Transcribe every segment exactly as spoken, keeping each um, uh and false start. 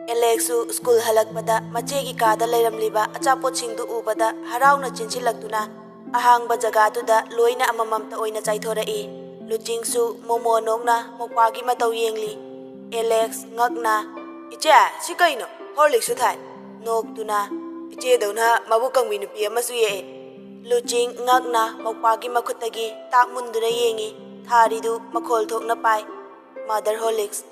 ꯑꯦꯂꯦꯛꯁꯁꯨ school ꯍꯜꯂꯛꯄꯗ ꯃꯆꯦꯒꯤ ꯀꯥꯗ ꯂꯩꯔꯝꯂꯤꯕ ꯑꯆꯥꯄꯣꯠꯁꯤꯡꯗꯨ ꯎꯕꯗ ꯍꯔꯥꯎꯅ ꯆꯦꯟꯁꯤꯜꯂꯛꯇꯨꯅ ꯑꯍꯥꯡꯕ ꯖꯒꯥꯗꯨꯗ ꯂꯣꯏꯅ ꯑꯃꯃꯝꯇ ꯑꯣꯏꯅ ꯆꯥꯏꯊꯣꯔꯛꯏ꯫ ꯂꯨꯆꯤꯡꯁꯨ ꯃꯣꯃꯣꯟ ꯅꯣꯛꯅ ꯃꯧꯄ꯭ꯋꯥꯒꯤ ꯃꯇꯧ ꯌꯦꯡꯂꯤ꯫ ꯑꯦꯂꯦꯛꯁ ꯉꯛꯅ, "ꯏꯆꯦ, ꯁꯤ ꯀꯩꯅꯣ? ꯍꯣꯔꯂꯤꯛꯁꯁꯨ ꯊꯥꯏ?" ꯅꯣꯛꯇꯨꯅ, "ꯏꯆꯦꯗꯧꯅ ꯃꯕꯨꯛ ꯀꯪꯕꯤ ꯅꯨꯄꯤ ꯑꯃꯁꯨ ꯌꯦꯛꯑꯦ꯫" ꯂꯨꯆꯤꯡ ꯉꯛꯅ ꯃꯧꯄ꯭ꯋꯥꯒꯤ ꯃꯈꯨꯠꯇꯒꯤ ꯇꯥꯛ ꯃꯨꯟꯗꯨꯅ ꯌꯦꯡꯉꯤ꯫ ꯊꯥꯔꯤꯗꯨ ꯃꯈꯣꯜ ꯊꯣꯛꯅ ꯄꯥꯏ, "ꯃꯥꯗꯔ ꯍꯣꯔꯂꯤꯛꯁ꯫"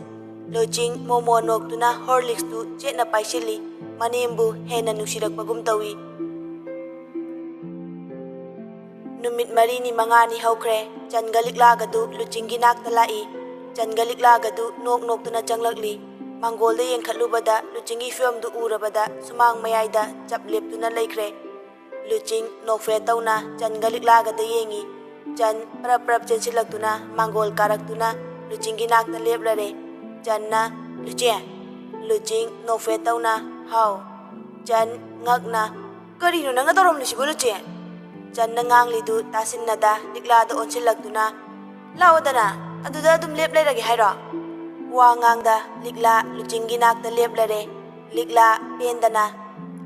ꯂꯨꯆꯤꯡ ꯃꯣꯃꯣꯟ ꯅꯣꯛꯇꯨꯅ ꯍꯣꯔꯂꯤꯛꯁꯇꯨ ꯆꯦꯠꯅ ꯄꯥꯏꯁꯤꯜꯂꯤ꯫ ꯃꯅꯦꯝꯕꯨ ꯍꯦꯟꯅ ꯅꯨꯡꯁꯤꯔꯛꯄꯒꯨꯝ ꯇꯧꯏ꯫ ꯅꯨꯃꯤꯠ ꯃꯔꯤꯅꯤ ꯃꯉꯥꯅꯤ ꯍꯧꯈ꯭ꯔꯦ꯫ ꯆꯟꯒ ꯂꯤꯛꯂꯥꯒꯗꯨ ꯂꯨꯆꯤꯡꯒꯤ ꯅꯥꯛꯇ ꯂꯥꯛꯏ꯫ ꯆꯟꯒ ꯂꯤꯛꯂꯥꯒꯗꯨ ꯅꯣꯛ ꯅꯣꯛꯇꯨꯅ ꯆꯪꯂꯛꯂꯤ꯫ ꯃꯥꯡꯒꯣꯜꯗ ꯌꯦꯡꯈꯠꯂꯨꯕꯗ ꯂꯨꯆꯤꯡꯒꯤ ꯐꯤꯕꯝꯗꯨ ꯎꯔꯕꯗ ꯁꯨꯃꯥꯡ ꯃꯌꯥꯏꯗ ꯆꯞ ꯂꯦꯞꯇꯨꯅ ꯂꯩꯈ꯭ꯔꯦ꯫ ꯂꯨꯆꯤꯡ ꯅꯣꯛꯐꯦꯠ ꯇꯧꯅ ꯆꯟꯒ ꯂꯤꯛꯂꯥꯒꯗ ꯌꯦꯡꯉꯤ꯫ ꯆꯟ ꯄꯔꯞ ꯄꯔꯞ ꯆꯦꯟꯁꯤꯜꯂꯛꯇꯨꯅ ꯃꯥꯡꯒꯣꯜ ꯀꯥꯔꯛꯇꯨꯅ ꯂꯨꯆꯤꯡꯒꯤ ꯅꯥꯛꯇ ꯂꯦꯞꯂꯔꯦ꯫ ꯆꯟꯅ, "ꯂꯨꯆꯦ!" ꯂꯨꯆꯤꯡ ꯅꯣꯛꯐꯦꯠ ꯇꯧꯅ, "ꯍꯥꯎ?" ꯆꯟ ꯉꯛꯅ, "ꯀꯔꯤꯅꯣ ꯅꯪꯅ ꯇꯧꯔꯝꯂꯤꯁꯤꯕꯨ, ꯂꯨꯆꯦ?" ꯆꯟꯅ ꯉꯥꯡꯂꯤꯗꯨ ꯇꯥꯁꯤꯟꯅꯗ ꯂꯤꯛꯂꯥꯗ ꯑꯣꯟꯁꯤꯜꯂꯛꯇꯨꯅ, "ꯂꯥꯛꯑꯣꯗꯅ, ꯑꯗꯨꯗ ꯑꯗꯨꯝ ꯂꯦꯞ ꯂꯩꯔꯒꯦ ꯍꯥꯏꯔꯣ?" ꯋꯥ ꯉꯥꯡꯗ ꯂꯤꯛꯂꯥ ꯂꯨꯆꯤꯡꯒꯤ ꯅꯥꯛꯇ ꯂꯦꯞꯂꯔꯦ꯫ ꯂꯤꯛꯂꯥ ꯄꯦꯟꯗꯅ,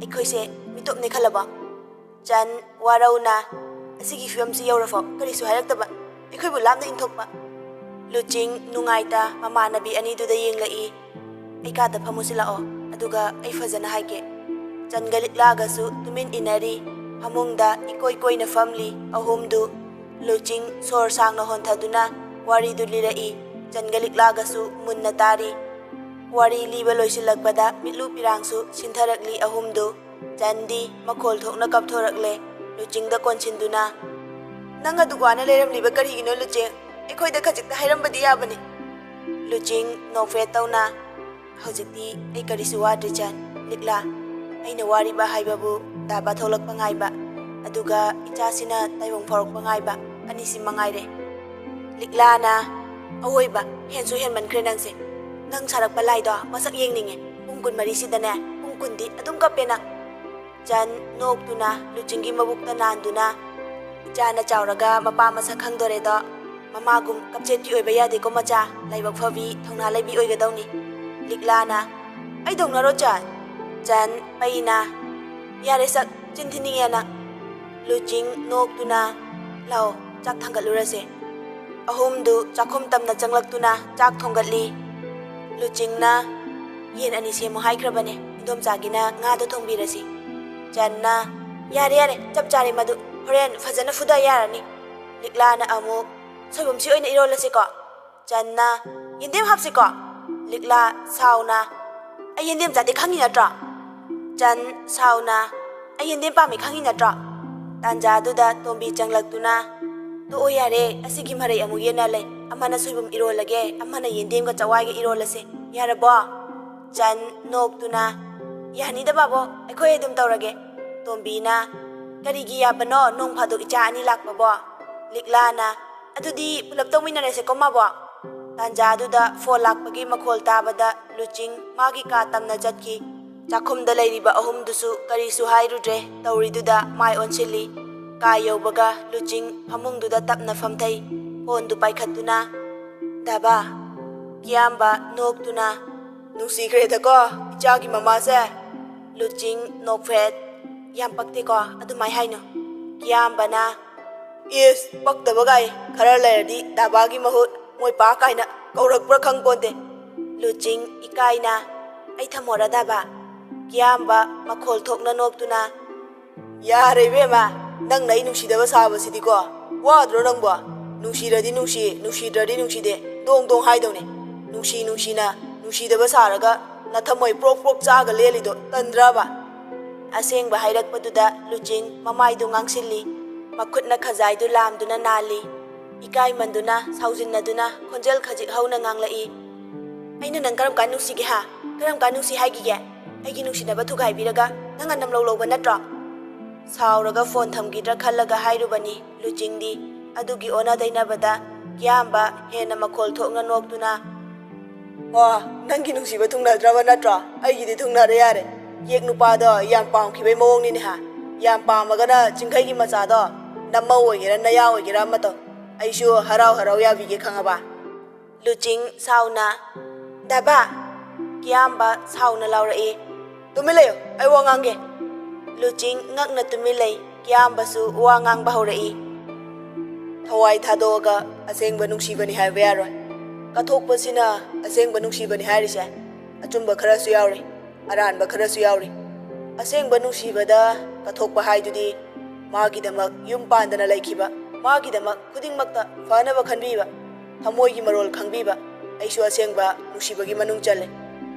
"ꯑꯩꯈꯣꯏꯁꯦ ꯃꯤꯇꯣꯞꯅꯤ ꯈꯜꯂꯕꯣ?" ꯆꯟ ꯋꯥꯔꯧꯅ, "ꯑꯁꯤꯒꯤ ꯐꯤꯕꯝꯁꯤ ꯌꯧꯔꯐꯥꯎ ꯀꯔꯤꯁꯨ ꯍꯥꯏꯔꯛꯇꯕ, ꯑꯩꯈꯣꯏꯕꯨ ꯂꯥꯞꯅ ꯏꯟꯊꯣꯛꯄ꯫" ꯂꯨꯆꯤꯡ ꯅꯨꯡꯉꯥꯏꯇ ꯃꯃꯥꯟꯅꯕꯤ ꯑꯅꯤꯗꯨꯗ ꯌꯦꯡꯂꯛꯏ꯫ "ꯑꯩ ꯀꯥꯗ ꯐꯝꯃꯨꯁꯤ ꯂꯥꯛꯑꯣ, ꯑꯗꯨꯒ ꯑꯩ ꯐꯖꯅ ꯍꯥꯏꯒꯦ꯫" ꯆꯟꯒ ꯂꯤꯛꯂꯥꯒꯁꯨ ꯇꯨꯃꯤꯟ ꯏꯟꯅꯔꯤ꯫ ꯐꯃꯨꯡꯗ ꯏꯀꯣꯏ ꯀꯣꯏꯅ ꯐꯝꯂꯤ ꯑꯍꯨꯝꯗꯨ꯫ ꯂꯨꯆꯤꯡ ꯁꯣꯔ ꯁꯥꯡꯅ ꯍꯣꯟꯊꯗꯨꯅ ꯋꯥꯔꯤꯗꯨ ꯂꯤꯔꯛꯏ꯫ ꯆꯟꯒ ꯂꯤꯛꯂꯥꯒꯁꯨ ꯃꯨꯟꯅ ꯇꯥꯔꯤ꯫ ꯋꯥꯔꯤ ꯂꯤꯕ ꯂꯣꯏꯁꯤꯜꯂꯛꯄꯗ ꯃꯤꯠꯂꯨ ꯄꯤꯔꯥꯡꯁꯨ ꯁꯤꯟꯊꯔꯛꯂꯤ ꯑꯍꯨꯝꯗꯨ꯫ ꯆꯟꯗꯤ ꯃꯈꯣꯜ ꯊꯣꯛꯅ ꯀꯞꯊꯣꯔꯛꯂꯦ꯫ ꯂꯨꯆꯤꯡꯗ ꯀꯣꯟꯁꯤꯟꯗꯨꯅ, "ꯅꯪ ꯑꯗꯨꯛ ꯋꯥꯅ ꯂꯩꯔꯝꯂꯤꯕ ꯀꯔꯤꯒꯤꯅꯣ, ꯂꯨꯆꯤꯡ? ꯑꯩꯈꯣꯏꯗ ꯈꯖꯤꯛꯇ ꯍꯥꯏꯔꯝꯕꯗꯤ ꯌꯥꯕꯅꯤ꯫" ꯂꯨꯆꯤꯡ ꯅꯣꯛꯐꯦꯠ ꯇꯧꯅ, "ꯍꯧꯖꯤꯛꯇꯤ ꯑꯩ ꯀꯔꯤꯁꯨ ꯋꯥꯗ꯭ꯔꯦ, ꯆꯟ꯫ ꯂꯤꯛꯂꯥ, ꯑꯩꯅ ꯋꯥꯔꯤꯕ ꯍꯥꯏꯕꯕꯨ ꯗꯥꯕ ꯊꯣꯛꯂꯛꯄ ꯉꯥꯏꯕ, ꯑꯗꯨꯒ ꯏꯆꯥꯁꯤꯅ ꯇꯥꯏꯕꯪ ꯐꯥꯎꯔꯛꯄ ꯉꯥꯏꯕ, ꯑꯅꯤꯁꯤ ꯃꯉꯥꯏꯔꯦ꯫" ꯂꯤꯛꯂꯥꯅ, "ꯑꯋꯣꯏꯕ, ꯍꯦꯟꯁꯨ ꯍꯦꯟꯃꯟꯈ꯭ꯔꯦ ꯅꯪꯁꯦ꯫ ꯅꯪ ꯁꯥꯔꯛꯄ ꯂꯥꯏꯗꯣ ꯃꯁꯛ ꯌꯦꯡꯅꯤꯡꯉꯦ꯫ ꯄꯨꯡ ꯀꯨꯟꯃꯔꯤꯁꯤꯗꯅꯦ, ꯄꯨꯡ ꯀꯨꯟꯗꯤ ꯑꯗꯨꯝ ꯀꯞꯄꯦ ꯅꯪ꯫" ꯆꯟ ꯅꯣꯛꯇꯨꯅ ꯂꯨꯆꯤꯡꯒꯤ ꯃꯕꯨꯛꯇ ꯅꯥꯟꯗꯨꯅ, "ꯏꯆꯥꯅ ꯆꯥꯎꯔꯒ ꯃꯄꯥ ꯃꯁꯛ ꯈꯪꯗꯣꯔꯦꯗꯣ꯫ ꯃꯃꯥꯒꯨꯝ ꯀꯞꯆꯦꯠꯄꯤ ꯑꯣꯏꯕ ꯌꯥꯗꯦꯀꯣ ꯃꯆꯥ, ꯂꯥꯏꯕꯛ ꯐꯕꯤ, ꯊꯧꯅꯥ ꯂꯩꯕꯤ ꯑꯣꯏꯒꯗꯧꯅꯤ꯫" ꯂꯤꯛꯂꯥꯅ, ꯑꯩ ꯗꯧꯅꯔꯣ, ꯆꯟ? ꯆꯟ ꯄꯩꯅ, "ꯌꯥꯔꯦ ꯁꯛ, ꯆꯤꯟ ꯊꯤꯅꯤꯡꯉꯦ ꯅꯪ꯫" ꯂꯨꯆꯤꯡ ꯅꯣꯛꯇꯨꯅ, "ꯂꯥꯛꯑꯣ, ꯆꯥꯛ ꯊꯥꯡꯒꯠꯂꯨꯔꯁꯦ꯫" ꯑꯍꯨꯝꯗꯨ ꯆꯥꯛꯈꯨꯝ ꯇꯝꯅ ꯆꯪꯂꯛꯇꯨꯅ ꯆꯥꯛ ꯊꯣꯡꯒꯠꯂꯤ꯫ ꯂꯨꯆꯤꯡꯅ, "ꯌꯦꯟ ꯑꯅꯤ ꯁꯦꯝꯃꯨ ꯍꯥꯏꯈ꯭ꯔꯕꯅꯦ, ꯏꯟꯗꯣꯝꯆꯥꯒꯤꯅ ꯉꯥꯗꯣ ꯊꯣꯡꯕꯤꯔꯁꯤ꯫" ꯆꯟꯅ, "ꯌꯥꯔꯦ, ꯌꯥꯔꯦ, ꯆꯞ ꯆꯥꯔꯦ ꯃꯗꯨ, ꯍꯣꯔꯦꯟ ꯐꯖꯅ ꯐꯨꯗ ꯌꯥꯔꯅꯤ꯫" ꯂꯤꯛꯂꯥꯅ ꯑꯃꯨꯛ, "ꯁꯣꯏꯕꯨꯝꯁꯤ ꯑꯣꯏꯅ ꯏꯔꯣꯜꯂꯁꯤꯀꯣ?" ꯆꯟꯅ, "ꯌꯦꯟꯗꯦꯝ ꯍꯥꯞꯁꯤꯀꯣ?" ꯂꯤꯛꯂꯥ ꯁꯥꯎꯅ, "ꯑꯩ ꯌꯦꯟꯗꯦꯝ ꯆꯥꯗꯦ ꯈꯪꯉꯤ ꯅꯠꯇ꯭ꯔꯣ?" ꯆꯟ ꯁꯥꯎꯅ, "ꯑꯩ ꯌꯦꯟꯗꯦꯝ ꯄꯥꯝꯃꯤ ꯈꯪꯉꯤ ꯅꯠꯇ꯭ꯔꯣ?" ꯇꯥꯟꯖꯥꯗꯨꯗ ꯇꯣꯝꯕꯤ ꯆꯪꯂꯛꯇꯨꯅ, "ꯇꯣꯛꯑꯣ ꯌꯥꯔꯦ, ꯑꯁꯤꯒꯤ ꯃꯔꯩ ꯑꯃꯨꯛ ꯌꯦꯠꯅ ꯂꯩ꯫ ꯑꯃꯅ ꯁꯣꯏꯕꯨꯝ ꯏꯔꯣꯜꯂꯒꯦ, ꯑꯃꯅ ꯌꯦꯟꯗꯦꯝꯒ ꯆꯋꯥꯏꯒ ꯏꯔꯣꯜꯂꯁꯦ꯫ ꯌꯥꯔꯕꯣ?" ꯆꯟ ꯅꯣꯛꯇꯨꯅ, "ꯌꯥꯅꯤꯗ ꯕꯥꯕꯣ, ꯑꯩꯈꯣꯏ ꯑꯗꯨꯝ ꯇꯧꯔꯒꯦ꯫" ꯇꯣꯝꯕꯤꯅ, "ꯀꯔꯤꯒꯤ ꯌꯥꯕꯅꯣ, ꯅꯣꯡ ꯐꯥꯗꯣꯛ ꯏꯆꯥ ꯑꯅꯤ ꯂꯥꯛꯄꯕꯣ?" ꯂꯤꯛꯂꯥꯅ, "ꯑꯗꯨꯗꯤ ꯄꯨꯂꯞ ꯇꯧꯃꯤꯟꯅꯔꯁꯦꯀꯣ ꯃꯥꯕꯣ?" ꯇꯥꯟꯖꯥꯗꯨꯗ ꯐꯣꯟ ꯂꯥꯛꯄꯒꯤ ꯃꯈꯣꯜ ꯇꯥꯕꯗ ꯂꯨꯆꯤꯡ ꯃꯥꯒꯤ ꯀꯥ ꯇꯝꯅ ꯆꯠꯈꯤ꯫ ꯆꯥꯛꯈꯨꯝꯗ ꯂꯩꯔꯤꯕ ꯑꯍꯨꯝꯗꯨꯁꯨ ꯀꯔꯤꯁꯨ ꯍꯥꯏꯔꯨꯗ꯭ꯔꯦ, ꯇꯧꯔꯤꯗꯨꯗ ꯃꯥꯏ ꯑꯣꯟꯁꯤꯜꯂꯤ꯫ ꯀꯥ ꯌꯧꯕꯒ ꯂꯨꯆꯤꯡ ꯐꯃꯨꯡꯗꯨꯗ ꯇꯞꯅ ꯐꯝꯊꯩ꯫ ꯐꯣꯟꯗꯨ ꯄꯥꯏꯈꯠꯇꯨꯅ, "ꯗꯥꯕꯥ?" ꯀꯤꯌꯥꯝꯕ ꯅꯣꯛꯇꯨꯅ, "ꯅꯨꯡꯁꯤꯈ꯭ꯔꯦꯗꯀꯣ ꯏꯆꯥꯒꯤ ꯃꯃꯥꯁꯦ?" ꯂꯨꯆꯤꯡ ꯅꯣꯛꯐꯦꯠ, "ꯌꯥꯝ ꯄꯛꯇꯦꯀꯣ ꯑꯗꯨꯃꯥꯏ ꯍꯥꯏꯅꯨ꯫" ꯀꯤꯌꯥꯝꯕꯅ, "ꯏꯁ, ꯄꯛꯇꯕ ꯒꯥꯏ, ꯈꯔ ꯂꯩꯔꯗꯤ ꯗꯥꯕꯥꯒꯤ ꯃꯍꯨꯠ ꯃꯣꯏ ꯄꯥ ꯀꯥꯏꯅ ꯀꯧꯔꯛꯄ꯭ꯔꯥ ꯈꯪꯄꯣꯟꯇꯦ꯫" ꯂꯨꯆꯤꯡ ꯏꯀꯥꯏꯅ, "ꯑꯩ ꯊꯝꯃꯣꯔ ꯗꯥꯕꯥ?" ꯀꯤꯌꯥꯝꯕ ꯃꯈꯣꯜ ꯊꯣꯛꯅ ꯅꯣꯛꯇꯨꯅ, "ꯌꯥꯔꯦ ꯏꯕꯦꯝꯃ, ꯅꯪꯅ ꯑꯩ ꯅꯨꯡꯁꯤꯗꯕ ꯁꯥꯕꯁꯤꯗꯤꯀꯣ꯫ ꯋꯥꯗ꯭ꯔꯣ ꯅꯪꯕꯣ? ꯅꯨꯡꯁꯤꯔꯗꯤ ꯅꯨꯡꯁꯤ, ꯅꯨꯡꯁꯤꯗ꯭ꯔꯗꯤ ꯅꯨꯡꯁꯤꯗꯦ, ꯗꯣꯡ ꯗꯣꯡ ꯍꯥꯏꯗꯧꯅꯦ꯫ ꯅꯨꯡꯁꯤ ꯅꯨꯡꯁꯤꯅ ꯅꯨꯡꯁꯤꯗꯕ ꯁꯥꯔꯒ ꯅꯊꯃꯣꯏ ꯄ꯭ꯔꯣꯛ ꯄ꯭ꯔꯣꯛ ꯆꯥꯛꯑꯒ ꯂꯦꯜꯂꯤꯗꯣ ꯇꯟꯗ꯭ꯔꯕ?" ꯑꯁꯦꯡꯕ ꯍꯥꯏꯔꯛꯄꯗꯨꯗ ꯂꯨꯆꯤꯡ ꯃꯃꯥꯏꯗꯨ ꯉꯥꯡꯁꯤꯜꯂꯤ꯫ ꯃꯈꯨꯠꯅ ꯈꯖꯥꯏꯗꯨ ꯂꯥꯝꯗꯨꯅ ꯅꯥꯜꯂꯤ꯫ ꯏꯀꯥꯏꯃꯟꯗꯨꯅ, ꯁꯥꯎꯖꯤꯟꯅꯗꯨꯅ ꯈꯣꯟꯖꯦꯜ ꯈꯖꯤꯛ ꯍꯧꯅ ꯉꯥꯡꯂꯛꯏ, "ꯑꯩꯅ ꯅꯪ ꯀꯔꯝ ꯀꯥꯟ ꯅꯨꯡꯁꯤꯒꯦ ꯍꯥ? ꯀꯔꯝ ꯀꯥꯟ ꯅꯨꯡꯁꯤ ꯍꯥꯏꯈꯤꯒꯦ? ꯑꯩꯒꯤ ꯅꯨꯡꯁꯤꯅꯕ ꯊꯨꯒꯥꯏꯕꯤꯔꯒ ꯅꯪ ꯑꯅꯝ ꯂꯧ ꯂꯧꯕ ꯅꯠꯇ꯭ꯔꯣ?" ꯁꯥꯎꯔꯒ ꯐꯣꯟ ꯊꯝꯈꯤꯗ꯭ꯔꯥ ꯈꯜꯂꯒ ꯍꯥꯏꯔꯨꯕꯅꯤ ꯂꯨꯆꯤꯡꯗꯤ꯫ ꯑꯗꯨꯒꯤ ꯑꯣꯟꯅ ꯇꯩꯅꯕꯗ ꯀꯤꯌꯥꯝꯕ ꯍꯦꯟꯅ ꯃꯈꯣꯜ ꯊꯣꯛꯅ ꯅꯣꯛꯇꯨꯅ, "ꯑꯣ, ꯅꯪꯒꯤ ꯅꯨꯡꯁꯤꯕ ꯊꯨꯡꯅꯗ꯭ꯔꯕ ꯅꯠꯇ꯭ꯔꯣ? ꯑꯩꯒꯤꯗꯤ ꯊꯨꯡꯅꯔꯦ ꯌꯥꯔꯦ꯫ ꯀꯦꯛ ꯅꯨꯄꯥꯗꯣ ꯌꯥꯝ ꯄꯥꯝꯈꯤꯕꯩ ꯃꯑꯣꯡꯅꯤꯅꯦ ꯍꯥ? ꯌꯥꯝ ꯄꯥꯝꯃꯒꯅ ꯆꯤꯡꯈꯩꯒꯤ ꯃꯆꯥꯗꯣ ꯅꯃꯧ ꯑꯣꯏꯒꯦꯔꯥ ꯅꯌꯥ ꯑꯣꯏꯒꯦꯔꯥ ꯑꯃ ꯇꯧ꯫ ꯑꯩꯁꯨ ꯍꯔꯥꯎ ꯍꯔꯥꯎ ꯌꯥꯕꯤꯒꯦ ꯈꯪꯉꯕ?" ꯂꯨꯆꯤꯡ ꯁꯥꯎꯅ, "ꯗꯥꯕꯥ!" ꯀꯤꯌꯥꯝꯕ ꯁꯥꯎꯅ ꯂꯥꯎꯔꯛꯏ, "ꯇꯨꯃꯤꯟ ꯂꯩꯌꯨ, ꯑꯩ ꯋꯥ ꯉꯥꯡꯒꯦ!" ꯂꯨꯆꯤꯡ ꯉꯛꯅ ꯇꯨꯃꯤꯟ ꯂꯩ꯫ ꯀꯤꯌꯥꯝꯕꯁꯨ ꯋꯥ ꯉꯥꯡꯕ ꯍꯧꯔꯛꯏ, "ꯊꯋꯥꯏ ꯊꯥꯗꯣꯛꯑꯒ ꯑꯁꯦꯡꯕ ꯅꯨꯡꯁꯤꯕꯅꯤ ꯍꯥꯏꯕ ꯌꯥꯔꯣꯏ꯫ ꯀꯠꯊꯣꯛꯄꯁꯤꯅ ꯑꯁꯦꯡꯕ ꯅꯨꯡꯁꯤꯕꯅꯤ ꯍꯥꯏꯔꯤꯁꯦ꯫ ꯑꯆꯨꯝꯕ ꯈꯔꯁꯨ ꯌꯥꯎꯔꯤ, ꯑꯔꯥꯟꯕ ꯈꯔꯁꯨ ꯌꯥꯎꯔꯤ꯫ ꯑꯁꯦꯡꯕ ꯅꯨꯡꯁꯤꯕꯗ ꯀꯠꯊꯣꯛꯄ ꯍꯥꯏꯗꯨꯗꯤ ꯃꯥꯒꯤꯗꯃꯛ ꯌꯨꯝ ꯄꯥꯟꯗꯅ ꯂꯩꯈꯤꯕ, ꯃꯥꯒꯤꯗꯃꯛ ꯈꯨꯗꯤꯡꯃꯛꯇ ꯐꯅꯕ ꯈꯟꯕꯤꯕ, ꯊꯃꯣꯏꯒꯤ ꯃꯔꯣꯜ ꯈꯪꯕꯤꯕ, ꯑꯩꯁꯨ ꯑꯁꯦꯡꯕ ꯅꯨꯡꯁꯤꯕꯒꯤ ꯃꯅꯨꯡ ꯆꯜꯂꯦ꯫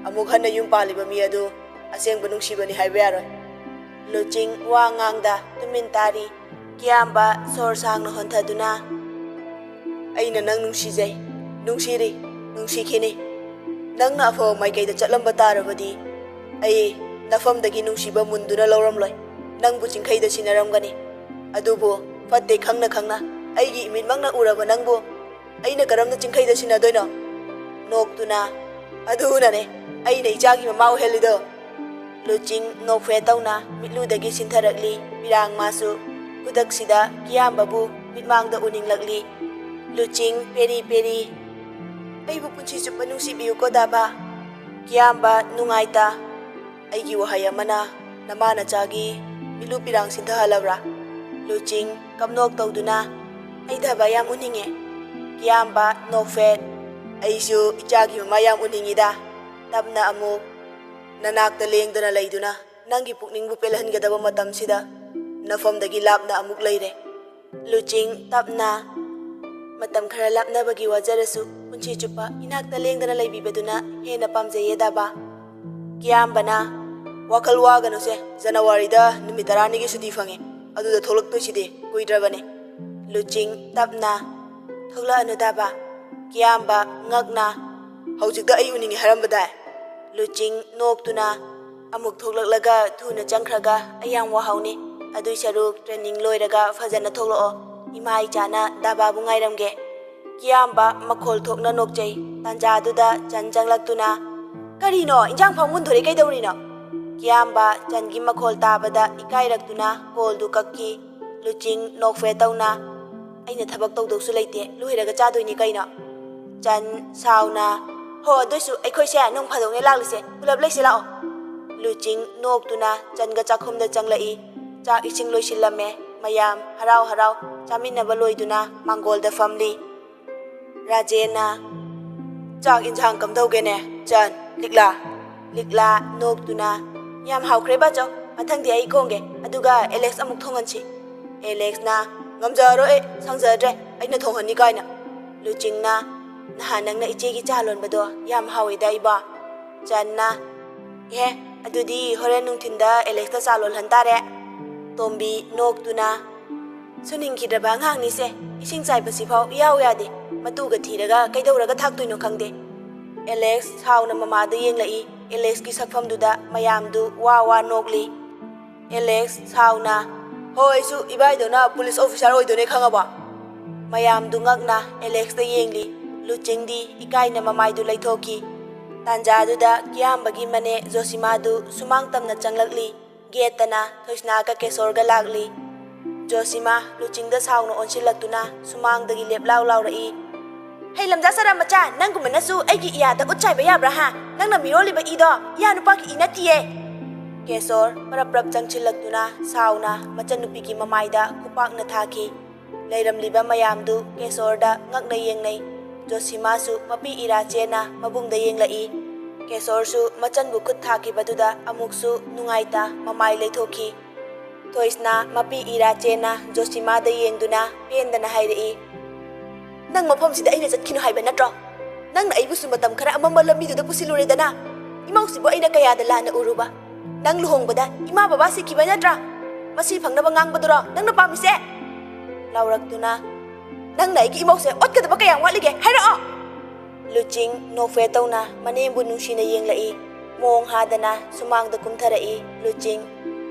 ꯑꯃꯨꯛ ꯍꯟꯅ ꯌꯨꯝ ꯄꯥꯜꯂꯤꯕ ꯃꯤ ꯑꯗꯨ ꯑꯁꯦꯡꯕ ꯅꯨꯡꯁꯤꯕꯅꯤ ꯍꯥꯏꯕ ꯌꯥꯔꯣꯏ꯫" ꯂꯨꯆꯤꯡ ꯋꯥ ꯉꯥꯡꯗ ꯇꯨꯃꯤꯟ ꯇꯥꯔꯤ꯫ ꯀꯤꯌꯥꯝꯕ ꯁꯣꯔ ꯁꯥꯡꯅ ꯍꯣꯟꯊꯗꯨꯅ, "ꯑꯩꯅ ꯅꯪ ꯅꯨꯡꯁꯤꯖꯩ, ꯅꯨꯡꯁꯤꯔꯤ, ꯅꯨꯡꯁꯤꯈꯤꯅꯤ꯫ ꯅꯪꯅ ꯑꯐꯕ ꯃꯥꯏꯀꯩꯗ ꯆꯠꯂꯝꯕ ꯇꯥꯔꯕꯗꯤ ꯑꯩ ꯅꯐꯝꯗꯒꯤ ꯅꯨꯡꯁꯤꯕ ꯃꯨꯟꯗꯨꯅ ꯂꯧꯔꯝꯂꯣꯏ꯫ ꯅꯪꯕꯨ ꯆꯤꯡꯈꯩꯗ ꯁꯤꯟꯅꯔꯝꯒꯅꯤ꯫ ꯑꯗꯨꯕꯨ ꯐꯠꯇꯦ ꯈꯪꯅ ꯈꯪꯅ ꯑꯩꯒꯤ ꯏꯃꯤꯠꯃꯛꯅ ꯎꯔꯕ ꯅꯪꯕꯨ ꯑꯩꯅ ꯀꯔꯝꯅ ꯆꯤꯡꯈꯩꯗ ꯁꯤꯟꯅꯗꯣꯏꯅꯣ?" ꯅꯣꯛꯇꯨꯅ, "ꯑꯗꯨꯅꯅꯦ ꯑꯩꯅ ꯏꯆꯥꯒꯤ ꯃꯃꯥ ꯑꯣꯏꯍꯜꯂꯤꯗꯣ꯫" ꯂꯨꯆꯤꯡ ꯅꯣꯛꯐꯦ ꯇꯧꯅ ꯃꯤꯠꯂꯨꯗꯒꯤ ꯁꯤꯟꯊꯔꯛꯂꯤ꯫ ꯄꯤꯔꯥꯡ ꯃꯥꯁꯨ ꯈꯨꯗꯛꯁꯤꯗ ꯀꯤꯌꯥꯝꯕꯕꯨ ꯃꯤꯠꯃꯥꯡꯗ ꯎꯅꯤꯡꯂꯛꯂꯤ꯫ ꯂꯨꯆꯤꯡ ꯄꯦꯔꯤ ꯄꯦꯔꯤ, "ꯑꯩꯕꯨ ꯄꯨꯟꯁꯤ ꯆꯨꯞꯄ ꯅꯨꯡꯁꯤꯕꯤꯌꯨꯀꯣ ꯗꯥꯕꯥ꯫" ꯀꯤꯌꯥꯝꯕ ꯅꯨꯡꯉꯥꯏꯇ, "ꯑꯩꯒꯤ ꯋꯥꯍꯩ ꯑꯃꯅ ꯅꯃꯥ ꯅꯆꯥꯒꯤ ꯃꯤꯠꯂꯨ ꯄꯤꯔꯥꯡ ꯁꯤꯟꯊꯍꯜꯂꯕ꯭ꯔꯥ?" ꯂꯨꯆꯤꯡ ꯀꯞꯅꯣꯛ ꯇꯧꯗꯨꯅ, "ꯑꯩ ꯗꯥꯕꯥ ꯌꯥꯝ ꯎꯅꯤꯡꯉꯦ꯫" ꯀꯤꯌꯥꯝꯕ ꯅꯣꯛꯐꯦꯠ, "ꯑꯩꯁꯨ ꯏꯆꯥꯒꯤ ꯃꯃꯥ ꯌꯥꯝ ꯎꯅꯤꯡꯉꯤꯗ꯫" ꯇꯞꯅ ꯑꯃꯨꯛ, "ꯅꯅꯥꯛꯇ ꯂꯦꯡꯗꯅ ꯂꯩꯗꯨꯅ ꯅꯪꯒꯤ ꯄꯨꯛꯅꯤꯡꯕꯨ ꯄꯦꯜꯍꯟꯒꯗꯕ ꯃꯇꯝꯁꯤꯗ ꯅꯐꯝꯗꯒꯤ ꯂꯥꯞꯅ ꯑꯃꯨꯛ ꯂꯩꯔꯦ꯫" ꯂꯨꯆꯤꯡ ꯇꯞꯅ, "ꯃꯇꯝ ꯈꯔ ꯂꯥꯞꯅꯕꯒꯤ ꯋꯥꯖꯔꯁꯨ ꯄꯨꯟꯁꯤ ꯆꯨꯞꯄ ꯏꯅꯥꯛꯇ ꯂꯦꯡꯗꯅ ꯂꯩꯕꯤꯕꯗꯨꯅ ꯍꯦꯟꯅ ꯄꯥꯝꯖꯩꯌꯦ ꯗꯥꯕꯥ꯫" ꯀꯤꯌꯥꯝꯕꯅ, "ꯋꯥꯈꯜ ꯋꯥꯒꯅꯨꯁꯦ, ꯖꯅꯋꯥꯔꯤꯗ ꯅꯨꯃꯤꯠ ꯇꯔꯥꯅꯤꯒꯤ ꯁꯨꯇꯤ ꯐꯪꯉꯦ, ꯑꯗꯨꯗ ꯊꯣꯛꯂꯛꯇꯣꯏꯁꯤꯗꯤ ꯀꯨꯏꯗ꯭ꯔꯕꯅꯦ꯫" ꯂꯨꯆꯤꯡ ꯇꯞꯅ, "ꯊꯣꯛꯂꯛꯑꯅꯨ ꯗꯥꯕꯥ꯫" ꯀꯤꯌꯥꯝꯕ ꯉꯛꯅ, "ꯍꯧꯖꯤꯛꯇ ꯑꯩ ꯎꯅꯤꯡꯉꯦ ꯍꯥꯏꯔꯝꯕꯗꯥꯏ?" ꯂꯨꯆꯤꯡ ꯅꯣꯛꯇꯨꯅ, "ꯑꯃꯨꯛ ꯊꯣꯛꯂꯛꯂꯒ ꯊꯨꯅ ꯆꯪꯈ꯭ꯔꯒ ꯑꯩ ꯌꯥꯝ ꯋꯥꯍꯧꯅꯤ꯫ ꯑꯗꯨꯏ ꯁꯔꯨꯛ ꯇ꯭ꯔꯦꯅꯤꯡ ꯂꯣꯏꯔꯒ ꯐꯖꯅ ꯊꯣꯛꯂꯛꯑꯣ꯫ ꯏꯃꯥ ꯏꯆꯥꯅ ꯗꯥꯕꯥꯕꯨ ꯉꯥꯏꯔꯝꯒꯦ꯫" ꯀꯤꯌꯥꯝꯕ ꯃꯈꯣꯜ ꯊꯣꯛꯅ ꯅꯣꯛꯆꯩ꯫ ꯇꯥꯟꯖꯥꯗꯨꯗ ꯆꯟ ꯆꯪꯂꯛꯇꯨꯅ, "ꯀꯔꯤꯅꯣ? ꯏꯟꯖꯥꯡ ꯐꯥꯎ ꯃꯨꯟꯗꯣꯔꯦ, ꯀꯩꯗꯧꯔꯤꯅꯣ?" ꯀꯤꯌꯥꯝꯕ ꯆꯟꯒꯤ ꯃꯈꯣꯜ ꯇꯥꯕꯗ ꯏꯀꯥꯏꯔꯛꯇꯨꯅ ꯀꯣꯜꯗꯨ ꯀꯛꯈꯤ꯫ ꯂꯨꯆꯤꯡ ꯅꯣꯛꯐꯦ ꯇꯧꯅ, "ꯑꯩꯅ ꯊꯕꯛ ꯇꯧꯗꯧꯁꯨ ꯂꯩꯇꯦ, ꯂꯣꯏꯔꯒ ꯆꯥꯗꯣꯏꯅꯤ ꯀꯩꯅꯣ꯫" ꯆꯟ ꯁꯥꯎꯅ, ꯍꯣ, ꯑꯗꯨꯏꯁꯨ ꯑꯩꯈꯣꯏꯁꯦ ꯅꯣꯡ ꯐꯥꯗꯣꯛꯅꯦ ꯂꯥꯛꯂꯤꯁꯦ, ꯄꯨꯂꯞ ꯂꯩꯁꯦ ꯂꯥꯛꯑꯣ꯫ ꯂꯨꯆꯤꯡ ꯅꯣꯛꯇꯨꯅ ꯆꯟꯒ ꯆꯥꯛꯈꯨꯝꯗ ꯆꯪꯂꯛꯏ꯫ ꯆꯥꯛ ꯏꯁꯤꯡ ꯂꯣꯏꯁꯤꯜꯂꯝꯃꯦ꯫ ꯃꯌꯥꯝ ꯍꯔꯥꯎ ꯍꯔꯥꯎ ꯆꯥꯃꯤꯟꯅꯕ ꯂꯣꯏꯗꯨꯅ ꯃꯥꯡꯒꯣꯜꯗ ꯐꯝꯂꯤ꯫ ꯔꯥꯖꯦꯟꯅ, "ꯆꯥꯛ ꯏꯟꯁꯥꯡ ꯀꯝꯗꯧꯒꯦꯅꯦ, ꯆꯟ, ꯂꯤꯛꯂꯥ?" ꯂꯤꯛꯂꯥ ꯅꯣꯛꯇꯨꯅ, "ꯌꯥꯝ ꯍꯥꯎꯈ꯭ꯔꯦ ꯕꯥꯆꯧ, ꯃꯊꯪꯗꯤ ꯑꯩ ꯊꯣꯡꯒꯦ, ꯑꯗꯨꯒ ꯑꯦꯂꯦꯛꯁ ꯑꯃꯨꯛ ꯊꯣꯡꯍꯟꯁꯤ꯫" ꯑꯦꯂꯦꯛꯁꯅ, "ꯉꯝꯖꯔꯣꯏ ꯑꯩ, ꯁꯪꯖꯗ꯭ꯔꯦ, ꯑꯩꯅ ꯊꯣꯡꯍꯟꯅꯤ ꯀꯥꯏꯅ꯫" ꯂꯨꯆꯤꯡꯅ, "ꯅꯍꯥꯟ ꯅꯪꯅ ꯏꯆꯦꯒꯤ ꯆꯥ ꯂꯣꯟꯕꯗꯣ ꯌꯥꯝ ꯍꯥꯎꯋꯤꯗ ꯏꯕꯣ꯫" ꯆꯟꯅ, "ꯑꯦ, ꯑꯗꯨꯗꯤ ꯍꯣꯔꯦꯟ ꯅꯨꯡꯊꯤꯟꯗ ꯑꯦꯂꯦꯛꯁꯇ ꯆꯥ ꯂꯣꯜꯍꯟ ꯇꯥꯔꯦ꯫" ꯇꯣꯝꯕꯤ ꯅꯣꯛꯇꯨꯅ, "ꯁꯨꯅꯤꯡꯈꯤꯗ꯭ꯔꯕ ꯑꯉꯥꯡꯅꯤꯁꯦ, ꯏꯁꯤꯡ ꯆꯥꯏꯕꯁꯤꯐꯥꯎ ꯏꯌꯥꯎ ꯌꯥꯗꯦ, ꯃꯇꯨꯒ ꯊꯤꯔꯒ ꯀꯩꯗꯧꯔꯒ ꯊꯥꯛꯇꯣꯏꯅꯣ ꯈꯪꯗꯦ꯫" ꯑꯦꯂꯦꯛꯁ ꯁꯥꯎꯅ ꯃꯃꯥꯗ ꯌꯦꯡꯂꯛꯏ꯫ ꯑꯦꯂꯦꯛꯁꯀꯤ ꯁꯛꯐꯝꯗꯨꯗ ꯃꯌꯥꯝꯗꯨ ꯋꯥ ꯋꯥ ꯅꯣꯛꯂꯤ꯫ ꯑꯦꯂꯦꯛꯁ ꯁꯥꯎꯅ, "ꯍꯣ, ꯑꯩꯁꯨ ꯏꯕꯥꯏꯗꯧꯅ ꯄꯨꯂꯤꯁ ꯑꯣꯐꯤꯁꯥꯔ ꯑꯣꯏꯗꯣꯏꯅꯦ, ꯈꯪꯉꯕꯣ?" ꯃꯌꯥꯝꯗꯨ ꯉꯛꯅ ꯑꯦꯂꯦꯛꯁꯇ ꯌꯦꯡꯂꯤ꯫ ꯂꯨꯆꯤꯡꯗꯤ ꯏꯀꯥꯏꯅ ꯃꯃꯥꯏꯗꯨ ꯂꯩꯊꯣꯛꯈꯤ꯫ ꯇꯥꯟꯖꯥꯗꯨꯗ ꯀꯤꯌꯥꯝꯕꯒꯤ ꯃꯅꯦ ꯖꯣꯁꯤꯃꯥꯗꯨ ꯁꯨꯃꯥꯡ ꯇꯝꯅ ꯆꯪꯂꯛꯂꯤ꯫ ꯒꯦꯠꯇꯅ ꯊꯣꯏꯁꯅꯥꯒ ꯀꯦꯁꯣꯔꯒ ꯂꯥꯛꯂꯤ꯫ ꯖꯣꯁꯤꯃꯥ ꯂꯨꯆꯤꯡꯗ ꯁꯥꯎꯅ ꯑꯣꯟꯁꯤꯜꯂꯛꯇꯨꯅ ꯁꯨꯃꯥꯡꯗꯒꯤ ꯂꯦꯞꯂꯥꯎ ꯂꯥꯎꯔꯛꯏ꯫ "ꯍꯩ ꯂꯝꯖꯥ ꯁꯔꯥ ꯃꯆꯥ, ꯅꯪꯒꯨꯝꯕꯅꯁꯨ ꯑꯩꯒꯤ ꯏꯌꯥꯗ ꯎꯠ ꯆꯥꯏꯕ ꯌꯥꯕ꯭ꯔꯥ ꯍꯥ? ꯅꯪꯅ ꯃꯤꯔꯣꯜꯂꯤꯕ ꯏꯗꯣ ꯏꯌꯥ ꯅꯨꯄꯥꯒꯤ ꯏ ꯅꯠꯇꯤꯌꯦ꯫" ꯀꯦꯁꯣꯔ ꯄꯔꯞ ꯄꯔꯞ ꯆꯪꯁꯤꯜꯂꯛꯇꯨꯅ ꯁꯥꯎꯅ ꯃꯆꯟꯅꯨꯄꯤꯒꯤ ꯃꯃꯥꯏꯗ ꯈꯨꯄꯥꯛꯅ ꯊꯥꯈꯤ꯫ ꯂꯩꯔꯝꯂꯤꯕ ꯃꯌꯥꯝꯗꯨ ꯀꯦꯁꯣꯔꯗ ꯉꯛꯅ ꯌꯦꯡꯅꯩ꯫ ꯖꯣꯁꯤꯃꯥꯁꯨ ꯃꯄꯤ ꯏꯔꯥ ꯆꯦꯟꯅ ꯃꯕꯨꯡꯗ ꯌꯦꯡꯂꯛꯏ꯫ ꯀꯦꯁꯣꯔꯁꯨ ꯃꯆꯟꯕꯨ ꯈꯨꯠ ꯊꯥꯈꯤꯕꯗꯨꯗ ꯑꯃꯨꯛꯁꯨ ꯅꯨꯡꯉꯥꯏꯇ ꯃꯃꯥꯏ ꯂꯩꯊꯣꯛꯈꯤ꯫ ꯊꯣꯏꯁꯅꯥ ꯃꯄꯤ ꯏꯔꯥ ꯆꯦꯟꯅ ꯖꯣꯁꯤꯃꯥꯗ ꯌꯦꯡꯗꯨꯅ ꯄꯦꯟꯗꯅ ꯍꯥꯏꯔꯛꯏ, "ꯅꯪ ꯃꯐꯝꯁꯤꯗ ꯑꯩꯅ ꯆꯠꯈꯤꯅꯨ ꯍꯥꯏꯕ ꯅꯠꯇ꯭ꯔꯣ? ꯅꯪꯅ ꯑꯩꯕꯨꯁꯨ ꯃꯇꯝ ꯈꯔ ꯑꯃꯝꯕ ꯂꯝꯕꯤꯗꯨꯗ ꯄꯨꯁꯤꯜꯂꯨꯔꯦꯗꯅ꯫ ꯏꯃꯧꯁꯤꯕꯨ ꯑꯩꯅ ꯀꯌꯥꯗ ꯂꯥꯟꯅ ꯎꯔꯨꯕ? ꯅꯪ ꯂꯨꯍꯣꯡꯕꯗ ꯏꯃꯥ ꯕꯕꯥ ꯁꯤꯈꯤꯕ ꯅꯠꯇ꯭ꯔꯥ? ꯃꯁꯤ ꯐꯪꯅꯕ ꯉꯥꯡꯕꯗꯨꯔꯣ ꯅꯪꯅ ꯄꯥꯝꯃꯤꯁꯦ?" ꯂꯥꯎꯔꯛꯇꯨꯅ, "ꯅꯪꯅ ꯑꯩꯒꯤ ꯏꯃꯧꯁꯦ ꯑꯣꯠꯀꯗꯕ ꯀꯌꯥꯝ ꯋꯥꯠꯂꯤꯒꯦ? ꯍꯥꯏꯔꯛꯑꯣ!" ꯂꯨꯆꯤꯡ ꯅꯣꯛꯐꯦꯠ ꯇꯧꯅ ꯃꯅꯦꯝꯕꯨ ꯅꯨꯡꯁꯤꯅ ꯌꯦꯡꯂꯛꯏ꯫ ꯃꯣꯡ ꯍꯥꯗꯅ ꯁꯨꯃꯥꯡꯗ ꯀꯨꯝꯊꯔꯛꯏ ꯂꯨꯆꯤꯡ꯫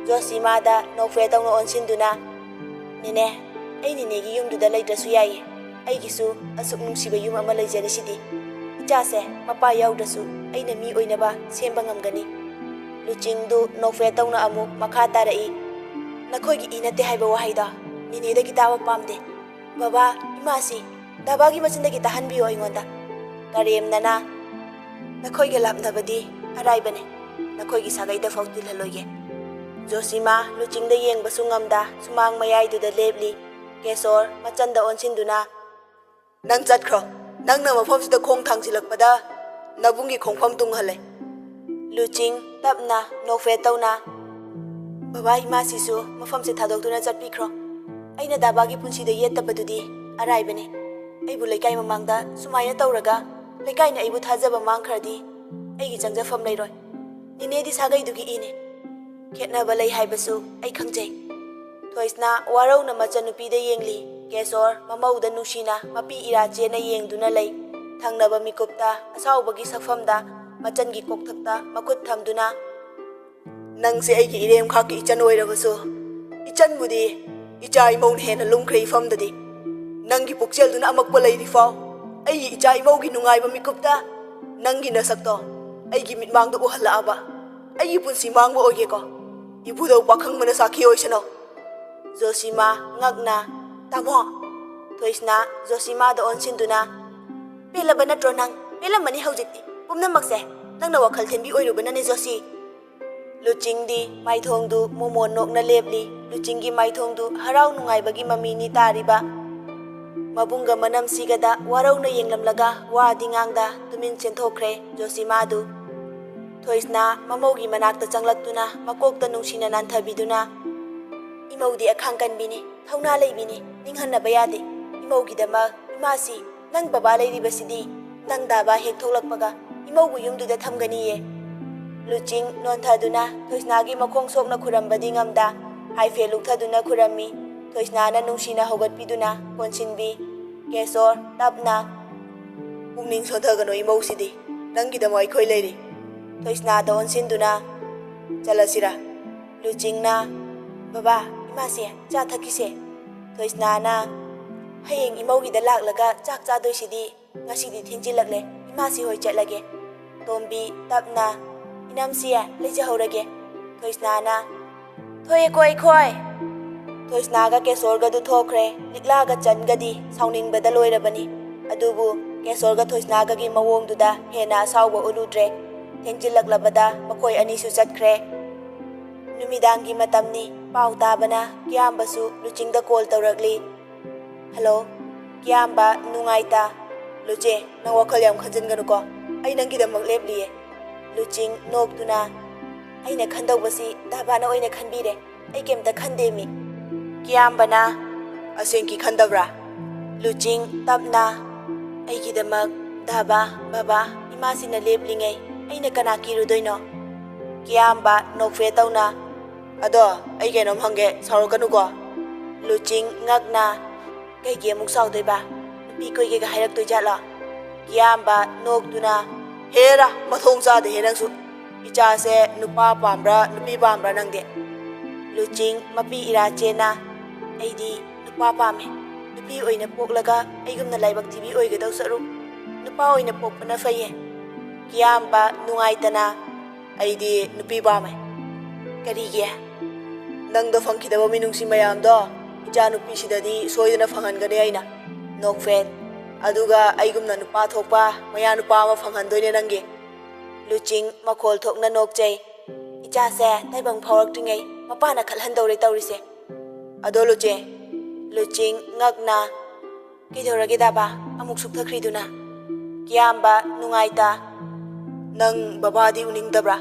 ꯖꯣꯁꯤꯃꯥꯗ ꯅꯣꯛꯐꯦꯠ ꯇꯧꯅ ꯑꯣꯟꯁꯤꯟꯗꯨꯅ, "ꯅꯦꯅꯦ, ꯑꯩ ꯅꯦꯅꯦꯒꯤ ꯌꯨꯝꯗꯨꯗ ꯂꯩꯇ꯭ꯔꯁꯨ ꯌꯥꯏꯌꯦ꯫ ꯑꯩꯒꯤꯁꯨ ꯑꯁꯨꯛ ꯅꯨꯡꯁꯤꯕ ꯌꯨꯝ ꯑꯃ ꯂꯩꯖꯔꯤꯁꯤꯗꯤ꯫ ꯏꯆꯥꯁꯦ ꯃꯄꯥ ꯌꯥꯎꯗ꯭ꯔꯁꯨ ꯑꯩꯅ ꯃꯤ ꯑꯣꯏꯅꯕ ꯁꯦꯝꯕ ꯉꯝꯒꯅꯤ꯫" ꯂꯨꯆꯤꯡꯗꯨ ꯅꯣꯛꯐꯦꯠ ꯇꯧꯅ ꯑꯃꯨꯛ ꯃꯈꯥ ꯇꯥꯔꯛꯏ, "ꯅꯈꯣꯏꯒꯤ ꯏ ꯅꯠꯇꯦ ꯍꯥꯏꯕ ꯋꯥꯍꯩꯗꯣ ꯅꯦꯅꯦꯗꯒꯤ ꯇꯥꯕ ꯄꯥꯝꯗꯦ꯫ ꯕꯕꯥ, ꯏꯃꯥꯁꯤ ꯗꯥꯕꯥꯒꯤ ꯃꯆꯤꯟꯗꯒꯤ ꯇꯥꯍꯟꯕꯤꯌꯣ ꯑꯩꯉꯣꯟꯗ꯫" ꯀꯔꯦꯝꯅꯅ, ꯅꯈꯣꯏꯒ ꯂꯥꯞꯅꯕꯗꯤ ꯑꯔꯥꯏꯕꯅꯦ꯫ ꯅꯈꯣꯏꯒꯤ ꯁꯥꯒꯩꯗ ꯐꯥꯎ ꯇꯤꯜꯍꯜꯂꯣꯏꯒꯦ꯫ ꯖꯣꯁꯤꯃꯥ ꯂꯨꯆꯤꯡꯗ ꯌꯦꯡꯕꯁꯨ ꯉꯝꯗ ꯁꯨꯃꯥꯡ ꯃꯌꯥꯏꯗꯨꯗ ꯂꯦꯞꯂꯤ꯫ ꯀꯦꯁꯣꯔ ꯃꯆꯟꯗ ꯑꯣꯟꯁꯤꯟꯗꯨꯅ, "ꯅꯪ ꯆꯠꯈ꯭ꯔꯣ꯫ ꯅꯪꯅ ꯃꯐꯝꯁꯤꯗ ꯈꯣꯡ ꯊꯥꯡꯖꯤꯜꯂꯛꯄꯗ ꯅꯕꯨꯡꯒꯤ ꯈꯣꯡꯐꯝ ꯇꯨꯡꯍꯜꯂꯦ꯫" ꯂꯨꯆꯤꯡ ꯇꯞꯅ ꯅꯣꯛꯐꯦꯠ ꯇꯧꯅ, "ꯕꯕꯥ ꯏꯃꯥꯁꯤꯁꯨ ꯃꯐꯝꯁꯦ ꯊꯥꯗꯣꯛꯇꯨꯅ ꯆꯠꯄꯤꯈ꯭ꯔꯣ꯫ ꯑꯩꯅ ꯗꯥꯕꯥꯒꯤ ꯄꯨꯟꯁꯤꯗ ꯌꯦꯠꯇꯕꯗꯨꯗꯤ ꯑꯔꯥꯏꯕꯅꯦ꯫ ꯑꯩꯕꯨ ꯂꯩꯀꯥꯏ ꯃꯃꯥꯡꯗ ꯁꯨꯃꯥꯏꯅ ꯇꯧꯔꯒ ꯂꯩꯀꯥꯏꯅ ꯑꯩꯕꯨ ꯊꯥꯖꯕ ꯃꯥꯡꯈ꯭ꯔꯗꯤ ꯑꯩꯒꯤ ꯆꯪꯖꯐꯝ ꯂꯩꯔꯣꯏ꯫ ꯅꯤꯅꯦꯗꯤ ꯁꯥꯒꯩꯗꯨꯒꯤ ꯏꯅꯦ꯫ ꯈꯦꯠꯅꯕ ꯂꯩ ꯍꯥꯏꯕꯁꯨ ꯑꯩ ꯈꯪꯖꯩ꯫" ꯊꯣꯏꯁꯅꯥ ꯋꯥꯔꯧꯅ ꯃꯆꯟꯅꯨꯄꯤꯗ ꯌꯦꯡꯂꯤ꯫ ꯀꯦꯁꯣꯔ ꯃꯃꯧꯗ ꯅꯨꯡꯁꯤꯅ ꯃꯄꯤ ꯏꯔꯥ ꯆꯦꯟꯅ ꯌꯦꯡꯗꯨꯅ ꯂꯩ꯫ ꯊꯪꯅꯕ ꯃꯤꯀꯨꯞꯇ ꯑꯁꯥꯎꯕꯒꯤ ꯁꯛꯐꯝꯗ ꯃꯆꯟꯒꯤ ꯀꯣꯛꯊꯛꯇ ꯃꯈꯨꯠ ꯊꯝꯗꯨꯅ, "ꯅꯪꯁꯦ ꯑꯩꯒꯤ ꯏꯔꯦꯝꯈꯥꯛꯀꯤ ꯏꯆꯟ ꯑꯣꯏꯔꯕꯁꯨ, ꯏꯆꯟꯕꯨꯗꯤ ꯏꯆꯥ ꯏꯃꯧꯅ ꯍꯦꯟꯅ ꯂꯨꯝꯈ꯭ꯔꯦ ꯏꯐꯝꯗꯗꯤ꯫ ꯅꯪꯒꯤ ꯄꯨꯛꯆꯦꯜꯗꯨꯅ ꯑꯃꯛꯄ ꯂꯩꯔꯤꯐꯥꯎ ꯑꯩꯒꯤ ꯏꯆꯥ ꯏꯃꯧꯒꯤ ꯅꯨꯡꯉꯥꯏꯕ ꯃꯤꯀꯨꯞꯇ ꯅꯪꯒꯤ ꯅꯁꯛꯇꯣ ꯑꯩꯒꯤ ꯃꯤꯠꯃꯥꯡꯗ ꯎꯍꯜꯂꯛꯑꯕ ꯑꯩꯒꯤ ꯄꯨꯟꯁꯤ ꯃꯥꯡꯕ ꯑꯣꯏꯒꯦꯀꯣ꯫ ꯏꯕꯨꯙꯧ ꯄꯥꯈꯪꯕꯅ ꯁꯥꯈꯤ ꯑꯣꯏꯁꯅꯣ꯫" ꯖꯣꯁꯤꯃꯥ ꯉꯛꯅ, "ꯇꯥꯃꯣ!" ꯊꯣꯏꯁꯅꯥ ꯖꯣꯁꯤꯃꯥꯗ ꯑꯣꯟꯁꯤꯟꯗꯨꯅ, "ꯄꯦꯜꯂꯕ ꯅꯠꯇ꯭ꯔꯣ ꯅꯪ? ꯄꯦꯜꯂꯝꯃꯅꯤ ꯍꯧꯖꯤꯛꯇꯤ꯫ ꯄꯨꯝꯅꯃꯛꯁꯦ ꯅꯪꯅ ꯋꯥꯈꯜ ꯊꯤꯟꯕꯤ ꯑꯣꯏꯔꯨꯕꯅꯅꯦ ꯖꯣꯁꯤ꯫" ꯂꯨꯆꯤꯡꯗꯤ ꯃꯥꯏꯊꯣꯡꯗꯨ ꯃꯣꯃꯣꯟ ꯅꯣꯛꯅ ꯂꯦꯞꯂꯤ꯫ ꯂꯨꯆꯤꯡꯒꯤ ꯃꯥꯏꯊꯣꯡꯗꯨ ꯍꯔꯥꯎ ꯅꯨꯡꯉꯥꯏꯕꯒꯤ ꯃꯃꯤꯅꯤ ꯇꯥꯔꯤꯕ꯫ ꯃꯕꯨꯡꯒ ꯃꯅꯝꯁꯤꯒꯗ ꯋꯥꯔꯧꯅ ꯌꯦꯡꯂꯝꯂꯒ ꯋꯥꯗꯤ ꯉꯥꯡꯗ ꯇꯨꯃꯤꯟ ꯆꯦꯟꯊꯣꯛꯈ꯭ꯔꯦ ꯖꯣꯁꯤꯃꯥꯗꯨ꯫ ꯊꯣꯏꯁꯅꯥ ꯃꯃꯧꯒꯤ ꯃꯅꯥꯛꯇ ꯆꯪꯂꯛꯇꯨꯅ ꯃꯀꯣꯛꯇ ꯅꯨꯡꯁꯤꯅ ꯅꯥꯟꯊꯕꯤꯗꯨꯅ, "ꯏꯃꯧꯗꯤ ꯑꯈꯥꯡ ꯀꯟꯕꯤꯅꯤ, ꯊꯧꯅꯥ ꯂꯩꯕꯤꯅꯤ, ꯅꯤꯡꯍꯟꯅꯕ ꯌꯥꯗꯦ꯫ ꯏꯃꯧꯒꯤꯗꯃꯛ ꯏꯃꯥꯁꯤ, ꯅꯪ ꯕꯕꯥ ꯂꯩꯔꯤꯕꯁꯤꯗꯤ ꯅꯪ ꯗꯥꯕꯥ ꯍꯦꯛ ꯊꯣꯛꯂꯛꯄꯒ ꯏꯃꯧꯕꯨ ꯌꯨꯝꯗꯨꯗ ꯊꯝꯒꯅꯤꯌꯦ꯫" ꯂꯨꯆꯤꯡ ꯅꯣꯟꯊꯗꯨꯅ ꯊꯣꯏꯁꯅꯥꯒꯤ ꯃꯈꯣꯡ ꯁꯣꯛꯅ ꯈꯨꯔꯝꯕꯗꯤ ꯉꯝꯗ ꯍꯥꯏꯐꯦ ꯂꯨꯛꯊꯗꯨꯅ ꯈꯨꯔꯝꯃꯤ꯫ ꯊꯣꯏꯁꯅꯥꯅ ꯅꯨꯡꯁꯤꯅ ꯍꯧꯒꯠꯄꯤꯗꯨꯅ ꯀꯣꯟꯁꯤꯟꯕꯤ꯫ ꯀꯦꯁꯣꯔ ꯇꯞꯅ, "ꯄꯨꯛꯅꯤꯡ ꯁꯣꯟꯊꯒꯅꯨ ꯏꯃꯧꯁꯤꯗꯤ, ꯅꯪꯒꯤꯗꯃꯛ ꯑꯩꯈꯣꯏ ꯂꯩꯔꯤ꯫" ꯊꯣꯏꯁꯅꯥꯗ ꯑꯣꯟꯁꯤꯟꯗꯨꯅ, "ꯆꯠꯂꯁꯤꯔꯥ?" ꯂꯨꯆꯤꯡꯅ, "ꯕꯕꯥ, ꯏꯃꯥꯁꯦ ꯆꯥ ꯊꯛꯈꯤꯁꯦ꯫" ꯊꯣꯏꯁꯅꯥꯅ, "ꯍꯌꯦꯡ ꯏꯃꯧꯒꯤꯗ ꯂꯥꯛꯂꯒ ꯆꯥꯛ ꯆꯥꯗꯣꯏꯁꯤꯗꯤ ꯉꯁꯤꯗꯤ ꯊꯦꯡꯖꯤꯜꯂꯛꯂꯦ, ꯏꯃꯥꯁꯤ ꯍꯣꯏ ꯆꯠꯂꯒꯦ꯫" ꯇꯣꯝꯕꯤ ꯇꯞꯅ, "ꯏꯅꯝꯁꯤ ꯂꯩꯖꯍꯧꯔꯒꯦ꯫" ꯊꯣꯏꯁꯅꯥꯅ, "ꯊꯣꯏ ꯑꯩꯈꯣꯏ, ꯑꯩꯈꯣꯏ!" ꯊꯣꯏꯁꯅꯥꯒ ꯀꯦꯁꯣꯔꯒꯗꯨ ꯊꯣꯛꯈ꯭ꯔꯦ꯫ ꯂꯤꯛꯂꯥꯒ ꯆꯟꯒꯗꯤ ꯁꯥꯎꯅꯤꯡꯕꯗ ꯂꯣꯏꯔꯕꯅꯤ꯫ ꯑꯗꯨꯕꯨ ꯀꯦꯁꯣꯔꯒ ꯊꯣꯏꯁꯅꯥꯒꯒꯤ ꯃꯑꯣꯡꯗꯨꯗ ꯍꯦꯟꯅ ꯑꯁꯥꯎꯕ ꯎꯠꯂꯨꯗ꯭ꯔꯦ꯫ ꯊꯦꯡꯖꯤꯜꯂꯛꯂꯕꯗ ꯃꯈꯣꯏ ꯑꯅꯤꯁꯨ ꯆꯠꯈ꯭ꯔꯦ꯫ ꯅꯨꯃꯤꯗꯥꯡꯒꯤ ꯃꯇꯝꯅꯤ꯫ ꯄꯥꯎ ꯇꯥꯕꯅ ꯀꯤꯌꯥꯝꯕꯁꯨ ꯂꯨꯆꯤꯡꯗ ꯀꯣꯜ ꯇꯧꯔꯛꯂꯤ꯫ "ꯍꯜꯂꯣ, ꯀꯤꯌꯥꯝꯕ, ꯅꯨꯡꯉꯥꯏꯇ?" "ꯂꯨꯆꯦ, ꯅꯪ ꯋꯥꯈꯜ ꯌꯥꯝ ꯈꯟꯖꯤꯟꯒꯅꯨꯀꯣ, ꯑꯩ ꯅꯪꯒꯤꯗꯃꯛ ꯂꯦꯞꯂꯤꯌꯦ꯫" ꯂꯨꯆꯤꯡ ꯅꯣꯛꯇꯨꯅ, "ꯑꯩꯅ ꯈꯟꯗꯧꯕꯁꯤ ꯗꯥꯕꯥꯅ ꯑꯣꯏꯅ ꯈꯟꯕꯤꯔꯦ, ꯑꯩ ꯀꯩꯝꯇ ꯈꯟꯗꯦ ꯃꯤ꯫" ꯀꯤꯌꯥꯝꯕꯅ, "ꯑꯁꯦꯡꯀꯤ ꯈꯟꯗꯕ꯭ꯔꯥ?" ꯂꯨꯆꯤꯡ ꯇꯞꯅ, "ꯑꯩꯒꯤꯗꯃꯛ ꯗꯥꯕꯥ, ꯕꯥꯕꯥ, ꯏꯃꯥꯁꯤꯅ ꯂꯦꯞꯂꯤꯉꯩ ꯑꯩꯅ ꯀꯅꯥ ꯀꯤꯔꯨꯗꯣꯏꯅꯣ?" ꯀꯤꯌꯥꯝꯕ ꯅꯣꯛꯐꯦ ꯇꯧꯅ, "ꯑꯗꯣ ꯑꯩ ꯀꯩꯅꯣꯝ ꯍꯪꯒꯦ, ꯁꯥꯎꯔꯛꯀꯅꯨꯀꯣ꯫" ꯂꯨꯆꯤꯡ ꯉꯛꯅ, "ꯀꯩꯒꯤ ꯑꯃꯨꯛ ꯁꯥꯎꯗꯣꯏꯕ? ꯅꯨꯄꯤ ꯀꯣꯏꯒꯦꯒ ꯍꯥꯏꯔꯛꯇꯣꯏ ꯖꯥꯠꯂꯣ?" ꯀꯤꯌꯥꯝꯕ ꯅꯣꯛꯇꯨꯅ, "ꯍꯦꯔꯥ, ꯃꯊꯣꯡ ꯆꯥꯗꯦꯍꯦ ꯅꯪꯁꯨ꯫ ꯏꯆꯥꯁꯦ ꯅꯨꯄꯥ ꯄꯥꯝꯕ꯭ꯔꯥ, ꯅꯨꯄꯤ ꯄꯥꯝꯕ꯭ꯔꯥ ꯅꯪꯗꯤ?" ꯂꯨꯆꯤꯡ ꯃꯄꯤ ꯏꯔꯥ ꯆꯦꯅ, "ꯑꯩꯗꯤ ꯅꯨꯄꯥ ꯄꯥꯝꯃꯦ꯫ ꯅꯨꯄꯤ ꯑꯣꯏꯅ ꯄꯣꯛꯂꯒ ꯑꯩꯒꯨꯝꯅ ꯂꯥꯏꯕꯛ ꯊꯤꯕꯤ ꯑꯣꯏꯒꯗꯧ ꯁꯔꯨꯛ ꯅꯨꯄꯥ ꯑꯣꯏꯅ ꯄꯣꯛꯄꯅ ꯐꯩꯌꯦ꯫" ꯀꯤꯌꯥꯝꯕ ꯅꯨꯡꯉꯥꯏꯇꯅ, "ꯑꯩꯗꯤ ꯅꯨꯄꯤ ꯄꯥꯝꯃꯦ꯫" "ꯀꯔꯤꯒꯤ?" "ꯅꯪꯗ ꯐꯪꯈꯤꯗꯕ ꯃꯤꯅꯨꯡꯁꯤ ꯃꯌꯥꯝꯗꯣ ꯏꯆꯥꯅꯨꯄꯤꯁꯤꯗꯗꯤ ꯁꯣꯏꯗꯅ ꯐꯪꯍꯟꯒꯅꯤ ꯑꯩꯅ꯫" ꯅꯣꯛꯐꯦꯠ, "ꯑꯗꯨꯒ ꯑꯩꯒꯨꯝꯅ ꯅꯨꯄꯥ ꯊꯣꯛꯄ ꯃꯌꯥ ꯅꯨꯄꯥ ꯑꯃ ꯐꯪꯍꯟꯗꯣꯏꯅꯦ ꯅꯪꯒꯤ꯫" ꯂꯨꯆꯤꯡ ꯃꯈꯣꯜ ꯊꯣꯛꯅ ꯅꯣꯛꯆꯩ꯫ "ꯏꯆꯥꯁꯦ ꯇꯥꯏꯕꯪ ꯐꯥꯎꯔꯛꯇ꯭ꯔꯤꯉꯩ ꯃꯄꯥꯅ ꯈꯜꯍꯟꯗꯧꯔꯦ ꯇꯧꯔꯤꯁꯦ꯫" "ꯑꯗꯣ ꯂꯨꯆꯦ?" ꯂꯨꯆꯤꯡ ꯉꯛꯅ, "ꯀꯩꯗꯧꯔꯒꯦ ꯗꯥꯕꯥ? ꯑꯃꯨꯛ ꯁꯨꯛꯊꯈ꯭ꯔꯤꯗꯨꯅ?" ꯀꯤꯌꯥꯝꯕ ꯅꯨꯡꯉꯥꯏꯇ, "ꯅꯪ ꯕꯕꯥꯗꯤ ꯎꯅꯤꯡꯗꯕ꯭ꯔꯥ?"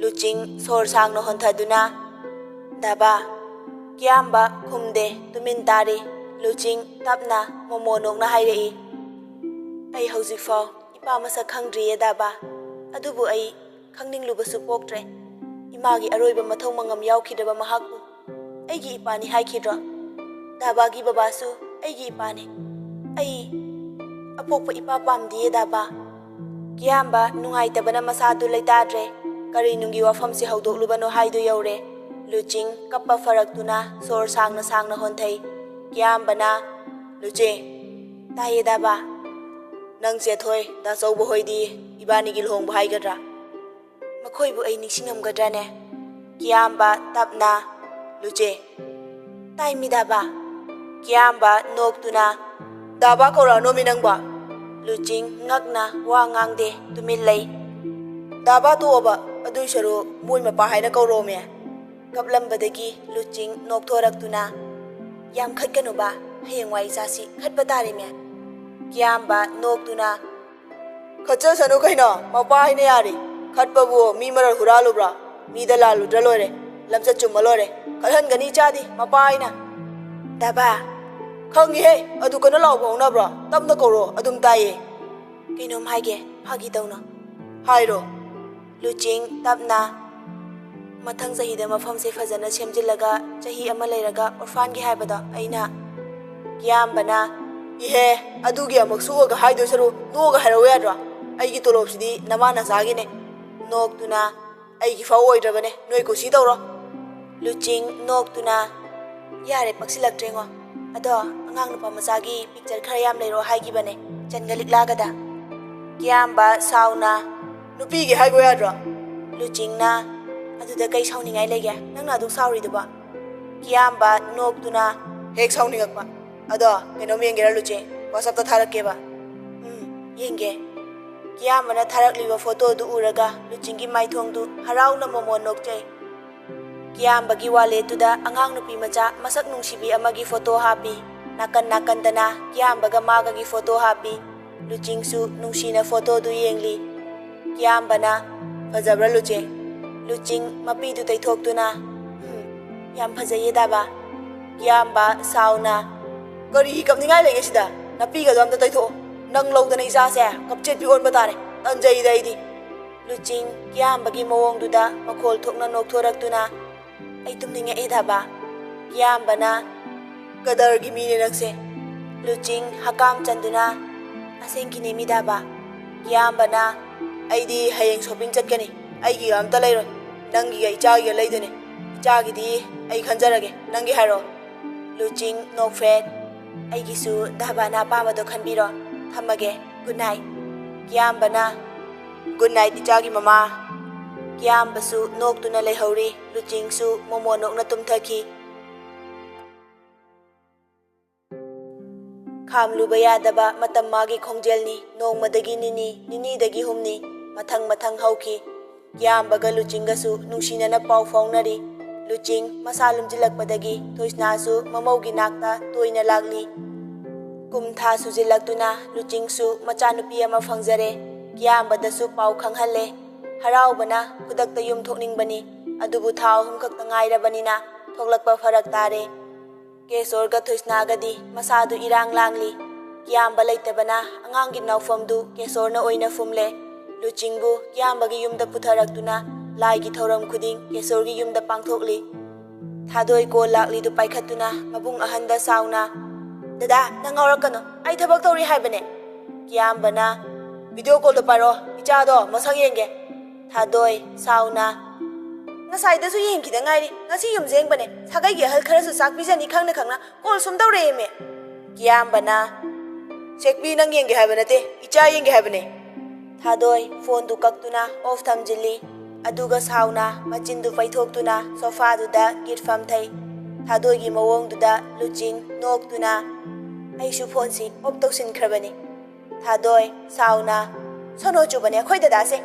ꯂꯨꯆꯤꯡ ꯁꯣꯔ ꯁꯥꯡꯅ ꯍꯣꯟꯊꯗꯨꯅ, "ꯗꯥꯕꯥ꯫" ꯀꯤꯌꯥꯝꯕ ꯈꯨꯝꯗꯦ, ꯇꯨꯃꯤꯟ ꯇꯥꯔꯤ꯫ ꯂꯨꯆꯤꯡ ꯇꯞꯅ ꯃꯣꯃꯣ ꯅꯣꯛꯅ ꯍꯥꯏꯔꯛꯏ, "ꯑꯩ ꯍꯧꯖꯤꯛꯐꯥꯎ ꯏꯄꯥ ꯃꯁꯛ ꯈꯪꯗ꯭ꯔꯤꯌꯦ ꯗꯥꯕꯥ꯫ ꯑꯗꯨꯕꯨ ꯑꯩ ꯈꯪꯅꯤꯡꯂꯨꯕꯁꯨ ꯄꯣꯛꯇ꯭ꯔꯦ꯫ ꯏꯃꯥꯒꯤ ꯑꯔꯣꯏꯕ ꯃꯊꯧ ꯃꯉꯝ ꯌꯥꯎꯈꯤꯗ꯭ꯔꯕ ꯃꯍꯥꯛꯄꯨ ꯑꯩꯒꯤ ꯏꯄꯥꯅꯤ ꯍꯥꯏꯈꯤꯗ꯭ꯔꯣ? ꯗꯥꯕꯥꯒꯤ ꯕꯕꯥꯁꯨ ꯑꯩꯒꯤ ꯏꯄꯥꯅꯤ꯫ ꯑꯩ ꯑꯄꯣꯛꯄ ꯏꯄꯥ ꯄꯥꯝꯗꯤꯌꯦ ꯗꯥꯕꯥ꯫" ꯀꯤꯌꯥꯝꯕ ꯅꯨꯡꯉꯥꯏꯇꯕꯅ ꯃꯁꯥꯗꯨ ꯂꯩꯇꯥꯗ꯭ꯔꯦ꯫ ꯀꯔꯤ ꯅꯨꯡꯒꯤ ꯋꯥꯐꯝꯁꯤ ꯍꯧꯗꯣꯛꯂꯨꯕꯅꯣ ꯍꯥꯏꯗꯨ ꯌꯧꯔꯦ꯫ ꯂꯨꯆꯤꯡ ꯀꯞꯄ ꯐꯔꯛꯇꯨꯅ ꯁꯣꯔ ꯁꯥꯡꯅ ꯁꯥꯡꯅ ꯍꯣꯟꯊꯩ꯫ ꯀꯤꯌꯥꯝꯕꯅ, "ꯂꯨꯆꯦ꯫" "ꯇꯥꯏꯌꯦ ꯗꯥꯕꯥ꯫" "ꯅꯪ ꯆꯦꯊꯣꯏ, ꯗꯥꯆꯧꯕ ꯍꯣꯏꯗꯤ ꯏꯕꯥꯅꯤꯒꯤ ꯂꯨꯍꯣꯡꯕ ꯍꯥꯏꯒꯗ꯭ꯔꯥ?" "ꯃꯈꯣꯏꯕꯨ ꯑꯩ ꯅꯤꯡꯁꯤꯡꯉꯝꯒꯗ꯭ꯔꯥꯅꯦ?" ꯀꯤꯌꯥꯝꯕ ꯇꯞꯅ, "ꯂꯨꯆꯦ꯫" "ꯇꯥꯏꯃꯤ ꯗꯥꯕꯥ꯫" ꯀꯤꯌꯥꯝꯕ ꯅꯣꯛꯇꯨꯅ, "ꯗꯥꯕꯥ ꯀꯧꯔꯛꯑꯅꯣꯃꯤ ꯅꯪꯕꯣ?" ꯂꯨꯆꯤꯡ ꯉꯛꯅ ꯋꯥ ꯉꯥꯡꯗꯦ, ꯇꯨꯃꯤꯟ ꯂꯩ꯫ "ꯗꯥꯕꯥ ꯇꯣꯛꯑꯣꯕ, ꯑꯗꯨꯏ ꯁꯔꯨꯛ ꯃꯣꯏ ꯃꯄꯥ ꯍꯥꯏꯅ ꯀꯧꯔꯣꯃꯦ꯫" ꯀꯞꯂꯝꯕꯗꯒꯤ ꯂꯨꯆꯤꯡ ꯅꯣꯛꯊꯣꯔꯛꯇꯨꯅ, "ꯌꯥꯝ ꯈꯠꯀꯅꯨꯕ, ꯍꯌꯦꯡꯋꯥꯏ ꯏꯆꯥꯁꯤ ꯈꯠꯄ ꯇꯥꯔꯦꯃꯦ꯫" ꯀꯤꯌꯥꯝꯕ ꯅꯣꯛꯇꯨꯅ, "ꯈꯠꯆꯁꯅꯨ ꯀꯩꯅꯣ, ꯃꯄꯥ ꯍꯥꯏꯅ ꯌꯥꯔꯤ꯫ ꯈꯠꯄꯕꯨ ꯃꯤ ꯃꯔꯜ ꯍꯨꯔꯥꯜꯂꯨꯕ꯭ꯔꯣ? ꯃꯤꯗ ꯂꯥꯜꯂꯨꯗ꯭ꯔ ꯂꯣꯏꯔꯦ, ꯂꯝꯆꯠ ꯆꯨꯝꯃ ꯂꯣꯏꯔꯦ꯫ ꯈꯠꯍꯟꯒꯅꯤ ꯏꯆꯥꯗꯤ, ꯃꯄꯥ ꯍꯥꯏꯅ꯫" "ꯗꯥꯕꯥ!" "ꯈꯪꯉꯤꯍꯦ, ꯑꯗꯨ ꯀꯩꯅꯣ ꯂꯥꯎꯕ ꯍꯧꯅꯕ꯭ꯔꯣ? ꯇꯞꯅ ꯀꯧꯔꯣ, ꯑꯗꯨꯝ ꯇꯥꯏꯌꯦ꯫" "ꯀꯩꯅꯣꯝ ꯍꯥꯏꯒꯦ, ꯐꯥꯒꯤ ꯇꯧꯅꯣ꯫" "ꯍꯥꯏꯔꯣ꯫" ꯂꯨꯆꯤꯡ ꯇꯞꯅ, "ꯃꯊꯪ ꯆꯍꯤꯗ ꯃꯐꯝꯁꯦ ꯐꯖꯅ ꯁꯦꯝꯖꯤꯜꯂꯒ ꯆꯍꯤ ꯑꯃ ꯂꯩꯔꯒ ꯑꯣꯔꯐꯥꯟꯒꯤ ꯍꯥꯏꯕꯗꯣ ꯑꯩꯅ꯫" ꯀꯤꯌꯥꯝꯕꯅ, "ꯏꯍꯦ, ꯑꯗꯨꯒꯤ ꯑꯃꯨꯛ ꯁꯣꯛꯑꯒ ꯍꯥꯏꯗꯣꯏ ꯁꯔꯨꯛ ꯅꯣꯛꯑꯒ ꯍꯥꯏꯔꯛꯎ ꯌꯥꯗ꯭ꯔꯣ? ꯑꯩꯒꯤ ꯇꯣꯂꯣꯞꯁꯤꯗꯤ ꯅꯃꯥ ꯅꯆꯥꯒꯤꯅꯦ꯫" ꯅꯣꯛꯇꯨꯅ, "ꯑꯩꯒꯤ ꯐꯥꯎ ꯑꯣꯏꯗ꯭ꯔꯕꯅꯦ, ꯅꯣꯏ ꯀꯨꯁꯤ ꯇꯧꯔꯣ꯫" ꯂꯨꯆꯤꯡ ꯅꯣꯛꯇꯨꯅ, "ꯌꯥꯔꯦ, ꯄꯛꯁꯤꯜꯂꯛꯇ꯭ꯔꯦꯉꯣ꯫ ꯑꯗꯣ ꯑꯉꯥꯡ ꯅꯨꯄꯥ ꯃꯆꯥꯒꯤ ꯄꯤꯛꯆꯔ ꯈꯔ ꯌꯥꯝ ꯂꯩꯔꯣ ꯍꯥꯏꯈꯤꯕꯅꯦ, ꯆꯟꯒ ꯂꯤꯛꯂꯥꯒꯗ꯫" ꯀꯤꯌꯥꯝꯕ ꯁꯥꯎꯅ, "ꯅꯨꯄꯤꯒꯤ ꯍꯥꯏꯒꯣ ꯌꯥꯗ꯭ꯔꯣ?" ꯂꯨꯆꯤꯡꯅ, "ꯑꯗꯨꯗ ꯀꯩ ꯁꯥꯎꯅꯤꯡꯉꯥꯏ ꯂꯩꯒꯦ, ꯅꯪꯅ ꯑꯗꯨꯛ ꯁꯥꯎꯔꯤꯗꯨꯕꯣ?" ꯀꯤꯌꯥꯝꯕ ꯅꯣꯛꯇꯨꯅ, "ꯍꯦꯛ ꯁꯥꯎꯅꯤꯡꯉꯛꯄ꯫ ꯑꯗꯣ ꯀꯩꯅꯣꯝ ꯌꯦꯡꯒꯦꯔꯥ ꯂꯨꯆꯤꯡ? WhatsApp-ꯇ ꯊꯥꯔꯛꯀꯦꯕ꯫" "ꯎꯝ, ꯌꯦꯡꯒꯦ꯫" ꯀꯤꯌꯥꯝꯕꯅ ꯊꯥꯔꯛꯂꯤꯕ ꯐꯣꯇꯣꯗꯨ ꯎꯔꯒ ꯂꯨꯆꯤꯡꯒꯤ ꯃꯥꯏꯊꯣꯡꯗꯨ ꯍꯔꯥꯎꯅ ꯃꯣꯃꯣꯟ ꯅꯣꯛꯆꯩ꯫ ꯀꯤꯌꯥꯝꯕꯒꯤ wallet-ꯇꯨꯗ ꯑꯉꯥꯡ ꯅꯨꯄꯤ ꯃꯆꯥ ꯃꯁꯛ ꯅꯨꯡꯁꯤꯕꯤ ꯑꯃꯒꯤ ꯐꯣꯇꯣ ꯍꯥꯞꯄꯤ꯫ ꯅꯥꯀꯟ ꯅꯥꯀꯟꯗꯅ ꯀꯤꯌꯥꯝꯕꯒ ꯃꯥꯒꯒꯤ ꯐꯣꯇꯣ ꯍꯥꯞꯄꯤ꯫ ꯂꯨꯆꯤꯡꯁꯨ ꯅꯨꯡꯁꯤꯅ ꯐꯣꯇꯣꯗꯨ ꯌꯦꯡꯂꯤ꯫ ꯀꯤꯌꯥꯝꯕꯅ, "ꯐꯖꯕ꯭ꯔꯥ ꯂꯨꯆꯤꯡ?" ꯂꯨꯆꯤꯡ ꯃꯄꯤꯗꯨ ꯇꯩꯊꯣꯛꯇꯨꯅ, "ꯎꯝ, ꯌꯥꯝ ꯐꯖꯩꯌꯦ ꯗꯥꯕꯥ꯫" ꯀꯤꯌꯥꯝꯕ ꯁꯥꯎꯅ, "ꯀꯔꯤ ꯀꯞꯅꯤꯡꯉꯥꯏ ꯂꯩꯒꯦ ꯁꯤꯗ? ꯅꯄꯤꯒꯗꯣ ꯑꯝꯇ ꯇꯩꯊꯣꯛꯑꯣ꯫ ꯅꯪ ꯂꯧꯗꯅ ꯏꯆꯥꯁꯦ ꯀꯞꯆꯦꯠꯄꯤ ꯑꯣꯟꯕ ꯇꯥꯔꯦ꯫ ꯇꯟꯖꯩꯗ ꯑꯩꯗꯤ꯫" ꯂꯨꯆꯤꯡ ꯀꯤꯌꯥꯝꯕꯒꯤ ꯃꯑꯣꯡꯗꯨꯗ ꯃꯈꯣꯜ ꯊꯣꯛꯅ ꯅꯣꯛꯊꯣꯔꯛꯇꯨꯅ, "ꯑꯩ ꯇꯨꯝꯅꯤꯡꯉꯛꯑꯦ ꯗꯥꯕꯥ꯫" ꯀꯤꯌꯥꯝꯕꯅ, "ꯀꯗꯔꯒꯤ ꯃꯤꯅꯦ ꯅꯪꯁꯦ꯫" ꯂꯨꯆꯤꯡ ꯍꯀꯥꯝ ꯆꯟꯗꯨꯅ, "ꯑꯁꯦꯡꯀꯤꯅꯦ ꯃꯤ ꯗꯥꯕꯥ꯫" ꯀꯤꯌꯥꯝꯕꯅ, "ꯑꯩꯗꯤ ꯍꯌꯦꯡ shopping ꯆꯠꯀꯅꯤ꯫ ꯑꯩꯒꯤꯒ ꯑꯝꯇ ꯂꯩꯔꯣꯏ꯫ ꯅꯪꯒꯤꯒ ꯏꯆꯥꯒꯤꯒ ꯂꯩꯗꯣꯏꯅꯦ꯫ ꯏꯆꯥꯒꯤꯗꯤ ꯑꯩ ꯈꯟꯖꯔꯒꯦ꯫ ꯅꯪꯒꯤ ꯍꯥꯏꯔꯛꯑꯣ꯫" ꯂꯨꯆꯤꯡ ꯅꯣꯛꯐꯦꯠ, "ꯑꯩꯒꯤꯁꯨ ꯗꯥꯕꯥꯅ ꯑꯄꯥꯝꯕꯗꯣ ꯈꯟꯕꯤꯔꯣ꯫ ꯊꯝꯃꯒꯦ꯫ Good night꯫" ꯀꯤꯌꯥꯝꯕꯅ, "Good night, ꯏꯆꯥꯒꯤ ꯃꯃꯥ꯫" ꯀꯤꯌꯥꯝꯕꯁꯨ ꯅꯣꯛꯇꯨꯅ ꯂꯩꯍꯧꯔꯤ꯫ ꯂꯨꯆꯤꯡꯁꯨ ꯃꯣꯃꯣꯟ ꯅꯣꯛꯅ ꯇꯨꯝꯊꯈꯤ꯫ ꯈꯥꯝꯂꯨꯕ ꯌꯥꯗꯕ ꯃꯇꯝ ꯃꯥꯒꯤ ꯈꯣꯡꯖꯦꯜꯅꯤ꯫ ꯅꯣꯡꯃꯗꯒꯤ ꯅꯤꯅꯤ, ꯅꯤꯅꯤꯗꯒꯤ ꯍꯨꯝꯅꯤ, ꯃꯊꯪ ꯃꯊꯪ ꯍꯧꯈꯤ꯫ ꯀꯤꯌꯥꯝꯕꯒ ꯂꯨꯆꯤꯡꯒꯁꯨ ꯅꯨꯡꯁꯤꯅꯅ ꯄꯥꯎ ꯐꯥꯎꯅꯔꯤ꯫ ꯂꯨꯆꯤꯡ ꯃꯁꯥ ꯂꯨꯝꯖꯤꯜꯂꯛꯄꯗꯒꯤ ꯊꯣꯏꯁꯅꯥꯁꯨ ꯃꯃꯧꯒꯤ ꯅꯥꯛꯇ ꯇꯣꯏꯅ ꯂꯥꯛꯂꯤ꯫ ꯀꯨꯝ ꯊꯥ ꯁꯨꯖꯤꯜꯂꯛꯇꯨꯅ ꯂꯨꯆꯤꯡꯁꯨ ꯃꯆꯥꯅꯨꯄꯤ ꯑꯃ ꯐꯪꯖꯔꯦ꯫ ꯀꯤꯌꯥꯝꯕꯗꯁꯨ ꯄꯥꯎ ꯈꯪꯍꯜꯂꯦ꯫ ꯍꯔꯥꯎꯕꯅ ꯈꯨꯗꯛꯇ ꯌꯨꯝ ꯊꯣꯛꯅꯤꯡꯕꯅꯤ, ꯑꯗꯨꯕꯨ ꯊꯥ ꯑꯍꯨꯝ ꯈꯛꯇ ꯉꯥꯏꯔꯕꯅꯤꯅ ꯊꯣꯛꯂꯛꯄ ꯐꯔꯛ ꯇꯥꯔꯦ꯫ ꯀꯦꯁꯣꯔꯒ ꯊꯣꯏꯁꯅꯥꯒꯗꯤ ꯃꯁꯥꯗꯨ ꯏꯔꯥꯡ ꯂꯥꯡꯂꯤ꯫ ꯀꯤꯌꯥꯝꯕ ꯂꯩꯇꯕꯅ ꯑꯉꯥꯡꯒꯤ ꯅꯥꯎꯐꯝꯗꯨ ꯀꯦꯁꯣꯔꯅ ꯑꯣꯏꯅ ꯐꯨꯝꯂꯦ꯫ ꯂꯨꯆꯤꯡꯕꯨ ꯀꯤꯌꯥꯝꯕꯒꯤ ꯌꯨꯝꯗ ꯄꯨꯊꯔꯛꯇꯨꯅ ꯂꯥꯏꯒꯤ ꯊꯧꯔꯝ ꯈꯨꯗꯤꯡ ꯀꯦꯁꯣꯔꯒꯤ ꯌꯨꯝꯗ ꯄꯥꯡꯊꯣꯛꯂꯤ꯫ ꯊꯥꯗꯣꯏ ꯀꯣꯜ ꯂꯥꯛꯂꯤꯗꯨ ꯄꯥꯏꯈꯠꯇꯨꯅ ꯃꯕꯨꯡ ꯑꯍꯟꯗ ꯁꯥꯎꯅ, "ꯗꯗꯥ, ꯅꯪ ꯉꯥꯎꯔꯛꯀꯅꯨ, ꯑꯩ ꯊꯕꯛ ꯇꯧꯔꯤ ꯍꯥꯏꯕꯅꯦ꯫" ꯀꯤꯌꯥꯝꯕꯅ, "ꯚꯤꯗꯤꯑꯣ ꯀꯣꯜꯗꯣ ꯄꯥꯏꯔꯣ, ꯏꯆꯥꯗꯣ ꯃꯁꯛ ꯌꯦꯡꯒꯦ꯫" ꯊꯥꯗꯣꯏ ꯁꯥꯎꯅ, "ꯉꯁꯥꯏꯗꯁꯨ ꯌꯦꯡꯈꯤꯗ ꯉꯥꯏꯔꯤ, ꯉꯁꯤ ꯌꯨꯝ ꯌꯦꯡꯕꯅꯦ, ꯁꯥꯒꯩꯒꯤ ꯑꯍꯜ ꯈꯔꯁꯨ ꯆꯥꯛ ꯄꯤꯖꯅꯤ ꯈꯪꯅ ꯈꯪꯅ ꯀꯣꯜ ꯁꯨꯝ ꯇꯧꯔꯛꯑꯦꯃꯦ꯫" ꯀꯤꯌꯥꯝꯕꯅ, "ꯁꯦꯛꯄꯤ, ꯅꯪ ꯌꯦꯡꯒꯦ ꯍꯥꯏꯕ ꯅꯠꯇꯦ, ꯏꯆꯥ ꯌꯦꯡꯒꯦ ꯍꯥꯏꯕꯅꯦ꯫" ꯊꯥꯗꯣꯏ ꯐꯣꯟꯗꯨ ꯀꯛꯇꯨꯅ ꯑꯣꯐ ꯊꯝꯖꯤꯜꯂꯤ꯫ ꯑꯗꯨꯒ ꯁꯥꯎꯅ ꯃꯆꯤꯟꯗꯨ ꯄꯩꯊꯣꯛꯇꯨꯅ ꯁꯣꯐꯥꯗꯨꯗ ꯒꯤꯠ ꯐꯝꯊꯩ꯫ ꯊꯥꯗꯣꯏꯒꯤ ꯃꯑꯣꯡꯗꯨꯗ ꯂꯨꯆꯤꯡ ꯅꯣꯛꯇꯨꯅ, "ꯑꯩꯁꯨ ꯐꯣꯟꯁꯤ ꯑꯣꯐ ꯇꯧꯁꯤꯟꯈ꯭ꯔꯕꯅꯤ꯫" ꯊꯥꯗꯣꯏ ꯁꯥꯎꯅ, "ꯁꯣꯅꯣ ꯆꯨꯕꯅꯦ ꯑꯩꯈꯣꯏ ꯗꯗꯥꯁꯦ꯫"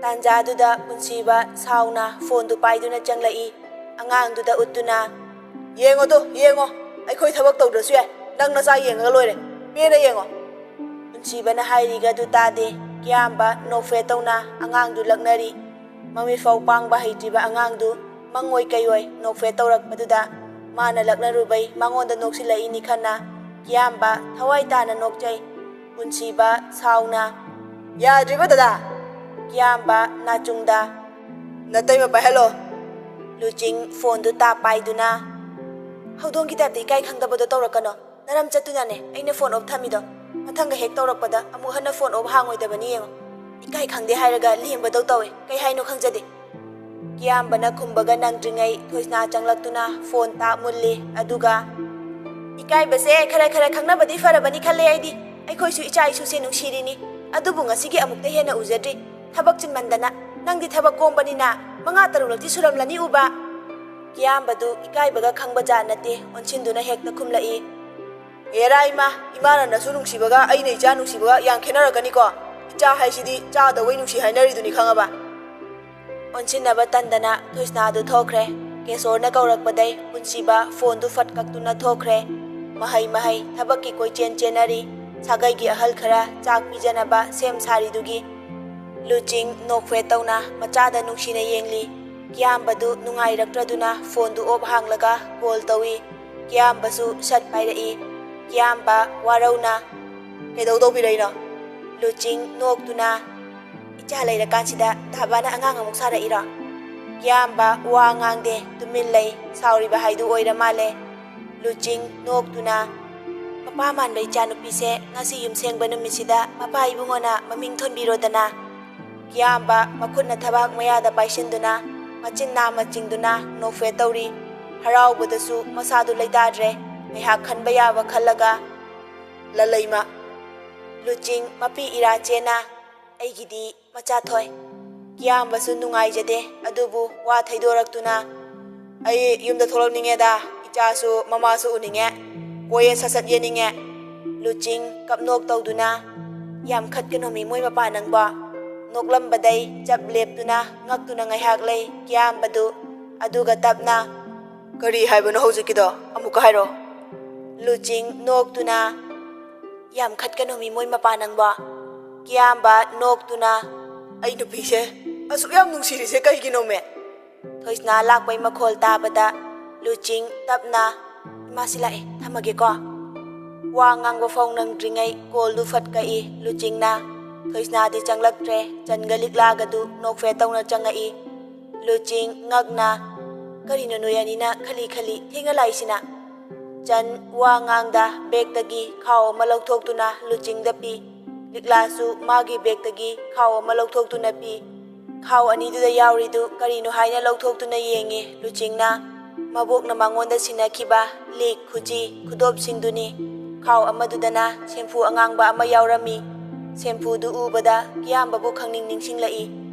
ꯇꯥꯟꯖꯥꯗꯨꯗ ꯄꯨꯟꯁꯤꯕ ꯁꯥꯎꯅ ꯐꯣꯟꯗꯨ ꯄꯥꯏꯗꯨꯅ ꯆꯪꯂꯛꯏ꯫ ꯑꯉꯥꯡꯗꯨꯗ ꯎꯠꯇꯨꯅ, "ꯌꯦꯡꯉꯣꯗꯣ, ꯌꯦꯡꯉꯣ, ꯑꯩꯈꯣꯏ ꯊꯕꯛ ꯇꯧꯗ꯭ꯔꯁꯨ ꯌꯥꯏ, ꯅꯪ ꯅꯆꯥ ꯌꯦꯡꯉꯒ ꯂꯣꯏꯔꯦ, ꯄꯦꯟꯅ ꯌꯦꯡꯉꯣ꯫" ꯄꯨꯟꯁꯤꯕꯅ ꯍꯥꯏꯔꯤꯒꯗꯨ ꯇꯥꯗꯦ꯫ ꯀꯤꯌꯥꯝꯕ ꯅꯣꯛꯐꯦꯠ ꯇꯧꯅ ꯑꯉꯥꯡꯗꯨ ꯂꯛꯅꯔꯤ꯫ ꯃꯃꯤꯠ ꯐꯥꯎ ꯄꯥꯡꯕ ꯍꯩꯇ꯭ꯔꯤꯕ ꯑꯉꯥꯡꯗꯨ ꯃꯪꯑꯣꯏ ꯀꯩꯑꯣꯏ ꯅꯣꯛꯐꯦꯠ ꯇꯧꯔꯛꯄꯗꯨꯗ ꯃꯥꯅ ꯂꯛꯅꯔꯨꯕꯩ ꯃꯉꯣꯟꯗ ꯅꯣꯛꯁꯤꯜꯂꯛꯏꯅꯤ ꯈꯟꯅ ꯀꯤꯌꯥꯝꯕ ꯊꯋꯥꯏ ꯇꯥꯅ ꯅꯣꯛꯆꯩ꯫ ꯄꯨꯟꯁꯤꯕ ꯁꯥꯎꯅ, "ꯌꯥꯗ꯭ꯔꯤꯕ ꯗꯗꯥ?" ꯀꯤꯌꯥꯝꯕ ꯅꯥꯆꯨꯡꯗ, "ꯅꯇꯩꯃ ꯄꯥꯏꯍꯜꯂꯣ꯫" ꯂꯨꯆꯤꯡ ꯐꯣꯟꯗꯨ ꯇꯥꯞ ꯄꯥꯏꯗꯨꯅ, "ꯍꯧꯗꯣꯡꯒꯤ ꯇꯥꯏꯞꯇ ꯏꯀꯥꯏ ꯈꯪꯗꯕꯗꯣ ꯇꯧꯔꯛꯀꯅꯣ꯫ ꯅꯔꯝ ꯆꯠꯇꯨꯅꯅꯦ ꯑꯩꯅ ꯐꯣꯟ ꯑꯣꯐ ꯊꯝꯃꯤꯗꯣ꯫ ꯃꯊꯪꯒ ꯍꯦꯛ ꯇꯧꯔꯛꯄꯗ ꯑꯃꯨꯛ ꯍꯟꯅ ꯐꯣꯟ ꯑꯣꯐ ꯍꯥꯡꯉꯣꯏꯗꯕꯅꯤ ꯌꯦꯡꯉꯣ꯫ ꯏꯀꯥꯏ ꯈꯪꯗꯦ ꯍꯥꯏꯔꯒ ꯂꯦꯝꯕꯗꯧ ꯇꯧꯋꯦ꯫ ꯀꯩ ꯍꯥꯏꯅꯣ ꯈꯪꯖꯗꯦ꯫" ꯀꯤꯌꯥꯝꯕꯅ ꯈꯨꯝꯕꯒ ꯅꯪꯗ꯭ꯔꯤꯉꯩ ꯊꯣꯏꯁꯅꯥ ꯆꯪꯂꯛꯇꯨꯅ ꯐꯣꯟ ꯇꯥꯞ ꯃꯨꯜꯂꯤ꯫ ꯑꯗꯨꯒ, "ꯏꯀꯥꯏꯕꯁꯦ ꯈꯔ ꯈꯔ ꯈꯪꯅꯕꯗꯤ ꯐꯔꯕꯅꯤ ꯈꯜꯂꯦ ꯑꯩꯗꯤ꯫ ꯑꯩꯈꯣꯏꯁꯨ ꯏꯆꯥ ꯏꯁꯨꯁꯦ ꯅꯨꯡꯁꯤꯔꯤꯅꯤ꯫ ꯑꯗꯨꯕꯨ ꯉꯁꯤꯒꯤ ꯑꯃꯨꯛꯇ ꯍꯦꯟꯅ ꯎꯖꯗ꯭ꯔꯤ꯫ ꯊꯕꯛ ꯆꯤꯟꯃꯟꯗꯅ꯫ ꯅꯪꯗꯤ ꯊꯕꯛ ꯀꯣꯝꯕꯅꯤꯅ ꯃꯉꯥ ꯇꯔꯨꯛꯂꯛꯇꯤ ꯁꯨꯔꯝꯂꯅꯤ ꯎꯕ꯫" ꯀꯤꯌꯥꯝꯕꯗꯨ ꯏꯀꯥꯏꯕꯒ ꯈꯪꯕ ꯖꯥꯠ ꯅꯠꯇꯦ, ꯑꯣꯟꯁꯤꯟꯗꯨꯅ ꯍꯦꯛꯇ ꯈꯨꯝꯂꯛꯏ꯫ ꯍꯦꯔꯥ ꯏꯃꯥ, ꯏꯃꯥꯅ ꯅꯁꯨ ꯅꯨꯡꯁꯤꯕꯒ ꯑꯩꯅ ꯏꯆꯥ ꯅꯨꯡꯁꯤꯕꯒ ꯌꯥꯝ ꯈꯦꯠꯅꯔꯛꯀꯅꯤꯀꯣ꯫ ꯏꯆꯥ ꯍꯥꯏꯁꯤꯗꯤ ꯆꯥꯗꯧꯕꯩ ꯅꯨꯡꯁꯤ ꯍꯥꯏꯅꯔꯤꯗꯨꯅꯤ, ꯈꯪꯉꯕ? ꯑꯣꯟꯁꯤꯟꯅꯕ ꯇꯟꯗꯅ ꯊꯣꯏꯁꯅꯥꯗꯨ ꯊꯣꯛꯈ꯭ꯔꯦ꯫ ꯀꯦꯁꯣꯔꯅ ꯀꯧꯔꯛꯄꯗꯩ ꯄꯨꯟꯁꯤꯕ ꯐꯣꯟꯗꯨ ꯐꯠ ꯀꯛꯇꯨꯅ ꯊꯣꯛꯈ꯭ꯔꯦ꯫ ꯃꯍꯩ ꯃꯍꯩ ꯊꯕꯛꯀꯤ ꯀꯣꯏꯆꯦꯟ ꯆꯦꯟꯅꯔꯤ꯫ ꯁꯥꯒꯩꯒꯤ ꯑꯍꯜ ꯈꯔ ꯆꯥꯛ ꯄꯤꯖꯅꯕ ꯁꯦꯝ ꯁꯥꯔꯤꯗꯨꯒꯤ꯫ ꯂꯨꯆꯤꯡ ꯅꯣꯛꯐꯦꯠ ꯇꯧꯅ ꯃꯆꯥꯗ ꯅꯨꯡꯁꯤꯅ ꯌꯦꯡꯂꯤ꯫ ꯀꯤꯌꯥꯝꯕꯗꯨ ꯅꯨꯡꯉꯥꯏꯔꯛꯇ꯭ꯔꯗꯨꯅ ꯐꯣꯟꯗꯨ ꯑꯣꯞ ꯍꯥꯡꯂꯒ ꯀꯣꯜ ꯇꯧꯏ꯫ ꯀꯤꯌꯥꯝꯕꯁꯨ ꯁꯠ ꯄꯥꯏꯔꯛꯏ꯫ ꯀꯤꯌꯥꯝꯕ ꯋꯥꯔꯧꯅ, "ꯀꯩꯗꯧ ꯇꯧꯕꯤꯔꯛꯏꯅꯣ?" ꯂꯨꯆꯤꯡ ꯅꯣꯛꯇꯨꯅ, "ꯏꯆꯥ ꯂꯩꯔꯀꯥꯟꯁꯤꯗ ꯗꯥꯕꯥꯅ ꯑꯉꯥꯡ ꯑꯃꯨꯛ ꯁꯥꯔꯛꯏꯔꯣ?" ꯀꯤꯌꯥꯝꯕ ꯋꯥ ꯉꯥꯡꯗꯦ, ꯇꯨꯃꯤꯟ ꯂꯩ꯫ ꯁꯥꯎꯔꯤꯕ ꯍꯥꯏꯗꯨ ꯑꯣꯏꯔ ꯃꯥꯜꯂꯦ꯫ ꯂꯨꯆꯤꯡ ꯅꯣꯛꯇꯨꯅ, "ꯃꯄꯥ ꯃꯥꯟꯕ ꯏꯆꯥꯅꯨꯄꯤꯁꯦ ꯉꯁꯤ ꯌꯨꯝ ꯁꯦꯡꯕ ꯅꯨꯃꯤꯠꯁꯤꯗ ꯃꯄꯥ ꯏꯕꯨꯡꯉꯣꯅ ꯃꯃꯤꯡ ꯊꯣꯟꯕꯤꯔꯣꯗꯅ"꯫ ꯀꯤꯌꯥꯝꯕ ꯃꯈꯨꯠꯅ ꯊꯕꯥꯛ ꯃꯌꯥꯗ ꯄꯥꯏꯁꯤꯟꯗꯨꯅ, ꯃꯆꯤꯟ ꯅꯥꯝꯃ ꯆꯤꯡꯗꯨꯅ ꯅꯣꯛꯐꯦꯠ ꯇꯧꯔꯤ꯫ ꯍꯔꯥꯎꯕꯗꯁꯨ ꯃꯁꯥꯗꯨ ꯂꯩꯇꯥꯗ꯭ꯔꯦ꯫ ꯉꯥꯏꯍꯥꯛ ꯈꯟꯕ ꯌꯥꯕ ꯈꯜꯂꯒ, "ꯂꯂꯩꯃ"꯫ ꯂꯨꯆꯤꯡ ꯃꯄꯤ ꯏꯔꯥ ꯆꯦꯟꯅ, "ꯑꯩꯒꯤꯗꯤ ꯃꯆꯥ ꯊꯣꯏ"꯫ ꯀꯤꯌꯥꯝꯕꯁꯨ ꯅꯨꯡꯉꯥꯏꯖꯗꯦ, ꯑꯗꯨꯕꯨ ꯋꯥ ꯊꯩꯗꯣꯔꯛꯇꯨꯅ, "ꯑꯩ ꯌꯨꯝꯗ ꯊꯣꯛꯂꯛꯅꯤꯡꯉꯦꯗ, ꯏꯆꯥꯁꯨ ꯃꯃꯥꯁꯨ ꯎꯅꯤꯡꯉꯦ, ꯀꯣꯏꯌꯦ ꯁꯠ ꯁꯠ ꯌꯦꯡꯅꯤꯡꯉꯦ"꯫ ꯂꯨꯆꯤꯡ ꯀꯞꯅꯣꯛ ꯇꯧꯗꯨꯅ, "ꯌꯥꯝ ꯈꯠꯀꯅꯣꯃꯤ ꯃꯣꯏ ꯃꯄꯥ ꯅꯪꯕꯣ"꯫ ꯅꯣꯛꯂꯝꯕꯗꯩ ꯆꯞ ꯂꯦꯞꯇꯨꯅ ꯉꯛꯇꯨꯅ ꯉꯥꯏꯍꯥꯛ ꯂꯩ ꯀꯤꯌꯥꯝꯕꯗꯨ, ꯑꯗꯨꯒ ꯇꯞꯅ, "ꯀꯔꯤ ꯍꯥꯏꯕꯅꯣ ꯍꯧꯖꯤꯛꯀꯤꯗꯣ? ꯑꯃꯨꯛꯀ ꯍꯥꯏꯔꯣ"꯫ ꯂꯨꯆꯤꯡ ꯅꯣꯛꯇꯨꯅ, "ꯌꯥꯝ ꯈꯠꯀꯅꯣꯃꯤ ꯃꯣꯏ ꯃꯄꯥ ꯅꯪꯕꯣ"꯫ ꯀꯤꯌꯥꯝꯕ ꯅꯣꯛꯇꯨꯅ, "ꯑꯩ ꯅꯨꯄꯤꯁꯦ ꯑꯁꯨꯛ ꯌꯥꯝ ꯅꯨꯡꯁꯤꯔꯤꯁꯦ ꯀꯩꯒꯤꯅꯣꯃꯦ?" ꯊꯣꯏꯁꯅꯥ ꯂꯥꯛꯄꯩ ꯃꯈꯣꯜ ꯇꯥꯕꯗ ꯂꯨꯆꯤꯡ ꯇꯞꯅ, "ꯏꯃꯥꯁꯤ ꯂꯥꯛꯑꯦ, ꯊꯝꯃꯒꯦꯀꯣ"꯫ ꯋꯥ ꯉꯥꯡꯕ ꯐꯥꯎ ꯅꯪꯗ꯭ꯔꯤꯉꯩ ꯀꯣꯜꯗꯨ ꯐꯠ ꯀꯛꯏ ꯂꯨꯆꯤꯡꯅ꯫ ꯊꯣꯏꯁꯅꯥꯗꯤ ꯆꯪꯂꯛꯇ꯭ꯔꯦ, ꯆꯟꯒ ꯂꯤꯛꯂꯥꯒꯗꯨ ꯅꯣꯛꯐꯦꯠ ꯇꯧꯅ ꯆꯪꯉꯛꯏ꯫ ꯂꯨꯆꯤꯡ ꯉꯛꯅ, "ꯀꯔꯤꯅꯣ ꯅꯣꯏ ꯑꯅꯤꯅ ꯈꯜꯂꯤ ꯈꯜꯂꯤ ꯊꯦꯡꯅ ꯂꯥꯛꯏꯁꯤꯅ?" ꯆꯟ ꯋꯥ ꯉꯥꯡꯗ ꯕꯦꯛꯇꯒꯤ ꯈꯥꯎ ꯑꯃ ꯂꯧꯊꯣꯛꯇꯨꯅ ꯂꯨꯆꯤꯡꯗ ꯄꯤ꯫ ꯂꯤꯛꯂꯥꯁꯨ ꯃꯥꯒꯤ ꯕꯦꯛꯇꯒꯤ ꯈꯥꯎ ꯑꯃ ꯂꯧꯊꯣꯛꯇꯨꯅ ꯄꯤ꯫ ꯈꯥꯎ ꯑꯅꯤꯗꯨꯗ ꯌꯥꯎꯔꯤꯗꯨ ꯀꯔꯤꯅꯣ ꯍꯥꯏꯅ ꯂꯧꯊꯣꯛꯇꯨꯅ ꯌꯦꯡꯉꯤ ꯂꯨꯆꯤꯡꯅ꯫ ꯃꯕꯣꯛꯅ ꯃꯉꯣꯟꯗ ꯁꯤꯟꯅꯈꯤꯕ ꯂꯤꯛ, ꯈꯨꯖꯤ, ꯈꯨꯗꯣꯞꯁꯤꯡꯗꯨꯅꯤ꯫ ꯈꯥꯎ ꯑꯃꯗꯨꯗꯅ ꯁꯦꯝꯐꯨ ꯑꯉꯥꯡꯕ ꯑꯃ ꯌꯥꯎꯔꯝꯃꯤ꯫ ꯁꯦꯝꯐꯨꯗꯨ ꯎꯕꯗ ꯀꯤꯌꯥꯝꯕꯕꯨ ꯈꯪꯅꯤꯡ ꯅꯤꯡꯁꯤꯡꯂꯛꯏ꯫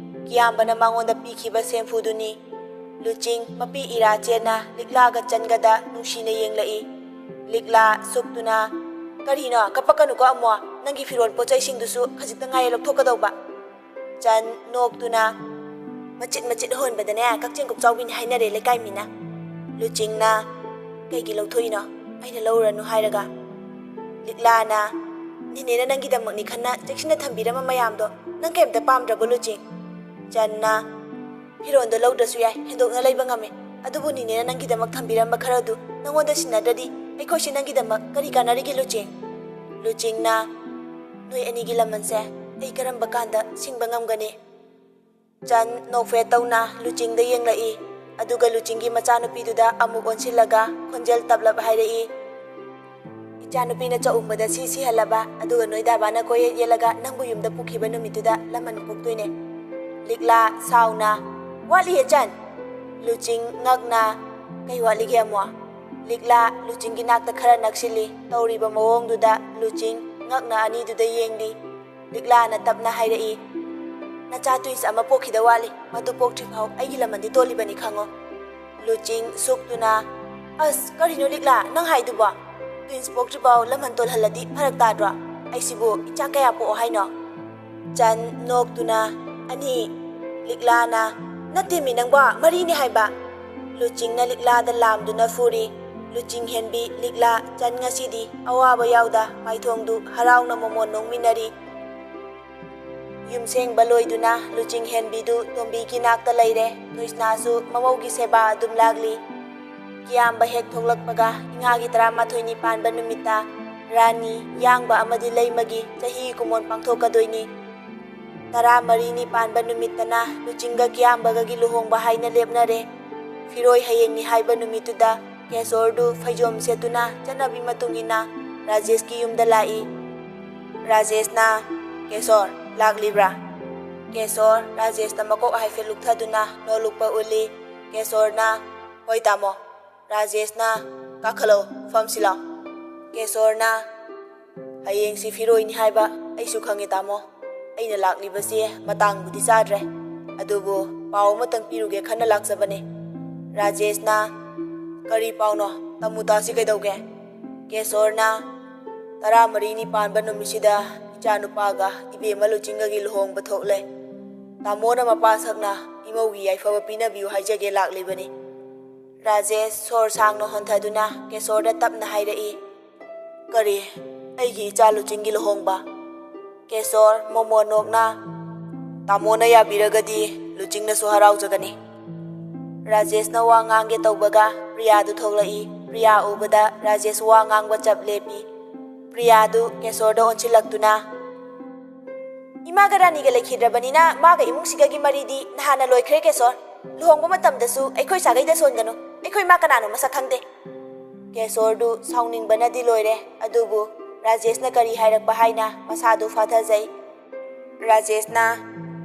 ꯀꯤꯌꯥꯝꯕꯅ ꯃꯉꯣꯟꯗ ꯄꯤꯈꯤꯕ ꯁꯦꯝꯐꯨꯗꯨꯅꯤ꯫ ꯂꯨꯆꯤꯡ ꯃꯄꯤ ꯏꯔꯥ ꯆꯦꯟꯅ ꯂꯤꯛꯂꯥꯒ ꯆꯟꯒꯗ ꯅꯨꯡꯁꯤꯅ ꯌꯦꯡꯂꯛꯏ꯫ ꯂꯤꯛꯂꯥ ꯁꯨꯛꯇꯨꯅ, "ꯀꯔꯤꯅꯣ? ꯀꯞꯄꯛꯀꯅꯨꯀꯣ ꯑꯃꯨꯛ꯫ ꯅꯪꯒꯤ ꯐꯤꯔꯣꯜ ꯄꯣꯠꯆꯩꯁꯤꯡꯗꯨꯁꯨ ꯈꯖꯤꯛꯇ ꯉꯥꯏꯔꯦ ꯂꯧꯊꯣꯛꯀꯗꯧꯕ꯫" ꯆꯟ ꯅꯣꯛꯇꯨꯅ, "ꯃꯆꯤꯠ ꯃꯆꯤꯠ ꯍꯣꯟꯕꯗꯅꯦ ꯀꯛꯆꯦꯡ ꯀꯣꯛꯆꯥꯎꯕꯤꯅꯤ ꯍꯥꯏꯅꯔꯦ ꯂꯩꯀꯥꯏ ꯃꯤꯅ꯫" ꯂꯨꯆꯤꯡꯅ, "ꯀꯩꯒꯤ ꯂꯧꯊꯣꯛꯏꯅꯣ? ꯑꯩꯅ ꯂꯧꯔꯅꯨ ꯍꯥꯏꯔꯒ?" ꯂꯤꯛꯂꯥꯅ, "ꯅꯦꯅꯦꯅ ꯅꯪꯒꯤꯗꯃꯛꯅꯤ ꯈꯟꯅ ꯆꯦꯛꯁꯤꯟꯅ ꯊꯝꯕꯤꯔꯝꯕ ꯃꯌꯥꯝꯗꯣ ꯅꯪ ꯀꯩꯝꯇ ꯄꯥꯝꯗ꯭ꯔꯕꯣ ꯂꯨꯆꯤꯡ?" ꯆꯟꯅ, "ꯐꯤꯔꯣꯟꯗꯣ ꯂꯧꯗ꯭ꯔꯁꯨ ꯌꯥꯏ, ꯍꯦꯟꯗꯣꯛꯅ ꯂꯩꯕ ꯉꯝꯃꯦ꯫ ꯑꯗꯨꯕꯨ ꯅꯤꯅꯦꯅ ꯅꯪꯒꯤꯗꯃꯛ ꯊꯝꯕꯤꯔꯝꯕ ꯈꯔꯗꯨ ꯅꯪꯉꯣꯟꯗ ꯁꯤꯟꯅꯗ꯭ꯔꯗꯤ ꯑꯩꯈꯣꯏꯁꯦ ꯅꯪꯒꯤꯗꯃꯛ ꯀꯔꯤ ꯀꯥꯟꯅꯔꯤꯒꯦ ꯂꯨꯆꯤꯡ?" ꯂꯨꯆꯤꯡꯅ, "ꯅꯣꯏ ꯑꯅꯤꯒꯤ ꯂꯃꯟꯁꯦ ꯑꯩ ꯀꯔꯝꯕ ꯀꯥꯟꯗ ꯁꯤꯡꯕ ꯉꯝꯒꯅꯤ?" ꯆꯟ ꯅꯣꯛꯐꯦꯠ ꯇꯧꯅ ꯂꯨꯆꯤꯡꯗ ꯌꯦꯡꯂꯛꯏ꯫ ꯑꯗꯨꯒ ꯂꯨꯆꯤꯡꯒꯤ ꯃꯆꯥꯅꯨꯄꯤꯗꯨꯗ ꯑꯃꯨꯛ ꯑꯣꯟꯁꯤꯜꯂꯒ ꯈꯣꯟꯖꯦꯜ ꯇꯞꯂꯞ ꯍꯥꯏꯔꯛꯏ, "ꯏꯆꯥꯅꯨꯄꯤꯅ ꯆꯥꯛꯎꯝꯕꯗ ꯁꯤ ꯁꯤꯍꯜꯂꯕ, ꯑꯗꯨꯒ ꯅꯣꯏ ꯗꯥꯕꯥꯅ ꯀꯣꯏꯌꯦꯠ ꯌꯦꯠꯂꯒ ꯅꯪꯕꯨ ꯌꯨꯝꯗ ꯄꯨꯈꯤꯕ ꯅꯨꯃꯤꯠꯇꯨꯗ ꯂꯃꯟ ꯀꯣꯛꯇꯣꯏꯅꯦ꯫" ꯂꯤꯛꯂꯥ ꯁꯥꯎꯅ, "ꯋꯥꯠꯂꯤꯌꯦ ꯆꯟ!" ꯂꯨꯆꯤꯡ ꯉꯛꯅ, "ꯀꯩ ꯋꯥꯠꯂꯤꯒꯦ ꯑꯃꯨꯛ?" ꯂꯤꯛꯂꯥ ꯂꯨꯆꯤꯡꯒꯤ ꯅꯥꯛꯇ ꯈꯔ ꯅꯛꯁꯤꯜꯂꯤ꯫ ꯇꯧꯔꯤꯕ ꯃꯑꯣꯡꯗꯨꯗ ꯂꯨꯆꯤꯡ ꯉꯛꯅ ꯑꯅꯤꯗꯨꯗ ꯌꯦꯡꯂꯤ꯫ ꯂꯤꯛꯂꯥꯅ ꯇꯞꯅ ꯍꯥꯏꯔꯛꯏ, "ꯅꯆꯥ twins ꯑꯃ ꯄꯣꯛꯈꯤꯗ ꯋꯥꯠꯂꯤ꯫ ꯃꯗꯨ ꯄꯣꯛꯇ꯭ꯔꯤꯐꯥꯎ ꯑꯩꯒꯤ ꯂꯃꯟꯗꯤ ꯇꯣꯜꯂꯤꯕꯅꯤ ꯈꯪꯉꯣ꯫" ꯂꯨꯆꯤꯡ ꯁꯨꯛꯇꯨꯅ, "ꯑꯁ, ꯀꯔꯤꯅꯣ ꯂꯤꯛꯂꯥ ꯅꯪ ꯍꯥꯏꯗꯨꯕꯣ? Twins ꯄꯣꯛꯇ꯭ꯔꯤꯐꯥꯎ ꯂꯃꯟ ꯇꯣꯜꯍꯜꯂꯗꯤ ꯐꯔꯛ ꯇꯥꯗ꯭ꯔꯣ? ꯑꯩꯁꯤꯕꯨ ꯏꯆꯥ ꯀꯌꯥ ꯄꯣꯛꯑꯣ ꯍꯥꯏꯅꯣ?" ꯆꯟ ꯅꯣꯛꯇꯨꯅ, "ꯑꯅꯤ꯫" ꯂꯤꯛꯂꯥꯅ, "ꯅꯠꯇꯦꯃꯤ ꯅꯪꯕꯣ, ꯃꯔꯤꯅꯤ ꯍꯥꯏꯕ꯫" ꯂꯨꯆꯤꯡꯅ ꯂꯤꯛꯂꯥꯗ ꯂꯥꯝꯗꯨꯅ ꯐꯨꯔꯤ꯫ ꯂꯨꯆꯤꯡ ꯍꯦꯟꯕꯤ ꯂꯤꯛꯂꯥ ꯆꯟ ꯉꯁꯤꯗꯤ ꯑꯋꯥꯕ ꯌꯥꯎꯗ ꯃꯥꯏꯊꯣꯡꯗꯨ ꯍꯔꯥꯎꯅ ꯃꯣꯃꯣꯟ ꯅꯣꯡꯃꯤꯟꯅꯔꯤ꯫ ꯌꯨꯝꯁꯦꯡꯕ ꯂꯣꯏꯗꯨꯅ ꯂꯨꯆꯤꯡ ꯍꯦꯟꯕꯤꯗꯨ ꯇꯣꯝꯕꯤꯒꯤ ꯅꯥꯛꯇ ꯂꯩꯔꯦ꯫ ꯊꯣꯏꯁꯅꯥꯁꯨ ꯃꯃꯧꯒꯤ ꯁꯦꯕꯥ ꯑꯗꯨꯝ ꯂꯥꯛꯂꯤ꯫ ꯀꯤꯌꯥꯝꯕ ꯍꯦꯛ ꯊꯣꯛꯂꯛꯄꯒ ꯏꯉꯥꯒꯤ ꯇꯔꯥꯃꯥꯊꯣꯏꯅꯤ ꯄꯥꯟꯕ ꯅꯨꯃꯤꯠꯇ ꯔꯥꯅꯤ, ꯌꯥꯡꯕ ꯑꯃꯗꯤ ꯂꯩꯃꯒꯤ ꯆꯍꯤ ꯀꯨꯃꯣꯟ ꯄꯥꯡꯊꯣꯛꯀꯗꯣꯏꯅꯤ꯫ ꯇꯔꯥꯃꯔꯤꯅꯤ ꯄꯥꯟꯕ ꯅꯨꯃꯤꯠꯇꯅ ꯂꯨꯆꯤꯡꯒ ꯀꯤꯌꯥꯝꯕꯒꯒꯤ ꯂꯨꯍꯣꯡꯕ ꯍꯥꯏꯅ ꯂꯦꯞꯅꯔꯦ꯫ ꯐꯤꯔꯣꯏ ꯍꯌꯦꯡꯅꯤ ꯍꯥꯏꯕ ꯅꯨꯃꯤꯠꯇꯨꯗ ꯀꯦꯁꯣꯔꯗꯨ ꯐꯩꯖꯣꯝ ꯁꯦꯠꯇꯨꯅ ꯆꯠꯅꯕꯤ ꯃꯇꯨꯡ ꯏꯟꯅ ꯔꯥꯖꯦꯁꯀꯤ ꯌꯨꯝꯗ ꯂꯥꯛꯏ꯫ ꯔꯥꯖꯦꯁꯅ, "ꯀꯦꯁꯣꯔ, ꯂꯥꯛꯂꯤꯕ꯭ꯔꯥ?" ꯀꯦꯁꯣꯔ ꯔꯥꯖꯦꯁꯇ ꯃꯀꯣꯛ ꯍꯥꯏꯐꯦꯠ ꯂꯨꯛꯊꯗꯨꯅ ꯅꯣꯂꯨꯛꯄ ꯎꯠꯂꯤ꯫ ꯀꯦꯁꯣꯔꯅ, "ꯍꯣꯏ ꯇꯥꯃꯣ꯫" ꯔꯥꯖꯦꯁꯅ, "ꯀꯥꯈꯠꯂꯣ, ꯐꯝꯁꯤ ꯂꯥꯎ꯫" ꯀꯦꯁꯣꯔꯅ, "ꯍꯌꯦꯡꯁꯤ ꯐꯤꯔꯣꯏꯅꯤ ꯍꯥꯏꯕ ꯑꯩꯁꯨ ꯈꯪꯉꯤ ꯇꯥꯃꯣ꯫ ꯑꯩꯅ ꯂꯥꯛꯂꯤꯕꯁꯤ ꯃꯇꯥꯡꯕꯨꯗꯤ ꯆꯥꯗ꯭ꯔꯦ꯫ ꯑꯗꯨꯕꯨ ꯄꯥꯎ ꯑꯃꯇꯪ ꯄꯤꯔꯨꯒꯦ ꯈꯟꯅ ꯂꯥꯛꯆꯕꯅꯤ꯫" ꯔꯥꯖꯦꯁꯅ, "ꯀꯔꯤ ꯄꯥꯎꯅꯣ? ꯇꯝꯃꯨ ꯇꯥꯁꯤ ꯀꯩꯗꯧꯒꯦ?" ꯀꯦꯁꯣꯔꯅ, "ꯇꯔꯥꯃꯔꯤꯅꯤ ꯄꯥꯟꯕ ꯅꯨꯃꯤꯠꯁꯤꯗ ꯏꯆꯥꯅꯨꯄꯥꯒ ꯏꯕꯦꯝꯃ ꯂꯨꯆꯤꯡꯒꯒꯤ ꯂꯨꯍꯣꯡꯕ ꯊꯣꯛꯂꯦ꯫ ꯇꯥꯃꯣꯅ ꯃꯄꯥ ꯁꯛꯅ ꯏꯃꯧꯒꯤ ꯌꯥꯏꯐꯕ ꯄꯤꯅꯕꯤꯌꯨ ꯍꯥꯏꯖꯒꯦ ꯂꯥꯛꯂꯤꯕꯅꯤ꯫" ꯔꯥꯖꯦꯁ ꯁꯣꯔ ꯁꯥꯡꯅ ꯍꯣꯟꯊꯗꯨꯅ ꯀꯦꯁꯣꯔꯗ ꯇꯞꯅ ꯍꯥꯏꯔꯛꯏ, "ꯀꯔꯤ? ꯑꯩꯒꯤ ꯏꯆꯥ ꯂꯨꯆꯤꯡꯒꯤ ꯂꯨꯍꯣꯡꯕ?" ꯀꯦꯁꯣꯔ ꯃꯣꯃꯣꯟ ꯅꯣꯛꯅ, "ꯇꯥꯃꯣꯅ ꯌꯥꯕꯤꯔꯒꯗꯤ ꯂꯨꯆꯤꯡꯅꯁꯨ ꯍꯔꯥꯎꯖꯒꯅꯤ꯫" ꯔꯥꯖꯦꯁꯅ ꯋꯥ ꯉꯥꯡꯒꯦ ꯇꯧꯕꯒ ꯄ꯭ꯔꯤꯌꯥꯗꯨ ꯊꯣꯛꯂꯛꯏ꯫ ꯄ꯭ꯔꯤꯌꯥ ꯎꯕꯗ ꯔꯥꯖꯦꯁ ꯋꯥ ꯉꯥꯡꯕ ꯆꯞ ꯂꯦꯞꯄꯤ꯫ ꯄ꯭ꯔꯤꯌꯥꯗꯨ ꯀꯦꯁꯣꯔꯗ ꯑꯣꯟꯁꯤꯜꯂꯛꯇꯨꯅ, "ꯏꯃꯥꯒ ꯔꯥꯅꯤꯒ ꯂꯩꯈꯤꯗ꯭ꯔꯕꯅꯤꯅ ꯃꯥꯒ ꯏꯃꯨꯡꯁꯤꯒꯒꯤ ꯃꯔꯤꯗꯤ ꯅꯍꯥꯟꯅ ꯂꯣꯏꯈ꯭ꯔꯦ ꯀꯦꯁꯣꯔ꯫ ꯂꯨꯍꯣꯡꯕ ꯃꯇꯝꯗꯁꯨ ꯑꯩꯈꯣꯏ ꯁꯥꯒꯩꯗ ꯁꯣꯟꯒꯅꯨ꯫ ꯑꯩꯈꯣꯏ ꯏꯃꯥ ꯀꯅꯥꯅꯣ ꯃꯁꯛ ꯈꯪꯗꯦ꯫" ꯀꯦꯁꯣꯔꯗꯨ ꯁꯥꯎꯅꯤꯡꯕꯅꯗꯤ ꯂꯣꯏꯔꯦ, ꯑꯗꯨꯕꯨ ꯔꯥꯖꯦꯁꯅ ꯀꯔꯤ ꯍꯥꯏꯔꯛꯄ ꯍꯥꯏꯅ ꯃꯁꯥꯗꯨ ꯐꯥꯊꯖꯩ꯫ ꯔꯥꯖꯦꯁꯅ,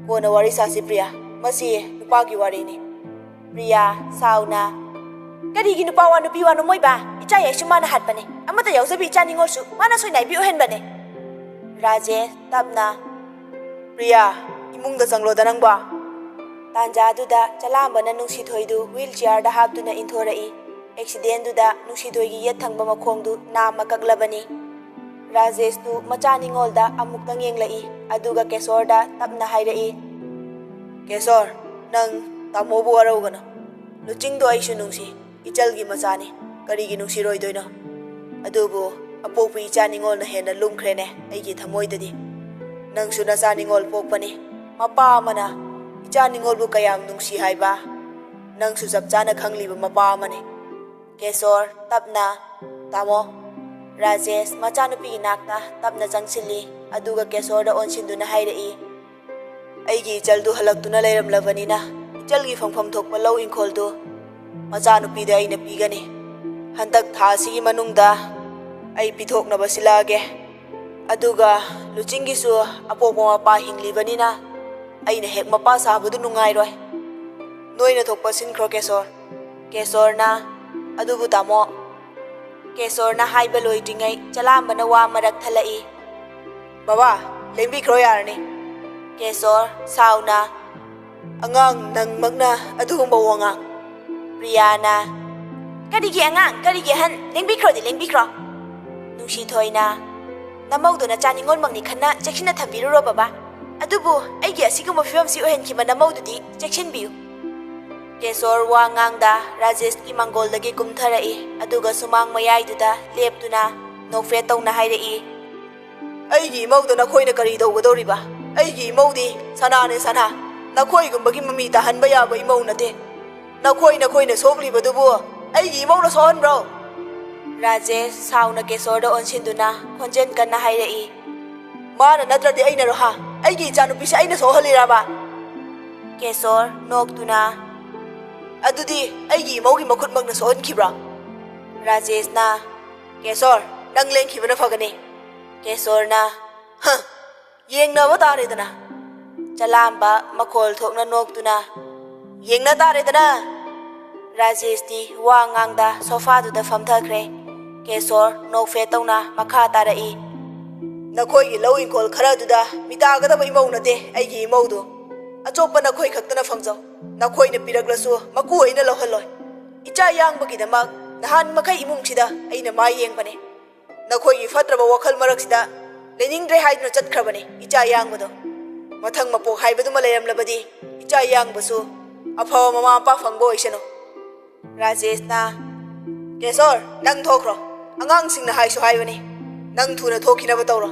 "ꯀꯣꯟꯅ ꯋꯥꯔꯤ ꯁꯥꯁꯤ ꯄ꯭ꯔꯤꯌꯥ, ꯃꯁꯤ ꯅꯨꯄꯥꯒꯤ ꯋꯥꯔꯤꯅꯤ꯫" ꯄ꯭ꯔꯤꯌꯥ ꯁꯥꯎꯅ, "ꯀꯔꯤꯒꯤ ꯅꯨꯄꯥ ꯋꯥ ꯅꯨꯄꯤ ꯋꯥꯅꯣ ꯃꯣꯏꯕꯥ? ꯏꯆꯥ ꯌꯥꯏꯁꯨ ꯃꯥꯅ ꯍꯥꯠꯄꯅꯦ꯫ ꯑꯃꯠꯇ ꯌꯥꯎꯖꯕꯤ ꯏꯆꯥ ꯅꯤꯉꯣꯜꯁꯨ ꯃꯥꯅ ꯁꯣꯏꯅꯥꯏꯕꯤ ꯑꯣꯏꯍꯟꯕꯅꯦ꯫" ꯔꯥꯖꯦꯁ ꯇꯞꯅ, "ꯄ꯭ꯔꯤꯌꯥ, ꯏꯃꯨꯡꯗ ꯆꯪꯂꯣꯗ ꯅꯪꯕꯣ꯫" ꯇꯥꯟꯖꯥꯗꯨꯗ ꯆꯂꯥꯝꯕꯅ ꯅꯨꯡꯁꯤꯊꯣꯏꯗꯨ ꯋꯤꯜ ꯆꯤꯌꯥꯔꯗ ꯍꯥꯞꯇꯨꯅ ꯏꯟꯊꯣꯔꯛꯏ꯫ ꯑꯦꯛꯁꯤꯗꯦꯟꯗꯨꯗ ꯅꯨꯡꯁꯤꯊꯣꯏꯒꯤ ꯌꯦꯠ ꯊꯪꯕ ꯃꯈꯣꯡꯗꯨ ꯅꯥꯝꯃ ꯀꯛꯂꯕꯅꯤ꯫ ꯔꯥꯖꯦꯁꯇꯨ ꯃꯆꯥ ꯅꯤꯉꯣꯜꯗ ꯑꯃꯨꯛꯇꯪ ꯌꯦꯡꯂꯛꯏ, ꯑꯗꯨꯒ ꯀꯦꯁꯣꯔꯗ ꯇꯞꯅ ꯍꯥꯏꯔꯛꯏ, "ꯀꯦꯁꯣꯔ, ꯅꯪ ꯇꯥꯃꯣꯕꯨ ꯋꯥꯔꯧꯒꯅꯨ꯫ ꯂꯨꯆꯤꯡꯗꯣ ꯑꯩꯁꯨ ꯅꯨꯡꯁꯤ, ꯏꯆꯜꯒꯤ ꯃꯆꯥꯅꯤ, ꯀꯔꯤꯒꯤ ꯅꯨꯡꯁꯤꯔꯣꯏꯗꯣꯏꯅꯣ? ꯑꯗꯨꯕꯨ ꯑꯄꯣꯛꯄ ꯏꯆꯥ ꯅꯤꯉꯣꯜꯅ ꯍꯦꯟꯅ ꯂꯨꯝꯈ꯭ꯔꯦꯅꯦ ꯑꯩꯒꯤ ꯊꯃꯣꯏꯗꯗꯤ꯫ ꯅꯪꯁꯨ ꯅꯆꯥ ꯅꯤꯉꯣꯜ ꯄꯣꯛꯄꯅꯤ, ꯃꯄꯥ ꯑꯃꯅ ꯏꯆꯥ ꯅꯤꯉꯣꯜꯕꯨ ꯀꯌꯥꯝ ꯅꯨꯡꯁꯤ ꯍꯥꯏꯕ? ꯅꯪꯁꯨ ꯆꯞ ꯆꯥꯅ ꯈꯪꯂꯤꯕ ꯃꯄꯥ ꯑꯃꯅꯤ꯫" ꯀꯦꯁꯣꯔ ꯇꯞꯅ, "ꯇꯥꯃꯣ꯫" ꯔꯥꯖꯦꯁ ꯃꯆꯥꯅꯨꯄꯤꯒꯤ ꯅꯥꯛꯇ ꯇꯞꯅ ꯆꯪꯁꯤꯜꯂꯤ, ꯑꯗꯨꯒ ꯀꯦꯁꯣꯔꯗ ꯑꯣꯟꯁꯤꯟꯗꯨꯅ ꯍꯥꯏꯔꯛꯏ, "ꯑꯩꯒꯤ ꯏꯆꯜꯗꯨ ꯍꯜꯂꯛꯇꯨꯅ ꯂꯩꯔꯝꯂꯕꯅꯤꯅ ꯏꯆꯜꯒꯤ ꯐꯪꯐꯝ ꯊꯣꯛꯄ ꯂꯧ ꯏꯪꯈꯣꯜꯗꯨ ꯃꯆꯥꯅꯨꯄꯤꯗ ꯑꯩꯅ ꯄꯤꯒꯅꯤ꯫ ꯍꯟꯗꯛ ꯊꯥ ꯑꯁꯤꯒꯤ ꯃꯅꯨꯡꯗ ꯑꯩ ꯄꯤꯊꯣꯛꯅꯕ ꯁꯤꯜꯂꯛꯑꯒꯦ꯫ ꯑꯗꯨꯒ ꯂꯨꯆꯤꯡꯒꯤꯁꯨ ꯑꯄꯣꯛꯄ ꯃꯄꯥ ꯍꯤꯡꯂꯤꯕꯅꯤꯅ ꯑꯩꯅ ꯍꯦꯛ ꯃꯄꯥ ꯁꯥꯕꯗꯨ ꯅꯨꯡꯉꯥꯏꯔꯣꯏ꯫ ꯅꯣꯏꯅ ꯊꯣꯛꯄ ꯁꯤꯟꯈ꯭ꯔꯣ ꯀꯦꯁꯣꯔ꯫" ꯀꯦꯁꯣꯔꯅ, "ꯑꯗꯨꯕꯨ ꯇꯥꯃꯣ꯫" ꯀꯦꯁꯣꯔꯅ ꯍꯥꯏꯕ ꯂꯣꯏꯗ꯭ꯔꯤꯉꯩ ꯆꯂꯥꯝꯕꯅ ꯋꯥ ꯃꯔꯛ ꯊꯠꯂꯛꯏ, "ꯕꯕꯥ, ꯂꯦꯡꯕꯤꯈ꯭ꯔꯣ ꯌꯥꯔꯅꯤ꯫" ꯀꯦꯁꯣꯔ ꯁꯥꯎꯅ, "ꯑꯉꯥꯡ ꯅꯪꯃꯛꯅ ꯑꯗꯨꯒꯨꯝꯕ ꯋꯥꯉꯥꯡ꯫" ꯄ꯭ꯔꯤꯌꯥꯅ, "ꯀꯔꯤꯒꯤ ꯑꯉꯥꯡ, ꯀꯔꯤꯒꯤ ꯑꯍꯟ? ꯂꯦꯡꯕꯤꯈ꯭ꯔꯣꯗꯤ ꯂꯦꯡꯕꯤꯈ꯭ꯔꯣ꯫ ꯅꯨꯡꯁꯤꯊꯣꯏꯅ, "ꯅꯃꯧꯗꯨꯅ ꯆꯥꯅꯤꯡꯉꯣꯟꯃꯛꯅꯤ ꯈꯟꯅ ꯆꯦꯛꯁꯤꯟꯅ ꯊꯝꯕꯤꯔꯨꯔꯣ ꯕꯕꯥ꯫ ꯑꯗꯨꯕꯨ ꯑꯩꯒꯤ ꯑꯁꯤꯒꯨꯝꯕ ꯐꯤꯕꯝꯁꯤ ꯑꯣꯏꯍꯟꯈꯤꯕ ꯅꯃꯧꯗꯨꯗꯤ ꯆꯦꯛꯁꯤꯟꯕꯤꯌꯨ"꯫ ꯀꯦꯁꯣꯔ ꯋꯥ ꯉꯥꯡꯗ ꯔꯥꯖꯦꯁꯀꯤ ꯃꯥꯡꯒꯣꯜꯗꯒꯤ ꯀꯨꯝꯊꯔꯛꯏ, ꯑꯗꯨꯒ ꯁꯨꯃꯥꯡ ꯃꯌꯥꯏꯗꯨꯗ ꯂꯦꯞꯇꯨꯅ ꯅꯣꯛꯐꯦꯠ ꯇꯧꯅ ꯍꯥꯏꯔꯛꯏ, "ꯑꯩꯒꯤ ꯏꯃꯧꯗ ꯅꯈꯣꯏꯅ ꯀꯔꯤ ꯇꯧꯒꯗꯧꯔꯤꯕ? ꯑꯩꯒꯤ ꯏꯃꯧꯗꯤ ꯁꯅꯥꯅꯦ ꯁꯅꯥ꯫ ꯅꯈꯣꯏꯒꯨꯝꯕꯒꯤ ꯃꯃꯤ ꯇꯥꯍꯟꯕ ꯌꯥꯕ ꯏꯃꯧ ꯅꯠꯇꯦ꯫ ꯅꯈꯣꯏ ꯅꯈꯣꯏꯅ ꯁꯣꯛꯂꯤꯕꯗꯨꯕꯨ ꯑꯩꯒꯤ ꯏꯃꯧꯅ ꯁꯣꯛꯍꯟꯕ꯭ꯔꯣ?" ꯔꯥꯖꯦꯁ ꯁꯥꯎꯅ ꯀꯦꯁꯣꯔꯗ ꯑꯣꯟꯁꯤꯟꯗꯨꯅ ꯈꯣꯟꯖꯦꯜ ꯀꯟꯅ ꯍꯥꯏꯔꯛꯏ, "ꯃꯥꯅ ꯅꯠꯇ꯭ꯔꯗꯤ ꯑꯩꯅꯔꯣ ꯍꯥ? ꯑꯩꯒꯤ ꯏꯆꯥꯅꯨꯄꯤꯁꯦ ꯑꯩꯅ ꯁꯣꯛꯍꯜꯂꯤꯔꯕ?" ꯀꯦꯁꯣꯔ ꯅꯣꯛꯇꯨꯅ, "ꯑꯗꯨꯗꯤ ꯑꯩꯒꯤ ꯏꯃꯧꯒꯤ ꯃꯈꯨꯠꯃꯛꯅ ꯁꯣꯛꯍꯟꯈꯤꯕ꯭ꯔꯣ?" ꯔꯥꯖꯦꯁꯅ, "ꯀꯦꯁꯣꯔ, ꯅꯪ ꯂꯦꯡꯈꯤꯕꯅ ꯐꯒꯅꯤ"꯫ ꯀꯦꯁꯣꯔꯅ, "ꯍ, ꯌꯦꯡꯅꯕ ꯇꯥꯔꯦꯗꯅ"꯫ ꯆꯂꯥꯝꯕ ꯃꯈꯣꯜ ꯊꯣꯛꯅ ꯅꯣꯛꯇꯨꯅ, "ꯌꯦꯡꯅ ꯇꯥꯔꯦꯗꯅ"꯫ ꯔꯥꯖꯦꯁꯇꯤ ꯋꯥ ꯉꯥꯡꯗ ꯁꯣꯐꯥꯗꯨꯗ ꯐꯝꯊꯈ꯭ꯔꯦ꯫ ꯀꯦꯁꯣꯔ ꯅꯣꯛꯐꯦꯠ ꯇꯧꯅ ꯃꯈꯥ ꯇꯥꯔꯛꯏ, "ꯅꯈꯣꯏꯒꯤ ꯂꯧ ꯏꯪꯈꯣꯜ ꯈꯔꯗꯨꯗ ꯃꯤꯇꯥꯒꯗꯕ ꯏꯃꯧ ꯅꯠꯇꯦ ꯑꯩꯒꯤ ꯏꯃꯧꯗꯨ꯫ ꯑꯆꯣꯞꯄ ꯅꯈꯣꯏ ꯈꯛꯇꯅ ꯐꯪꯖꯧ꯫ ꯅꯈꯣꯏꯅ ꯄꯤꯔꯛꯂꯁꯨ ꯃꯀꯨ ꯑꯩꯅ ꯂꯧꯍꯜꯂꯣꯏ꯫ ꯏꯆꯥ ꯌꯥꯡꯕꯒꯤꯗꯃꯛ ꯅꯍꯥꯟ ꯃꯈꯩ ꯏꯃꯨꯡꯁꯤꯗ ꯑꯩꯅ ꯃꯥꯏ ꯌꯦꯡꯕꯅꯦ꯫ ꯅꯈꯣꯏꯒꯤ ꯐꯠꯇ꯭ꯔꯕ ꯋꯥꯈꯜ ꯃꯔꯛꯁꯤꯗ ꯂꯩꯅꯤꯡꯗ꯭ꯔꯦ ꯍꯥꯏꯗꯨꯅ ꯆꯠꯈ꯭ꯔꯕꯅꯦ ꯏꯆꯥ ꯌꯥꯡꯕꯗꯣ꯫ ꯃꯊꯪ ꯃꯄꯣꯛ ꯍꯥꯏꯕꯗꯨꯃ ꯂꯩꯔꯝꯂꯕꯗꯤ ꯏꯆꯥ ꯌꯥꯡꯕꯁꯨ ꯑꯐꯕ ꯃꯃꯥ ꯃꯄꯥ ꯐꯪꯕ ꯑꯣꯏꯁꯅꯨ"꯫ ꯔꯥꯖꯦꯁꯅ, "ꯀꯦꯁꯣꯔ, ꯅꯪ ꯊꯣꯛꯈ꯭ꯔꯣ꯫ ꯑꯉꯥꯡꯁꯤꯡꯅ ꯍꯥꯏꯁꯨ ꯍꯥꯏꯕꯅꯤ꯫ ꯅꯪ ꯊꯨꯅ ꯊꯣꯛꯈꯤꯅꯕ ꯇꯧꯔꯣ꯫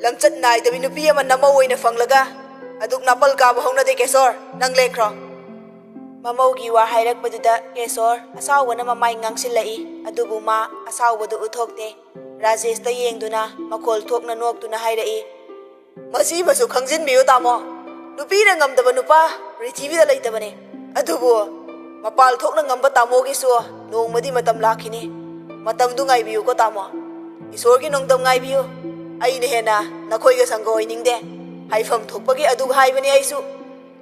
ꯂꯝꯆꯠ ꯅꯥꯏꯗꯕꯤ ꯅꯨꯄꯤ ꯑꯃ ꯅꯃꯧ ꯑꯣꯏꯅ ꯐꯪꯂꯒ ꯑꯗꯨꯛ ꯅꯥꯄꯜ ꯀꯥꯕ ꯍꯧꯅꯗꯦ ꯀꯦꯁꯣꯔ꯫ ꯅꯪ ꯂꯦꯛꯈ꯭ꯔꯣ"꯫ ꯃꯃꯧꯒꯤ ꯋꯥ ꯍꯥꯏꯔꯛꯄꯗꯨꯗ ꯀꯦꯁꯣꯔ ꯑꯁꯥꯎꯕꯅ ꯃꯃꯥꯏ ꯉꯥꯡꯁꯤꯜꯂꯛꯏ, ꯑꯗꯨꯕꯨ ꯃꯥ ꯑꯁꯥꯎꯕꯗꯨ ꯎꯠꯊꯣꯛꯇꯦ꯫ ꯔꯥꯖꯦꯁꯇ ꯌꯦꯡꯗꯨꯅ ꯃꯈꯣꯜ ꯊꯣꯛꯅ ꯅꯣꯛꯇꯨꯅ ꯍꯥꯏꯔꯛꯏ, "ꯃꯁꯤꯃꯁꯨ ꯈꯪꯖꯤꯟꯕꯤꯌꯨ ꯇꯥꯃꯣ꯫ ꯅꯨꯄꯤꯅ ꯉꯝꯗꯕ ꯅꯨꯄꯥ ꯄ꯭ꯔꯤꯊꯤꯕꯤꯗ ꯂꯩꯇꯕꯅꯦ꯫ ꯑꯗꯨꯕꯨ ꯃꯄꯥꯜ ꯊꯣꯛꯅ ꯉꯝꯕ ꯇꯥꯃꯣꯒꯤꯁꯨ ꯅꯣꯡꯃꯗꯤ ꯃꯇꯝ ꯂꯥꯛꯈꯤꯅꯤ꯫ ꯃꯇꯝꯗꯨ ꯉꯥꯏꯕꯤꯌꯨꯀꯣ ꯇꯥꯃꯣ꯫ ꯏꯁꯣꯔꯒꯤ ꯅꯣꯡꯗꯝ ꯉꯥꯏꯕꯤꯌꯨ꯫ ꯑꯩꯅ ꯍꯦꯟꯅ ꯅꯈꯣꯏꯒ ꯁꯪꯒ ꯑꯣꯏꯅꯤꯡꯗꯦ꯫ ꯍꯥꯏꯐꯝ ꯊꯣꯛꯄꯒꯤ ꯑꯗꯨ ꯍꯥꯏꯕꯅꯤ ꯑꯩꯁꯨ꯫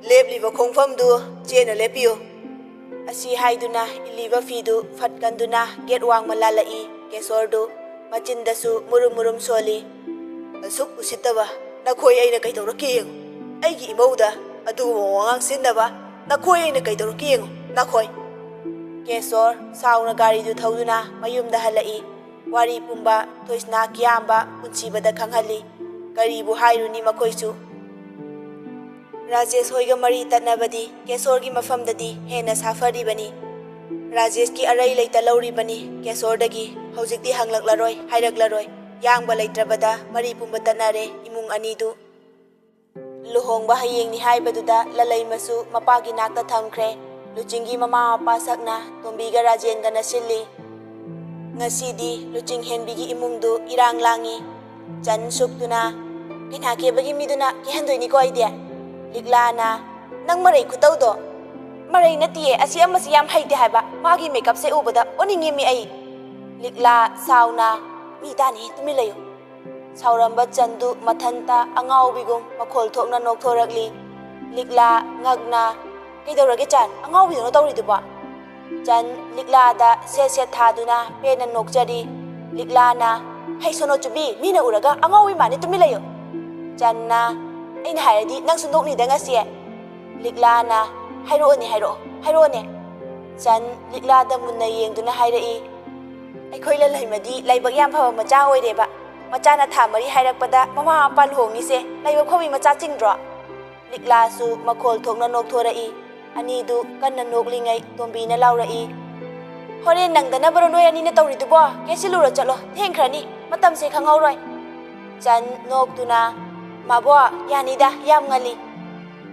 ꯂꯦꯞꯂꯤꯕ ꯈꯣꯡꯐꯝꯗꯨ ꯆꯦꯅ ꯂꯦꯞꯄꯤꯌꯨ"꯫ ꯑꯁꯤ ꯍꯥꯏꯗꯨꯅ ꯏꯜꯂꯤꯕ ꯐꯤꯗꯨ ꯐꯠ ꯀꯟꯗꯨꯅ ꯒꯦꯠ ꯋꯥꯡꯃ ꯂꯥꯜꯂꯛꯏ꯫ ꯀꯦꯁꯣꯔꯗꯨ ꯃꯆꯤꯟꯗꯁꯨ ꯃꯨꯔꯨꯝ ꯃꯨꯔꯨꯝ ꯁꯣꯜꯂꯤ꯫ "ꯑꯁꯨꯛ ꯎꯁꯤꯠꯇꯕ ꯅꯈꯣꯏ ꯑꯩꯅ ꯀꯩꯗꯧꯔꯛꯀꯦ ꯌꯦꯡꯉꯨ꯫ ꯑꯩꯒꯤ ꯏꯃꯧꯗ ꯑꯗꯨꯒꯨꯝꯕ ꯋꯥꯉꯥꯡ ꯁꯤꯖꯤꯟꯅꯕ ꯅꯈꯣꯏ ꯑꯩꯅ ꯀꯩꯗꯧꯔꯛꯀꯦ ꯌꯦꯡꯉꯨ, ꯅꯈꯣꯏ"꯫ ꯀꯦꯁꯣꯔ ꯁꯥꯎꯅ ꯒꯥꯔꯤꯗꯨ ꯊꯧꯗꯨꯅ ꯃꯌꯨꯝꯗ ꯍꯜꯂꯛꯏ꯫ ꯋꯥꯔꯤ ꯄꯨꯝꯕ ꯊꯣꯏꯁꯅꯥ ꯀꯤꯌꯥꯝꯕ ꯄꯨꯟꯁꯤꯕꯗ ꯈꯪꯍꯜꯂꯤ꯫ ꯀꯔꯤꯕꯨ ꯍꯥꯏꯔꯨꯅꯤ ꯃꯈꯣꯏꯁꯨ꯫ ꯔꯥꯖꯦꯁ ꯍꯣꯏꯒ ꯃꯔꯤ ꯇꯠꯅꯕꯗꯤ ꯀꯦꯁꯣꯔꯒꯤ ꯃꯐꯝꯗꯗꯤ ꯍꯦꯟꯅ ꯁꯥꯐꯔꯤꯕꯅꯤ꯫ ꯔꯥꯖꯦꯁꯀꯤ ꯑꯔꯩ ꯂꯩꯇ ꯂꯧꯔꯤꯕꯅꯤ ꯀꯦꯁꯣꯔꯗꯒꯤ꯫ ꯍꯧꯖꯤꯛꯇꯤ ꯍꯪꯂꯛꯂꯔꯣꯏ, ꯍꯥꯏꯔꯛꯂꯔꯣꯏ꯫ ꯌꯥꯡꯕ ꯂꯩꯇ꯭ꯔꯕꯗ ꯃꯔꯤ ꯄꯨꯝꯕ ꯇꯠꯅꯔꯦ ꯏꯃꯨꯡ ꯑꯅꯤꯗꯨ꯫ ꯂꯨꯍꯣꯡꯕ ꯍꯌꯦꯡꯅꯤ ꯍꯥꯏꯕꯗꯨꯗ ꯂꯂꯩꯃꯁꯨ ꯃꯄꯥꯒꯤ ꯅꯥꯛꯇ ꯊꯝꯈ꯭ꯔꯦ꯫ ꯂꯨꯆꯤꯡꯒꯤ ꯃꯃꯥ ꯃꯄꯥ ꯁꯛꯅ ꯇꯣꯝꯕꯤꯒ ꯔꯥꯖꯦꯟꯒꯅ ꯁꯤꯜꯂꯤ꯫ ꯉꯁꯤꯗꯤ ꯂꯨꯆꯤꯡ ꯍꯦꯟꯕꯤꯒꯤ ꯏꯃꯨꯡꯗꯨ ꯏꯔꯥꯡ ꯂꯥꯡꯉꯤ꯫ ꯆꯟ ꯁꯨꯛꯇꯨꯅ, "ꯀꯩꯅꯥ ꯀꯦꯕꯒꯤ ꯃꯤꯗꯨꯅ ꯀꯦꯍꯟꯗꯣꯏꯅꯤꯀꯣ ꯑꯩꯗꯤ?" ꯂꯤꯛꯂꯥꯅ, "ꯅꯪ ꯃꯔꯩ ꯈꯨꯇꯧꯗꯣ!" "ꯃꯔꯩ ꯅꯠꯇꯤꯌꯦ, ꯑꯁꯤ ꯑꯃꯁꯤ ꯌꯥꯝ ꯍꯩꯇꯦ ꯍꯥꯏꯕ, ꯃꯥꯒꯤ ꯃꯦꯀꯞꯁꯦ ꯎꯕꯗ ꯑꯣꯟꯅꯤꯡꯉꯦꯃꯤ ꯑꯩ!" ꯂꯤꯛꯂꯥ ꯁꯥꯎꯅ, "ꯃꯤ ꯇꯥꯅꯤ, ꯇꯨꯃꯤꯟ ꯂꯩꯌꯨ!" ꯁꯥꯎꯔꯝꯕ ꯆꯟꯗꯨ ꯃꯊꯟꯇ ꯑꯉꯥꯎꯕꯤꯒꯨꯝ ꯃꯈꯣꯜ ꯊꯣꯛꯅ ꯅꯣꯛꯊꯣꯔꯛꯂꯤ꯫ ꯂꯤꯛꯂꯥ ꯉꯛꯅ, "ꯀꯩꯗꯧꯔꯒꯦ ꯆꯟ? ꯑꯉꯥꯎꯕꯤꯗꯧꯅ ꯇꯧꯔꯤꯗꯨꯕꯣ?" ꯆꯟ ꯂꯤꯛꯂꯥꯗ ꯁꯦꯠ ꯁꯦꯠ ꯊꯥꯗꯨꯅ ꯄꯦꯟꯅ ꯅꯣꯛꯆꯔꯤ꯫ ꯂꯤꯛꯂꯥꯅ, "ꯍꯩ ꯁꯣꯅꯣꯆꯨꯕꯤ, ꯃꯤꯅ ꯎꯔꯒ ꯑꯉꯥꯎꯕꯤ ꯃꯥꯟꯅꯤ, ꯇꯨꯃꯤꯟ ꯂꯩꯌꯨ!" ꯆꯟꯅ, "ꯑꯩꯅ ꯍꯥꯏꯔꯗꯤ ꯅꯪꯁꯨ ꯅꯣꯛꯅꯤꯗ ꯉꯁꯤ!" ꯂꯤꯛꯂꯥꯅ, "ꯍꯥꯏꯔꯛꯑꯣꯅꯦ, ꯍꯥꯏꯔꯛꯑꯣ, ꯍꯥꯏꯔꯛꯑꯣꯅꯦ!" ꯆꯟ ꯂꯤꯛꯂꯥꯗ ꯃꯨꯟꯅ ꯌꯦꯡꯗꯨꯅ ꯍꯥꯏꯔꯛꯏ, "ꯑꯩꯈꯣꯏ ꯂꯂꯩꯃꯗꯤ ꯂꯥꯏꯕꯛ ꯌꯥꯝ ꯐꯕ ꯃꯆꯥ ꯑꯣꯏꯔꯦꯕ꯫ ꯃꯆꯥꯅ ꯊꯥ ꯃꯔꯤ ꯍꯥꯏꯔꯛꯄꯗ ꯃꯃꯥ ꯃꯄꯥ ꯂꯨꯍꯣꯡꯉꯤꯁꯦ ꯂꯥꯏꯕꯛ ꯐꯕꯤ ꯃꯆꯥ ꯆꯤꯡꯗ꯭ꯔꯣ?" ꯂꯤꯛꯂꯥꯁꯨ ꯃꯈꯣꯜ ꯊꯣꯛꯅ ꯅꯣꯛꯊꯣꯔꯛꯏ꯫ ꯑꯅꯤꯗꯨ ꯀꯟꯅ ꯅꯣꯛꯂꯤꯉꯩ ꯇꯣꯝꯕꯤꯅ ꯂꯥꯎꯔꯛꯏ, "ꯍꯣꯔꯦꯟ ꯅꯪꯗꯅꯕꯔꯣ ꯅꯣꯏ ꯑꯅꯤꯅ ꯇꯧꯔꯤꯗꯨꯕꯣ? ꯀꯦꯁꯤꯜꯂꯨꯔꯣ ꯆꯠꯂꯣ, ꯊꯦꯡꯈ꯭ꯔꯅꯤ, ꯃꯇꯝꯁꯦ ꯈꯪꯍꯧꯔꯣꯏ!" ꯆꯟ ꯅꯣꯛꯇꯨꯅ, "ꯃꯥꯕꯣ, ꯌꯥꯅꯤꯗ, ꯌꯥꯝ ꯉꯜꯂꯤ!"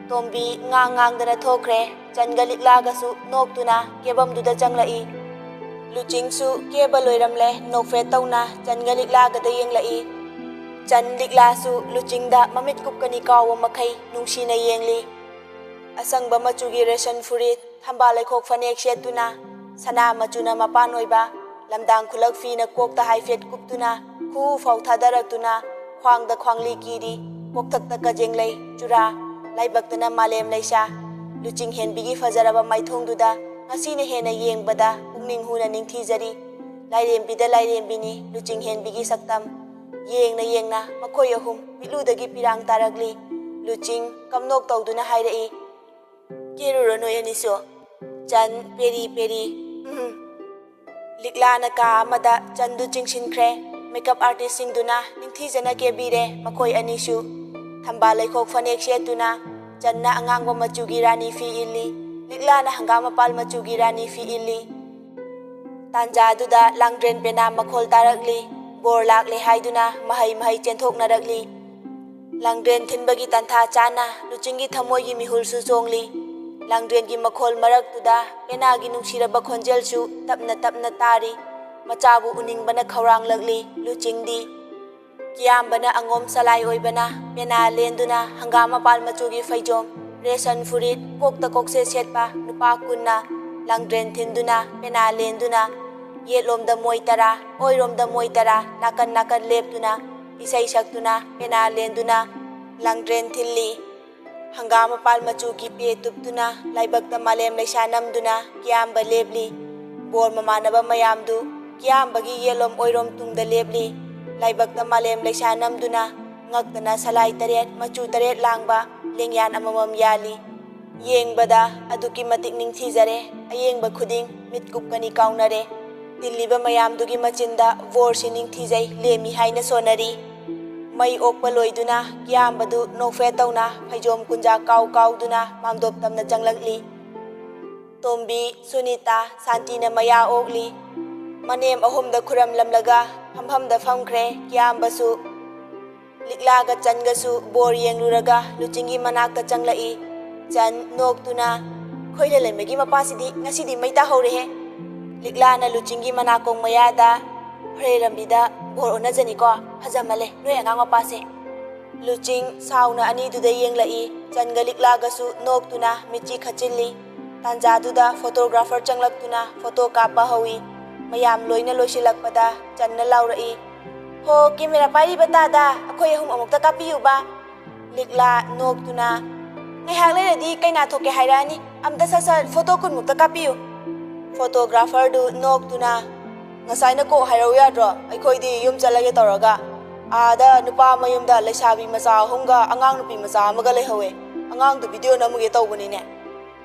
ꯇꯣꯝꯕꯤ ꯉꯥꯡ ꯉꯥꯡꯗꯅ ꯊꯣꯛꯈ꯭ꯔꯦ꯫ ꯆꯟꯒ ꯂꯤꯛꯂꯥꯒꯁꯨ ꯅꯣꯛꯇꯨꯅ ꯀꯦꯕꯝꯗꯨꯗ ꯆꯪꯂꯛꯏ꯫ ꯂꯨꯆꯤꯡꯁꯨ ꯀꯦꯕ ꯂꯣꯏꯔꯝꯂꯦ, ꯅꯣꯛꯐꯦꯠ ꯇꯧꯅ ꯆꯟꯒ ꯂꯤꯛꯂꯥꯒꯗ ꯌꯦꯡꯂꯛꯏ꯫ ꯆꯟ ꯂꯤꯛꯂꯥꯁꯨ ꯂꯨꯆꯤꯡꯗ ꯃꯃꯤꯠ ꯀꯨꯞꯀꯅꯤ ꯀꯥꯎꯕ ꯃꯈꯩ ꯅꯨꯡꯁꯤꯅ ꯌꯦꯡꯂꯤ꯫ ꯑꯁꯪꯕ ꯃꯆꯨꯒꯤ ꯔꯦꯁꯟ ꯐꯨꯔꯤꯠ, ꯊꯝꯕꯥꯜ ꯂꯩꯈꯣꯛ ꯐꯅꯦꯛ ꯁꯦꯠꯇꯨꯅ, ꯁꯅꯥ ꯃꯆꯨꯅ ꯃꯄꯥꯟ ꯑꯣꯏꯕ, ꯂꯝꯗꯥꯡ ꯈꯨꯂꯛ ꯐꯤꯅ ꯀꯣꯛꯇ ꯍꯥꯏꯐꯦꯠ ꯀꯨꯞꯇꯨꯅ, ꯈꯨꯎ ꯐꯥꯎ ꯊꯥꯗꯔꯛꯇꯨꯅ, ꯈ꯭ꯋꯥꯡꯗ ꯈ꯭ꯋꯥꯡꯂꯤ ꯀꯤꯔꯤ, ꯀꯣꯛꯊꯛꯇ ꯀꯖꯦꯡꯂꯩ, ꯆꯨꯔꯥ, ꯂꯥꯏꯕꯛꯇꯅ ꯃꯥꯂꯦꯝ ꯂꯩꯁꯥ꯫ ꯂꯨꯆꯤꯡ ꯍꯦꯟꯕꯤꯒꯤ ꯐꯖꯔꯕ ꯃꯥꯏꯊꯣꯡꯗꯨꯗ ꯉꯁꯤꯅ ꯍꯦꯟꯅ ꯌꯦꯡꯕꯗ ꯄꯨꯛꯅꯤꯡ ꯍꯨꯅ ꯅꯤꯡꯊꯤꯖꯔꯤ꯫ ꯂꯥꯏꯔꯦꯝꯕꯤꯗ ꯂꯥꯏꯔꯦꯝꯕꯤꯅꯤ ꯂꯨꯆꯤꯡ ꯍꯦꯟꯕꯤꯒꯤ ꯁꯛꯇꯝ꯫ ꯌꯦꯡꯅ ꯌꯦꯡꯅ ꯃꯈꯣꯏ ꯑꯍꯨꯝ ꯃꯤꯠꯂꯨꯗꯒꯤ ꯄꯤꯔꯥꯡ ꯇꯥꯔꯛꯂꯤ꯫ ꯂꯨꯆꯤꯡ ꯀꯝꯅꯣꯛ ꯇꯧꯗꯨꯅ ꯍꯥꯏꯔꯛꯏ, "ꯀꯦꯔꯨꯔꯣ ꯅꯣꯏ ꯑꯅꯤꯁꯨ?" ꯆꯟ ꯄꯦꯔꯤ ꯄꯦꯔꯤ, "ꯎꯝ"꯫ ꯂꯤꯛꯂꯥꯅ ꯀꯥ ꯑꯃꯗ ꯆꯟꯗꯨ ꯆꯤꯡꯁꯤꯟꯈ꯭ꯔꯦ꯫ ꯃꯦꯀꯞ ꯑꯥꯔꯇꯤꯁꯁꯤꯡꯗꯨꯅ ꯅꯤꯡꯊꯤꯖꯅ ꯀꯦꯕꯤꯔꯦ ꯃꯈꯣꯏ ꯑꯅꯤꯁꯨ꯫ ꯊꯝꯕꯥꯜ ꯂꯩꯈꯣꯛ ꯐꯅꯦꯛ ꯁꯦꯠꯇꯨꯅ ꯆꯟꯅ ꯑꯉꯥꯡꯕ ꯃꯆꯨꯒꯤ ꯔꯥꯅꯤ ꯐꯤ ꯏꯜꯂꯤ꯫ ꯂꯤꯛꯂꯥꯅ ꯍꯪꯒꯥꯝ ꯃꯄꯥꯜ ꯃꯆꯨꯒꯤ ꯔꯥꯅꯤ ꯐꯤ ꯏꯜꯂꯤ꯫ ꯇꯥꯟꯖꯥꯗꯨꯗ ꯂꯥꯡꯗ꯭ꯔꯦꯟ ꯄꯦꯅꯥ ꯃꯈꯣꯜ ꯇꯥꯔꯛꯂꯤ꯫ ꯕꯣꯔ ꯂꯥꯛꯂꯦ ꯍꯥꯏꯗꯨꯅ ꯃꯍꯩ ꯃꯍꯩ ꯆꯦꯟꯊꯣꯛꯅꯔꯛꯂꯤ꯫ ꯂꯥꯡꯗ꯭ꯔꯦꯟ ꯊꯤꯟꯕꯒꯤ ꯇꯟꯊꯥ ꯆꯥꯅ ꯂꯨꯆꯤꯡꯒꯤ ꯊꯃꯣꯏꯒꯤ ꯃꯤꯍꯨꯜꯁꯨ ꯆꯣꯡꯂꯤ꯫ ꯂꯥꯡꯗ꯭ꯔꯦꯟꯒꯤ ꯃꯈꯣꯜ ꯃꯔꯛꯇꯨꯗ ꯄꯦꯅꯥꯒꯤ ꯅꯨꯡꯁꯤꯔꯕ ꯈꯣꯟꯖꯦꯜꯁꯨ ꯇꯞꯅ ꯇꯞꯅ ꯇꯥꯔꯤ꯫ ꯃꯆꯥꯕꯨ ꯎꯅꯤꯡꯕꯅ ꯈꯧꯔꯥꯡꯂꯛꯂꯤ ꯂꯨꯆꯤꯡꯗꯤ꯫ ꯀꯤꯌꯥꯝꯕꯅ ꯑꯉꯣꯝ ꯁꯂꯥꯏ ꯑꯣꯏꯕꯅ ꯄꯦꯅꯥ ꯂꯦꯟꯗꯨꯅ ꯍꯪꯒꯥꯝ ꯃꯄꯥꯜ ꯃꯆꯨꯒꯤ ꯐꯩꯖꯣꯝ, ꯔꯦꯁꯟ ꯐꯨꯔꯤꯠ, ꯀꯣꯛꯇ ꯀꯣꯛꯁꯦ ꯁꯦꯠꯄ ꯅꯨꯄꯥ ꯀꯨꯟꯅ ꯂꯥꯡꯗ꯭ꯔꯦꯟ ꯊꯤꯟꯗꯨꯅ ꯄꯦꯅꯥ ꯂꯦꯟꯗꯨꯅ ꯌꯦꯠꯂꯣꯝꯗ ꯃꯣꯏ ꯇꯔꯥ, ꯑꯣꯏꯔꯣꯝꯗ ꯃꯣꯏ ꯇꯔꯥ ꯅꯥꯀꯟ ꯅꯥꯀꯟ ꯂꯦꯞꯇꯨꯅ ꯏꯁꯩ ꯁꯛꯇꯨꯅ ꯄꯦꯅꯥ ꯂꯦꯟꯗꯨꯅ ꯂꯥꯡꯗ꯭ꯔꯦꯟ ꯊꯤꯜꯂꯤ꯫ ꯍꯪꯒꯥꯝ ꯃꯄꯥꯜ ꯃꯆꯨꯒꯤ ꯄꯦ ꯇꯨꯞꯇꯨꯅ ꯂꯥꯏꯕꯛꯇ ꯃꯥꯂꯦꯝ ꯂꯩꯁꯥ ꯅꯝꯗꯨꯅ ꯀꯤꯌꯥꯝꯕ ꯂꯦꯞꯂꯤ꯫ ꯕꯣꯔ ꯃꯃꯥꯟꯅꯕ ꯃꯌꯥꯝꯗꯨ ꯀꯤꯌꯥꯝꯕꯒꯤ ꯌꯦꯠꯂꯣꯝ ꯑꯣꯏꯔꯣꯝ ꯇꯨꯡꯗ ꯂꯦꯞꯂꯤ꯫ ꯂꯥꯏꯕꯛꯇ ꯃꯥꯂꯦꯝ ꯂꯩꯁꯥ ꯅꯝꯗꯨꯅ ꯉꯛꯇꯅ ꯁꯂꯥꯏ ꯇꯔꯦꯠ ꯃꯆꯨ ꯇꯔꯦꯠ ꯂꯥꯡꯕ ꯂꯦꯡꯌꯥꯟ ꯑꯃꯃꯝ ꯌꯥꯜꯂꯤ꯫ ꯌꯦꯡꯕꯗ ꯑꯗꯨꯛꯀꯤ ꯃꯇꯤꯛ ꯅꯤꯡꯊꯤꯖꯔꯦ꯫ ꯑꯌꯦꯡꯕ ꯈꯨꯗꯤꯡ ꯃꯤꯠ ꯀꯨꯞꯀꯅꯤ ꯀꯥꯎꯅꯔꯦ꯫ ꯇꯤꯜꯂꯤꯕ ꯃꯌꯥꯝꯗꯨꯒꯤ ꯃꯆꯤꯟꯗ ꯕꯣꯔꯁꯤ ꯅꯤꯡꯊꯤꯖꯩ ꯂꯦꯝꯃꯤ ꯍꯥꯏꯅ ꯁꯣꯟꯅꯔꯤ꯫ ꯃꯩ ꯑꯣꯛꯄ ꯂꯣꯏꯗꯨꯅ ꯀꯤꯌꯥꯝꯕꯗꯨ ꯅꯣꯛꯐꯦꯠ ꯇꯧꯅ ꯐꯩꯖꯣꯝ ꯀꯨꯟꯖꯥ ꯀꯥꯎ ꯀꯥꯎꯗꯨꯅ ꯃꯥꯝꯗꯣꯞ ꯇꯝꯅ ꯆꯪꯂꯛꯂꯤ꯫ ꯇꯣꯝꯕꯤ, ꯁꯨꯅꯤꯇꯥ, ꯁꯥꯟꯇꯤꯅ ꯃꯌꯥ ꯑꯣꯛꯂꯤ꯫ ꯃꯅꯦꯝ ꯑꯍꯨꯝꯗ ꯈꯨꯔꯝꯂꯝꯂꯒ ꯐꯝꯐꯝꯗ ꯐꯝꯈ꯭ꯔꯦ꯫ ꯀꯤꯌꯥꯝꯕꯁꯨ ꯂꯤꯛꯂꯥꯒ ꯆꯟꯒꯁꯨ ꯕꯣꯔ ꯌꯦꯡꯂꯨꯔꯒ ꯂꯨꯆꯤꯡꯒꯤ ꯃꯅꯥꯛꯇ ꯆꯪꯂꯛꯏ꯫ ꯆꯟ ꯅꯣꯛꯇꯨꯅ, "ꯈꯣꯏ ꯂꯦꯂꯦꯝꯕꯒꯤ ꯃꯄꯥꯁꯤꯗꯤ ꯉꯁꯤꯗꯤ ꯃꯩ ꯇꯥꯍꯧꯔꯦꯍꯦ!" ꯂꯤꯛꯂꯥꯅ ꯂꯨꯆꯤꯡꯒꯤ ꯃꯅꯥꯀꯣꯡ ꯃꯌꯥꯗ, "ꯍꯣꯔꯦꯟ ꯂꯝꯕꯤꯗ ꯕꯣꯔ ꯑꯣꯟꯅꯖꯅꯤꯀꯣ, ꯐꯖꯃꯜꯂꯦ ꯅꯣꯏ ꯑꯉꯥꯡ ꯃꯄꯥꯁꯦ!" ꯂꯨꯆꯤꯡ ꯁꯥꯎꯅ ꯑꯅꯤꯗꯨꯗ ꯌꯦꯡꯂꯛꯏ꯫ ꯆꯟꯒ ꯂꯤꯛꯂꯥꯒꯁꯨ ꯅꯣꯛꯇꯨꯅ ꯃꯤꯠꯆꯤ ꯈꯠꯆꯤꯜꯂꯤ꯫ ꯇꯥꯟꯖꯥꯗꯨꯗ ꯐꯣꯇꯣꯒ꯭ꯔꯥꯐꯔ ꯆꯪꯂꯛꯇꯨꯅ ꯐꯣꯇꯣ ꯀꯥꯞꯄ ꯍꯧꯏ꯫ ꯃꯌꯥꯝ ꯂꯣꯏꯅ ꯂꯣꯏꯁꯤꯜꯂꯛꯄꯗ ꯆꯟꯅ ꯂꯥꯎꯔꯛꯏ, "ꯍꯣ, ꯀꯦꯃꯦꯔꯥ ꯄꯥꯏꯔꯤꯕ ꯇꯥꯗ, ꯑꯩꯈꯣꯏ ꯑꯍꯨꯝ ꯑꯃꯨꯛꯇ ꯀꯥꯞꯄꯤꯌꯨꯕ!" ꯂꯤꯛꯂꯥ ꯅꯣꯛꯇꯨꯅ, "ꯉꯥꯏꯍꯥꯛ ꯂꯩꯔꯗꯤ ꯀꯩꯅꯥ ꯊꯣꯛꯀꯦ ꯍꯥꯏꯔꯛꯑꯅꯤ, ꯑꯝꯇ ꯁꯠ ꯁꯠ ꯐꯣꯇꯣ ꯀꯨꯟꯃꯨꯛꯇ ꯀꯥꯞꯄꯤꯌꯨ!" ꯐꯣꯇꯣꯒ꯭ꯔꯥꯐꯔꯗꯨ ꯅꯣꯛꯇꯨꯅ, "ꯉꯁꯥꯏꯅ ꯀꯣꯛ ꯍꯥꯏꯔꯛꯎ ꯌꯥꯗ꯭ꯔꯣ? ꯑꯩꯈꯣꯏꯗꯤ ꯌꯨꯝ ꯆꯠꯂꯒꯦ ꯇꯧꯔꯒ ꯑꯥꯗ ꯅꯨꯄꯥ ꯃꯌꯨꯝꯗ ꯂꯩꯁꯥꯕꯤ ꯃꯆꯥ ꯑꯍꯨꯝꯒ ꯑꯉꯥꯡ ꯅꯨꯄꯤ ꯃꯆꯥ ꯑꯃꯒ ꯂꯩꯍꯧꯋꯦ꯫ ꯑꯉꯥꯡꯗꯨ ꯚꯤꯗꯤꯑꯣ ꯅꯝꯃꯨꯒꯦ ꯇꯧꯕꯅꯤꯅꯦ꯫"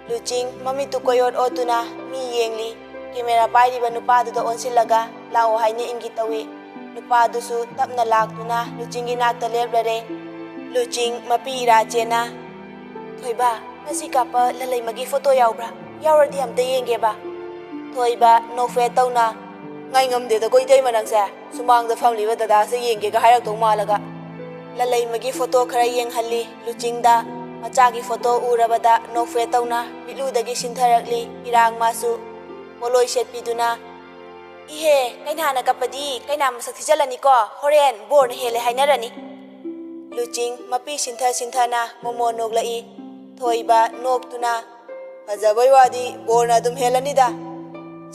ꯂꯨꯆꯤꯡ ꯃꯃꯤꯠꯇꯨ ꯀꯣꯏꯑꯣꯠ ꯑꯣꯠꯇꯨꯅ ꯃꯤ ꯌꯦꯡꯂꯤ꯫ ꯀꯦꯃꯦꯔꯥ ꯄꯥꯏꯔꯤꯕ ꯅꯨꯄꯥꯗꯨꯗ ꯑꯣꯟꯁꯤꯜꯂꯒ ꯂꯥꯛꯑꯣ ꯍꯥꯏꯅ ꯏꯪꯒꯤꯠ ꯇꯧꯏ꯫ ꯅꯨꯄꯥꯗꯨꯁꯨ ꯇꯞꯅ ꯂꯥꯛꯇꯨꯅ ꯂꯨꯆꯤꯡꯒꯤ ꯅꯥꯛꯇ ꯂꯦꯞꯂꯔꯦ꯫ ꯂꯨꯆꯤꯡ ꯃꯄꯤ ꯏꯔꯥꯆꯦꯅ, "ꯊꯣꯏꯕ, ꯉꯁꯤ ꯀꯥꯞꯄ ꯂꯂꯩꯃꯒꯤ ꯐꯣꯇꯣ ꯌꯥꯎꯕ꯭ꯔꯥ? ꯌꯥꯎꯔꯗꯤ ꯑꯝꯇ ꯌꯦꯡꯒꯦꯕ꯫" ꯊꯣꯏꯕ ꯅꯣꯛꯐꯦꯠ ꯇꯧꯅ, "ꯉꯥꯏ ꯉꯝꯗꯦꯗꯀꯣ ꯏꯇꯩꯃ ꯅꯪꯁꯦ꯫ ꯁꯨꯃꯥꯡꯗ ꯐꯝꯂꯤꯕ ꯗꯗꯥꯁꯦ ꯌꯦꯡꯒꯦꯒ ꯍꯥꯏꯔꯛꯇꯧ ꯃꯥꯜꯂꯒ꯫" ꯂꯂꯩꯃꯒꯤ ꯐꯣꯇꯣ ꯈꯔ ꯌꯦꯡꯍꯜꯂꯤ ꯂꯨꯆꯤꯡꯗ꯫ ꯃꯆꯥꯒꯤ ꯐꯣꯇꯣ ꯎꯔꯕꯗ ꯅꯣꯛꯐꯦꯠ ꯇꯧꯅ ꯃꯤꯠꯂꯨꯗꯒꯤ ꯁꯤꯟꯊꯔꯛꯂꯤ ꯏꯔꯥꯡ ꯃꯥꯁꯨ꯫ ꯄꯣꯠꯂꯣꯏ ꯁꯦꯠꯄꯤꯗꯨꯅ, "ꯏꯍꯦ, ꯀꯩꯅꯥꯅ ꯀꯞꯄꯗꯤ ꯀꯩꯅꯥ ꯃꯁꯛ ꯊꯤꯖꯤꯜꯂꯅꯤꯀꯣ, ꯍꯣꯔꯦꯟ ꯕꯣꯔꯅ ꯍꯦꯜꯂꯦ ꯍꯥꯏꯅꯔꯅꯤ꯫" ꯂꯨꯆꯤꯡ ꯃꯄꯤ ꯁꯤꯟꯊ ꯁꯤꯟꯊꯅ ꯃꯣꯃꯣꯟ ꯅꯣꯛꯂꯛꯏ꯫ ꯊꯣꯏꯕ ꯅꯣꯛꯇꯨꯅ, "ꯐꯖꯕꯩ ꯋꯥꯗꯤ ꯕꯣꯔꯅ ꯑꯗꯨꯝ ꯍꯦꯜꯂꯅꯤꯗ꯫"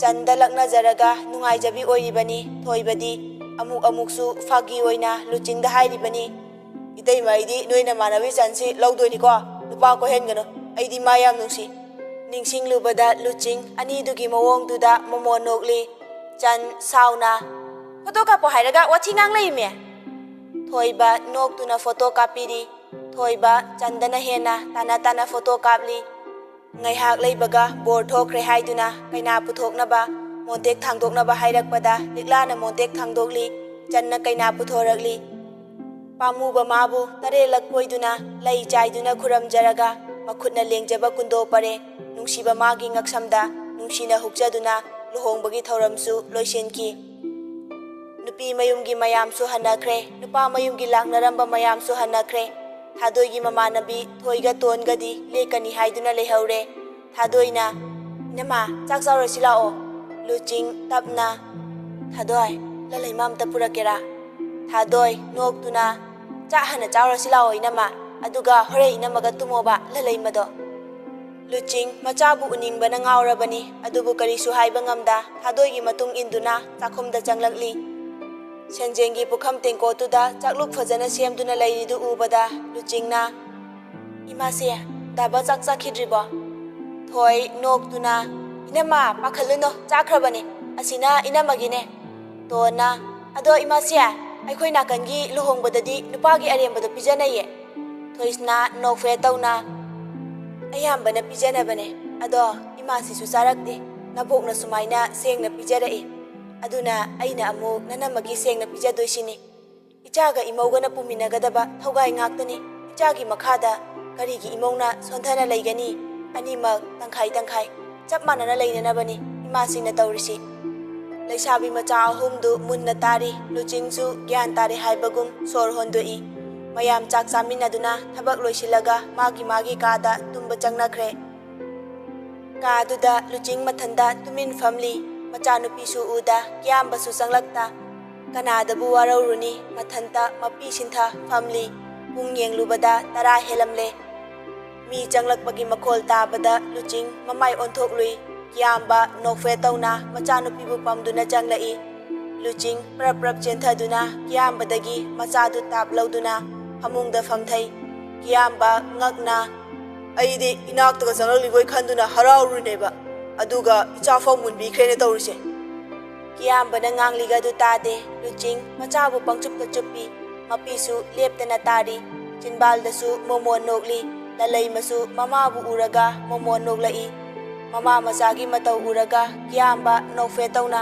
ꯆꯟꯗ ꯂꯛꯅꯖꯔꯒ ꯅꯨꯡꯉꯥꯏꯖꯕꯤ ꯑꯣꯏꯔꯤꯕꯅꯤ ꯊꯣꯏꯕꯗꯤ꯫ ꯑꯃꯨꯛ ꯑꯃꯨꯛꯁꯨ ꯐꯥꯒꯤ ꯑꯣꯏꯅ ꯂꯨꯆꯤꯡꯗ ꯍꯥꯏꯔꯤꯕꯅꯤ, "ꯏꯇꯩꯃ, ꯑꯩꯗꯤ ꯅꯣꯏ ꯅꯃꯥꯟꯅꯕꯤ ꯆꯟꯁꯤ ꯂꯧꯗꯣꯏꯅꯤꯀꯣ꯫ ꯅꯨꯄꯥ ꯀꯣꯏꯍꯟꯒꯅꯨ, ꯑꯩꯗꯤ ꯃꯥ ꯌꯥꯝ ꯅꯨꯡꯁꯤ꯫" ꯅꯤꯡꯁꯤꯡꯂꯨꯕꯗ ꯂꯨꯆꯤꯡ ꯑꯅꯤꯗꯨꯒꯤ ꯃꯑꯣꯡꯗꯨꯗ ꯃꯣꯃꯣꯟ ꯅꯣꯛꯂꯤ꯫ ꯆꯟ ꯁꯥꯎꯅ, "ꯐꯣꯇꯣ ꯀꯥꯞꯄꯣ ꯍꯥꯏꯔꯒ ꯋꯥꯊꯤ ꯉꯥꯡ ꯂꯩꯃꯦ꯫" ꯊꯣꯏꯕ ꯅꯣꯛꯇꯨꯅ ꯐꯣꯇꯣ ꯀꯥꯞꯄꯤꯔꯤ꯫ ꯊꯣꯏꯕ ꯆꯟꯗꯅ ꯍꯦꯟꯅ ꯇꯥꯅ ꯇꯥꯅ ꯐꯣꯇꯣ ꯀꯥꯞꯂꯤ꯫ ꯉꯥꯏꯍꯥꯛ ꯂꯩꯕꯒ ꯕꯣꯔ ꯊꯣꯛꯈ꯭ꯔꯦ ꯍꯥꯏꯗꯨꯅ ꯀꯩꯅꯥ ꯄꯨꯊꯣꯛꯅꯕ ꯃꯣꯟꯇꯦꯛ ꯊꯥꯡꯗꯣꯛꯅꯕ ꯍꯥꯏꯔꯛꯄꯗ ꯂꯤꯛꯂꯥꯅ ꯃꯣꯟꯇꯦꯛ ꯊꯥꯡꯗꯣꯛꯂꯤ꯫ ꯆꯟꯅ ꯀꯩꯅꯥ ꯄꯨꯊꯣꯔꯛꯂꯤ꯫ ꯄꯥꯝꯃꯨꯕ ꯃꯥꯕꯨ ꯇꯔꯦꯠꯂꯛ ꯀꯣꯏꯗꯨꯅ ꯂꯩ ꯆꯥꯏꯗꯨꯅ ꯈꯨꯔꯝꯖꯔꯒ ꯃꯈꯨꯠꯅ ꯂꯦꯡꯖꯕ ꯀꯨꯟꯗꯣ ꯄꯔꯦ ꯅꯨꯡꯁꯤꯕ ꯃꯥꯒꯤ ꯉꯛꯁꯝꯗ ꯅꯨꯡꯁꯤꯅ ꯍꯨꯛꯆꯗꯨꯅ ꯂꯨꯍꯣꯡꯕꯒꯤ ꯊꯧꯔꯝꯁꯨ ꯂꯣꯏꯁꯤꯟꯈꯤ꯫ ꯅꯨꯄꯤ ꯃꯌꯨꯝꯒꯤ ꯃꯌꯥꯝꯁꯨ ꯍꯟꯅꯈ꯭ꯔꯦ, ꯅꯨꯄꯥ ꯃꯌꯨꯝꯒꯤ ꯂꯥꯛꯅꯔꯝꯕ ꯃꯌꯥꯝꯁꯨ ꯍꯟꯅꯈ꯭ꯔꯦ꯫ ꯊꯥꯗꯣꯏꯒꯤ ꯃꯃꯥꯟꯅꯕꯤ ꯊꯣꯏꯒ ꯇꯣꯟꯒꯗꯤ ꯂꯦꯛꯀꯅꯤ ꯍꯥꯏꯗꯨꯅ ꯂꯩꯍꯧꯔꯦ꯫ ꯊꯥꯗꯣꯏꯅ, "ꯏꯅꯝꯃ, ꯆꯥꯛ ꯆꯥꯎꯔꯁꯤ ꯂꯥꯛꯑꯣ꯫" ꯂꯨꯆꯤꯡ ꯇꯞꯅ, "ꯊꯥꯗꯣꯏ, ꯂꯂꯩꯃ ꯑꯝꯇ ꯄꯨꯔꯛꯀꯦꯔꯥ?" ꯊꯥꯗꯣꯏ ꯅꯣꯛꯇꯨꯅ, "ꯆꯥꯛ ꯍꯥꯟꯅ ꯆꯥꯎꯔꯁꯤ ꯂꯥꯛꯑꯣ ꯏꯅꯝꯃ, ꯑꯗꯨꯒ ꯍꯣꯔꯦꯟ ꯏꯅꯝꯃꯒ ꯇꯨꯝꯃꯣꯕ ꯂꯂꯩꯃꯗꯣ꯫" ꯂꯨꯆꯤꯡ ꯃꯆꯥꯕꯨ ꯎꯅꯤꯡꯕꯅ ꯉꯥꯎꯔꯕꯅꯤ, ꯑꯗꯨꯕꯨ ꯀꯔꯤꯁꯨ ꯍꯥꯏꯕ ꯉꯝꯗ ꯊꯥꯗꯣꯏꯒꯤ ꯃꯇꯨꯡ ꯏꯟꯗꯨꯅ ꯆꯥꯛꯈꯨꯝꯗ ꯆꯪꯂꯛꯂꯤ꯫ ꯁꯦꯟꯖꯦꯡꯒꯤ ꯄꯨꯈꯝ ꯇꯦꯡꯀꯣꯠꯇꯨꯗ ꯆꯥꯛꯂꯨꯛ ꯐꯖꯅ ꯁꯦꯝꯗꯨꯅ ꯂꯩꯔꯤꯗꯨ ꯎꯕꯗ ꯂꯨꯆꯤꯡꯅ, "ꯏꯃꯥꯁꯦ, ꯗꯥꯕ ꯆꯥꯛ ꯆꯥꯈꯤꯗ꯭ꯔꯤꯕꯣ?" ꯊꯣꯏ ꯅꯣꯛꯇꯨꯅ, "ꯏꯅꯝꯃ, ꯄꯥꯈꯠꯂꯨꯅꯨ, ꯆꯥꯈ꯭ꯔꯕꯅꯦ꯫ ꯑꯁꯤꯅ ꯏꯅꯝꯃꯒꯤꯅꯦ꯫" ꯇꯣꯟꯅ, "ꯑꯗꯣ ꯏꯃꯥꯁꯦ, ꯑꯩꯈꯣꯏ ꯅꯥꯀꯟꯒꯤ ꯂꯨꯍꯣꯡꯕꯗꯗꯤ ꯅꯨꯄꯥꯒꯤ ꯑꯔꯦꯝꯕꯗꯣ ꯄꯤꯖꯅꯩꯌꯦ꯫" ꯊꯣꯏꯁꯅꯥ ꯅꯣꯛꯐꯦꯠ ꯇꯧꯅ, "ꯑꯌꯥꯝꯕꯅ ꯄꯤꯖꯅꯕꯅꯦ, ꯑꯗꯣ ꯏꯃꯥꯁꯤꯁꯨ ꯆꯥꯔꯛꯇꯦ꯫" ꯅꯕꯣꯛꯅ ꯁꯨꯃꯥꯏꯅ ꯁꯦꯡꯅ ꯄꯤꯖꯔꯛꯏ, ꯑꯗꯨꯅ ꯑꯩꯅ ꯑꯃꯨꯛ ꯅꯅꯝꯃꯒꯤ ꯁꯦꯡꯅ ꯄꯤꯖꯗꯣꯏꯁꯤꯅꯤ꯫ ꯏꯆꯥꯒ ꯏꯃꯧꯒꯅ ꯄꯨꯃꯤꯟꯅꯒꯗꯕ ꯊꯧꯒꯥꯏ ꯉꯥꯛꯇꯅꯤ꯫ ꯏꯆꯥꯒꯤ ꯃꯈꯥꯗ ꯀꯔꯤꯒꯤ ꯏꯃꯧꯅ ꯁꯣꯟꯊꯅ ꯂꯩꯒꯅꯤ? ꯑꯅꯤꯃꯛ ꯇꯪꯈꯥꯏ ꯇꯪꯈꯥꯏ ꯆꯞ ꯃꯥꯟꯅꯅ ꯂꯩꯅꯅꯕꯅꯤ ꯏꯃꯥꯁꯤꯡꯅ ꯇꯧꯔꯤꯁꯤ꯫ ꯂꯩꯁꯥꯕꯤ ꯃꯆꯥ ꯑꯍꯨꯝꯗꯨ ꯃꯨꯟꯅ ꯇꯥꯔꯤ꯫ ꯂꯨꯆꯤꯡꯁꯨ ꯒ꯭ꯌꯥꯟ ꯇꯥꯔꯦ ꯍꯥꯏꯕꯒꯨꯝ ꯁꯣꯔ ꯍꯣꯟꯗꯣꯛꯏ꯫ ꯃꯌꯥꯝ ꯆꯥꯛ ꯆꯥꯃꯤꯟꯅꯗꯨꯅ ꯊꯕꯛ ꯂꯣꯏꯁꯤꯜꯂꯒ ꯃꯥꯒꯤ ꯃꯥꯒꯤ ꯀꯥꯗ ꯇꯨꯝꯕ ꯆꯪꯅꯈ꯭ꯔꯦ꯫ ꯀꯥꯗꯨꯗ ꯂꯨꯆꯤꯡ ꯃꯊꯟꯇ ꯇꯨꯃꯤꯟ ꯐꯝꯂꯤ꯫ ꯃꯆꯥꯅꯨꯄꯤꯁꯨ ꯎꯗ ꯀꯤꯌꯥꯝꯕꯁꯨ ꯆꯪꯂꯛꯇ꯫ ꯀꯅꯥꯗꯕꯨ ꯋꯥꯔꯧꯔꯨꯅꯤ, ꯃꯊꯟꯇ ꯃꯄꯤ ꯁꯤꯟꯊ ꯐꯝꯂꯤ꯫ ꯄꯨꯡ ꯌꯦꯡꯂꯨꯕꯗ ꯇꯔꯥ ꯍꯦꯜꯂꯝꯂꯦ꯫ ꯃꯤ ꯆꯪꯂꯛꯄꯒꯤ ꯃꯈꯣꯜ ꯇꯥꯕꯗ ꯂꯨꯆꯤꯡ ꯃꯃꯥꯏ ꯑꯣꯟꯊꯣꯛꯂꯨꯏ꯫ ꯀꯤꯌꯥꯝꯕ ꯅꯣꯛꯐꯦꯠ ꯇꯧꯅ ꯃꯆꯥꯅꯨꯄꯤꯕꯨ ꯄꯝꯗꯨꯅ ꯆꯪꯂꯛꯏ꯫ ꯂꯨꯆꯤꯡ ꯄ꯭ꯔꯞ ꯄ꯭ꯔꯞ ꯆꯦꯟꯊꯗꯨꯅ ꯀꯤꯌꯥꯝꯕꯗꯒꯤ ꯃꯆꯥꯗꯨ ꯇꯥꯞ ꯂꯧꯗꯨꯅ ꯐꯃꯨꯡꯗ ꯐꯝꯊꯩ꯫ ꯀꯤꯌꯥꯝꯕ ꯉꯛꯅ, "ꯑꯩꯗꯤ ꯏꯅꯥꯛꯇꯒ ꯆꯪꯂꯛꯂꯤꯕꯣꯏ ꯈꯟꯗꯨꯅ ꯍꯔꯥꯎꯔꯨꯔꯤꯅꯦꯕ, ꯑꯗꯨꯒ ꯏꯆꯥ ꯐꯥꯎ ꯃꯨꯟꯕꯤꯈ꯭ꯔꯦꯅꯦ ꯇꯧꯔꯤꯁꯦ꯫" ꯀꯤꯌꯥꯝꯕꯅ ꯉꯥꯡꯂꯤꯒ ꯑꯗꯨ ꯇꯥꯗꯦ꯫ ꯂꯨꯆꯤꯡ ꯃꯆꯥꯕꯨ ꯄꯪꯆꯨꯞꯇ ꯆꯨꯞꯄꯤ꯫ ꯃꯄꯤꯁꯨ ꯂꯦꯞꯇꯅ ꯇꯥꯔꯤ꯫ ꯆꯤꯟꯕꯥꯜꯗꯁꯨ ꯃꯣꯃꯣꯟ ꯅꯣꯛꯂꯤ꯫ ꯂꯂꯩꯃꯁꯨ ꯃꯃꯥꯕꯨ ꯎꯔꯒ ꯃꯣꯃꯣꯟ ꯅꯣꯛꯂꯛꯏ꯫ ꯃꯃꯥ ꯃꯆꯥꯒꯤ ꯃꯇꯧ ꯎꯔꯒ ꯀꯤꯌꯥꯝꯕ ꯅꯣꯛꯐꯦꯠ ꯇꯧꯅ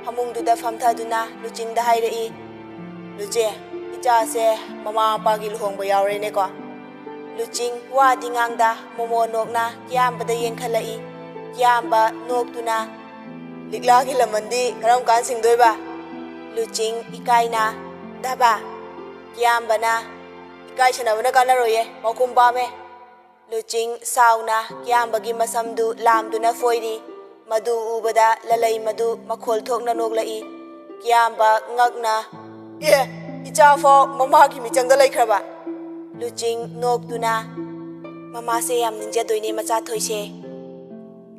ꯐꯃꯨꯡꯗꯨꯗ ꯐꯝꯊꯗꯨꯅ ꯂꯨꯆꯤꯡꯗ ꯍꯥꯏꯔꯛꯏ, "ꯂꯨꯆꯦ, ꯏꯆꯥꯁꯦ ꯃꯃꯥ ꯃꯄꯥꯒꯤ ꯂꯨꯍꯣꯡꯕ ꯌꯥꯎꯔꯦꯅꯦꯀꯣ?" ꯂꯨꯆꯤꯡ ꯋꯥꯗꯤ ꯉꯥꯡꯗ ꯃꯣꯃꯣꯟ ꯅꯣꯛꯅ ꯀꯤꯌꯥꯝꯕꯗ ꯌꯦꯡꯈꯠꯂꯛꯏ꯫ ꯀꯤꯌꯥꯝꯕ ꯅꯣꯛꯇꯨꯅ, "ꯂꯤꯛꯂꯥꯒꯤ ꯂꯃꯟꯗꯤ ꯀꯔꯝ ꯀꯥꯟ ꯁꯤꯡꯗꯣꯏꯕ?" ꯂꯨꯆꯤꯡ ꯏꯀꯥꯏꯅ, "ꯗꯥꯕ!" ꯀꯤꯌꯥꯝꯕꯅ, "ꯏꯀꯥꯏ ꯁꯦꯟꯅꯕꯅ ꯀꯥꯟꯅꯔꯣꯏꯌꯦ, ꯄꯥꯎꯈꯨꯝ ꯄꯥꯝꯃꯦ꯫" ꯂꯨꯆꯤꯡ ꯁꯥꯎꯅ ꯀꯤꯌꯥꯝꯕꯒꯤ ꯃꯁꯝꯗꯨ ꯂꯥꯝꯗꯨꯅ ꯐꯣꯏꯔꯤ꯫ ꯃꯗꯨ ꯎꯕꯗ ꯂꯂꯩ ꯃꯗꯨ ꯃꯈꯣꯜ ꯊꯣꯛꯅ ꯅꯣꯛꯂꯛꯏ꯫ ꯀꯤꯌꯥꯝꯕ ꯉꯛꯅ, "ꯑꯦ, ꯏꯆꯥ ꯐꯥꯎ ꯃꯃꯥꯒꯤ ꯃꯤꯆꯪꯗ ꯂꯩꯈ꯭ꯔꯕ?" ꯂꯨꯆꯤꯡ ꯅꯣꯛꯇꯨꯅ, "ꯃꯃꯥꯁꯦ ꯌꯥꯝ ꯅꯤꯡꯖꯗꯣꯏꯅꯦ ꯃꯆꯥ ꯊꯣꯏꯁꯦ꯫"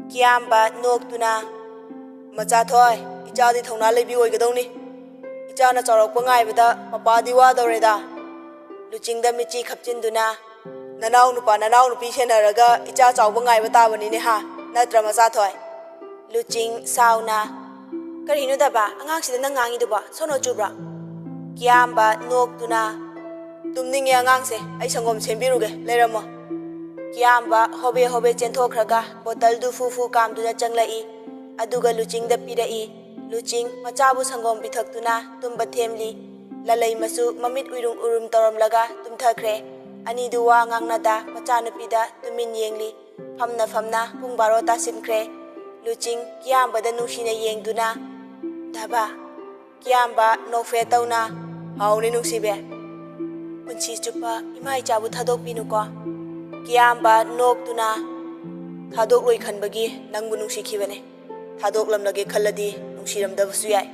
ꯀꯤꯌꯥꯝꯕ ꯅꯣꯛꯇꯨꯅ, "ꯃꯆꯥ ꯊꯣꯏ, ꯏꯆꯥꯗꯤ ꯊꯧꯅꯥ ꯂꯩꯕꯤ ꯑꯣꯏꯒꯗꯧꯅꯤ꯫ ꯏꯆꯥꯅ ꯆꯥꯎꯔꯛꯄ ꯉꯥꯏꯕꯗ ꯄꯄꯥꯗꯤ ꯋꯥꯗꯧꯔꯦꯗ꯫" ꯂꯨꯆꯤꯡꯗ ꯃꯤꯠꯆꯤ ꯈꯞꯆꯤꯟꯗꯨꯅ, "ꯅꯅꯥꯎ ꯅꯨꯄꯥ ꯅꯅꯥꯎ ꯅꯨꯄꯤ ꯁꯦꯟꯅꯔꯒ ꯏꯆꯥ ꯆꯥꯎꯕ ꯉꯥꯏꯕ ꯇꯥꯕꯅꯤꯅꯦ ꯍꯥ, ꯅꯠꯇ꯭ꯔ ꯃꯆꯥ ꯊꯣꯏ?" ꯂꯨꯆꯤꯡ ꯁꯥꯎꯅ, "ꯀꯔꯤꯅꯣ ꯗꯕ, ꯑꯉꯥꯡꯁꯤꯗ ꯅꯪ ꯉꯥꯡꯉꯤꯗꯨꯕꯣ? ꯁꯣꯅꯣ ꯆꯨꯕ꯭ꯔꯣ?" ꯀꯤꯌꯥꯝꯕ ꯅꯣꯛꯇꯨꯅ, "ꯇꯨꯝꯅꯤꯡꯉꯦ ꯑꯉꯥꯡꯁꯦ, ꯑꯩ ꯁꯪꯒꯣꯝ ꯁꯦꯝꯕꯤꯔꯨꯒꯦ, ꯂꯩꯔꯝꯃꯣ꯫" ꯀꯤꯌꯥꯝꯕ ꯍꯣꯕꯦ ꯍꯣꯕꯦ ꯆꯦꯟꯊꯣꯛꯈ꯭ꯔꯒ ꯕꯣꯇꯜꯗꯨ ꯐꯨ ꯐꯨ ꯀꯥꯝꯗꯨꯅ ꯆꯪꯂꯛꯏ꯫ ꯑꯗꯨꯒ ꯂꯨꯆꯤꯡꯗ ꯄꯤꯔꯛꯏ꯫ ꯂꯨꯆꯤꯡ ꯃꯆꯥꯕꯨ ꯁꯪꯒꯣꯝ ꯄꯤꯊꯛꯇꯨꯅ ꯇꯨꯝꯕ ꯊꯦꯝꯂꯤ꯫ ꯂꯂꯩꯃꯁꯨ ꯃꯃꯤꯠ ꯎꯏꯔꯨꯝ ꯎꯏꯔꯨꯝ ꯇꯧꯔꯝꯂꯒ ꯇꯨꯝꯊꯈ꯭ꯔꯦ꯫ ꯑꯅꯤꯗꯨ ꯋꯥ ꯉꯥꯡꯅꯗ ꯃꯆꯥꯅꯨꯄꯤꯗ ꯇꯨꯃꯤꯟ ꯌꯦꯡꯂꯤ꯫ ꯐꯝꯅ ꯐꯝꯅ ꯄꯨꯡ ꯕꯥꯔꯣ ꯇꯥꯁꯤꯟꯈ꯭ꯔꯦ꯫ ꯂꯨꯆꯤꯡ ꯀꯤꯌꯥꯝꯕꯗ ꯅꯨꯡꯁꯤꯅ ꯌꯦꯡꯗꯨꯅ, "ꯗꯥꯕꯥ"꯫ ꯀꯤꯌꯥꯝꯕ ꯅꯣꯛꯐꯦꯠ ꯇꯧꯅ, "ꯍꯥꯎꯅꯦ ꯅꯨꯡꯁꯤꯕꯤ꯫ ꯄꯨꯟꯁꯤ ꯆꯨꯞꯄ ꯏꯃꯥ ꯏꯆꯥꯕꯨ ꯊꯥꯗꯣꯛꯄꯤꯅꯨꯀꯣ"꯫ ꯀꯤꯌꯥꯝꯕ ꯅꯣꯛꯇꯨꯅ, "ꯊꯥꯗꯣꯛꯂꯣꯏ ꯈꯟꯕꯒꯤ ꯅꯪꯕꯨ ꯅꯨꯡꯁꯤꯈꯤꯕꯅꯦ꯫ ꯊꯥꯗꯣꯛꯂꯝꯂꯒꯦ ꯈꯜꯂꯗꯤ ꯅꯨꯡꯁꯤꯔꯝꯗꯕꯁꯨ ꯌꯥꯏ꯫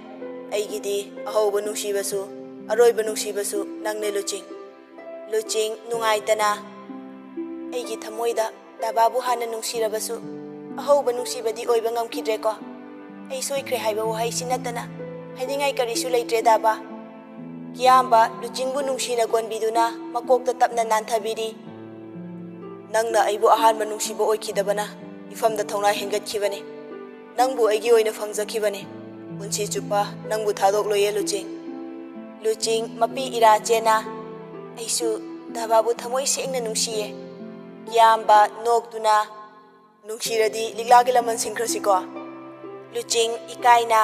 ꯑꯩꯒꯤꯗꯤ ꯑꯍꯧꯕ ꯅꯨꯡꯁꯤꯕꯁꯨ ꯑꯔꯣꯏꯕ ꯅꯨꯡꯁꯤꯕꯁꯨ ꯅꯪꯅꯦ ꯂꯨꯆꯤꯡ"꯫ ꯂꯨꯆꯤꯡ ꯅꯨꯡꯉꯥꯏꯇꯅ, "ꯑꯩꯒꯤ ꯊꯃꯣꯏꯗ ꯗꯥꯕꯥꯕꯨ ꯍꯥꯟꯅ ꯅꯨꯡꯁꯤꯔꯕꯁꯨ, ꯑꯍꯧꯕ ꯅꯨꯡꯁꯤꯕꯗꯤ ꯑꯣꯏꯕ ꯉꯝꯈꯤꯗ꯭ꯔꯦꯀꯣ꯫ ꯑꯩ ꯁꯣꯏꯈ꯭ꯔꯦ ꯍꯥꯏꯕ ꯋꯥꯍꯩꯁꯤ ꯅꯠꯇꯅ ꯍꯥꯏꯅꯤꯡꯉꯥꯏ ꯀꯔꯤꯁꯨ ꯂꯩꯇ꯭ꯔꯦ, ꯗꯥꯕꯥ"꯫ ꯀꯤꯌꯥꯝꯕ ꯂꯨꯆꯤꯡꯕꯨ ꯅꯨꯡꯁꯤꯅ ꯀꯣꯟꯕꯤꯗꯨꯅ ꯃꯀꯣꯛꯇ ꯇꯞꯅ ꯅꯥꯟꯊꯕꯤꯔꯤ꯫ "ꯅꯪꯅ ꯑꯩꯕꯨ ꯑꯍꯥꯟꯕ ꯅꯨꯡꯁꯤꯕ ꯑꯣꯏꯈꯤꯗꯕꯅ ꯏꯐꯝꯗ ꯊꯧꯅꯥ ꯍꯦꯟꯒꯠꯈꯤꯕꯅꯤ꯫ ꯅꯪꯕꯨ ꯑꯩꯒꯤ ꯑꯣꯏꯅ ꯐꯪꯖꯈꯤꯕꯅꯤ꯫ ꯄꯨꯟꯁꯤ ꯆꯨꯞꯄ ꯅꯪꯕꯨ ꯊꯥꯗꯣꯛꯂꯣꯏꯌꯦ, ꯂꯨꯆꯤꯡ"꯫ ꯂꯨꯆꯤꯡ ꯃꯄꯤ ꯏꯔꯥ ꯆꯦꯟꯅ, "ꯑꯩꯁꯨ ꯗꯥꯕꯥꯕꯨ ꯊꯃꯣꯏ ꯁꯦꯡꯅ ꯅꯨꯡꯁꯤꯌꯦ"꯫ ꯀꯤꯌꯥꯝꯕ ꯅꯣꯛꯇꯨꯅ, "ꯅꯨꯡꯁꯤꯔꯗꯤ ꯂꯤꯛꯂꯥꯒꯤ ꯂꯃꯟ ꯁꯤꯡꯈ꯭ꯔꯁꯤꯀꯣ"꯫ ꯂꯨꯆꯤꯡ ꯏꯀꯥꯏꯅ,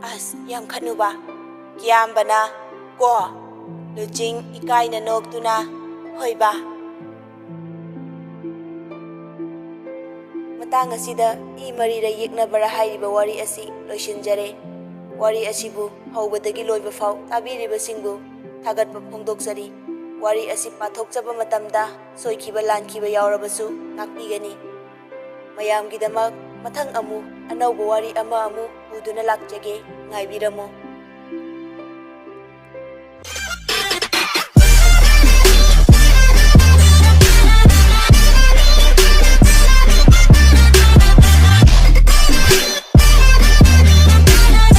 "ꯑꯁ, ꯌꯥꯝ ꯈꯠꯅꯨꯕ"꯫ ꯀꯤꯌꯥꯝꯕꯅ, "ꯀꯣ"꯫ ꯂꯨꯆꯤꯡ ꯏꯀꯥꯏꯅ ꯅꯣꯛꯇꯨꯅ, "ꯍꯣꯏꯕ"꯫ ꯃꯇꯥꯡ ꯑꯁꯤꯗ ꯏ ꯃꯔꯤꯔ ꯌꯦꯛꯅꯕꯔ ꯍꯥꯏꯔꯤꯕ ꯋꯥꯔꯤ ꯑꯁꯤ ꯂꯣꯏꯁꯤꯟꯖꯔꯦ꯫ ꯋꯥꯔꯤ ꯑꯁꯤꯕꯨ ꯍꯧꯕꯗꯒꯤ ꯂꯣꯏꯕ ꯐꯥꯎ ꯇꯥꯕꯤꯔꯤꯕꯁꯤꯡꯕꯨ ꯊꯥꯒꯠꯄ ꯐꯣꯡꯗꯣꯛꯆꯔꯤ꯫ ꯋꯥꯔꯤ ꯑꯁꯤ ꯄꯥꯊꯣꯛꯆꯕ ꯃꯇꯝꯗ ꯁꯣꯏꯈꯤꯕ ꯂꯥꯟꯈꯤꯕ ꯌꯥꯎꯔꯕꯁꯨ ꯉꯥꯛꯄꯤꯒꯅꯤ꯫ ꯃꯌꯥꯝꯒꯤꯗꯃꯛ ꯃꯊꯪ ꯑꯃꯨꯛ ꯑꯅꯧꯕ ꯋꯥꯔꯤ ꯑꯃ ꯑꯃꯨꯛ ꯄꯨꯗꯨꯅ ꯂꯥꯛꯆꯒꯦ, ꯉꯥꯏꯕꯤꯔꯝꯃꯨ꯫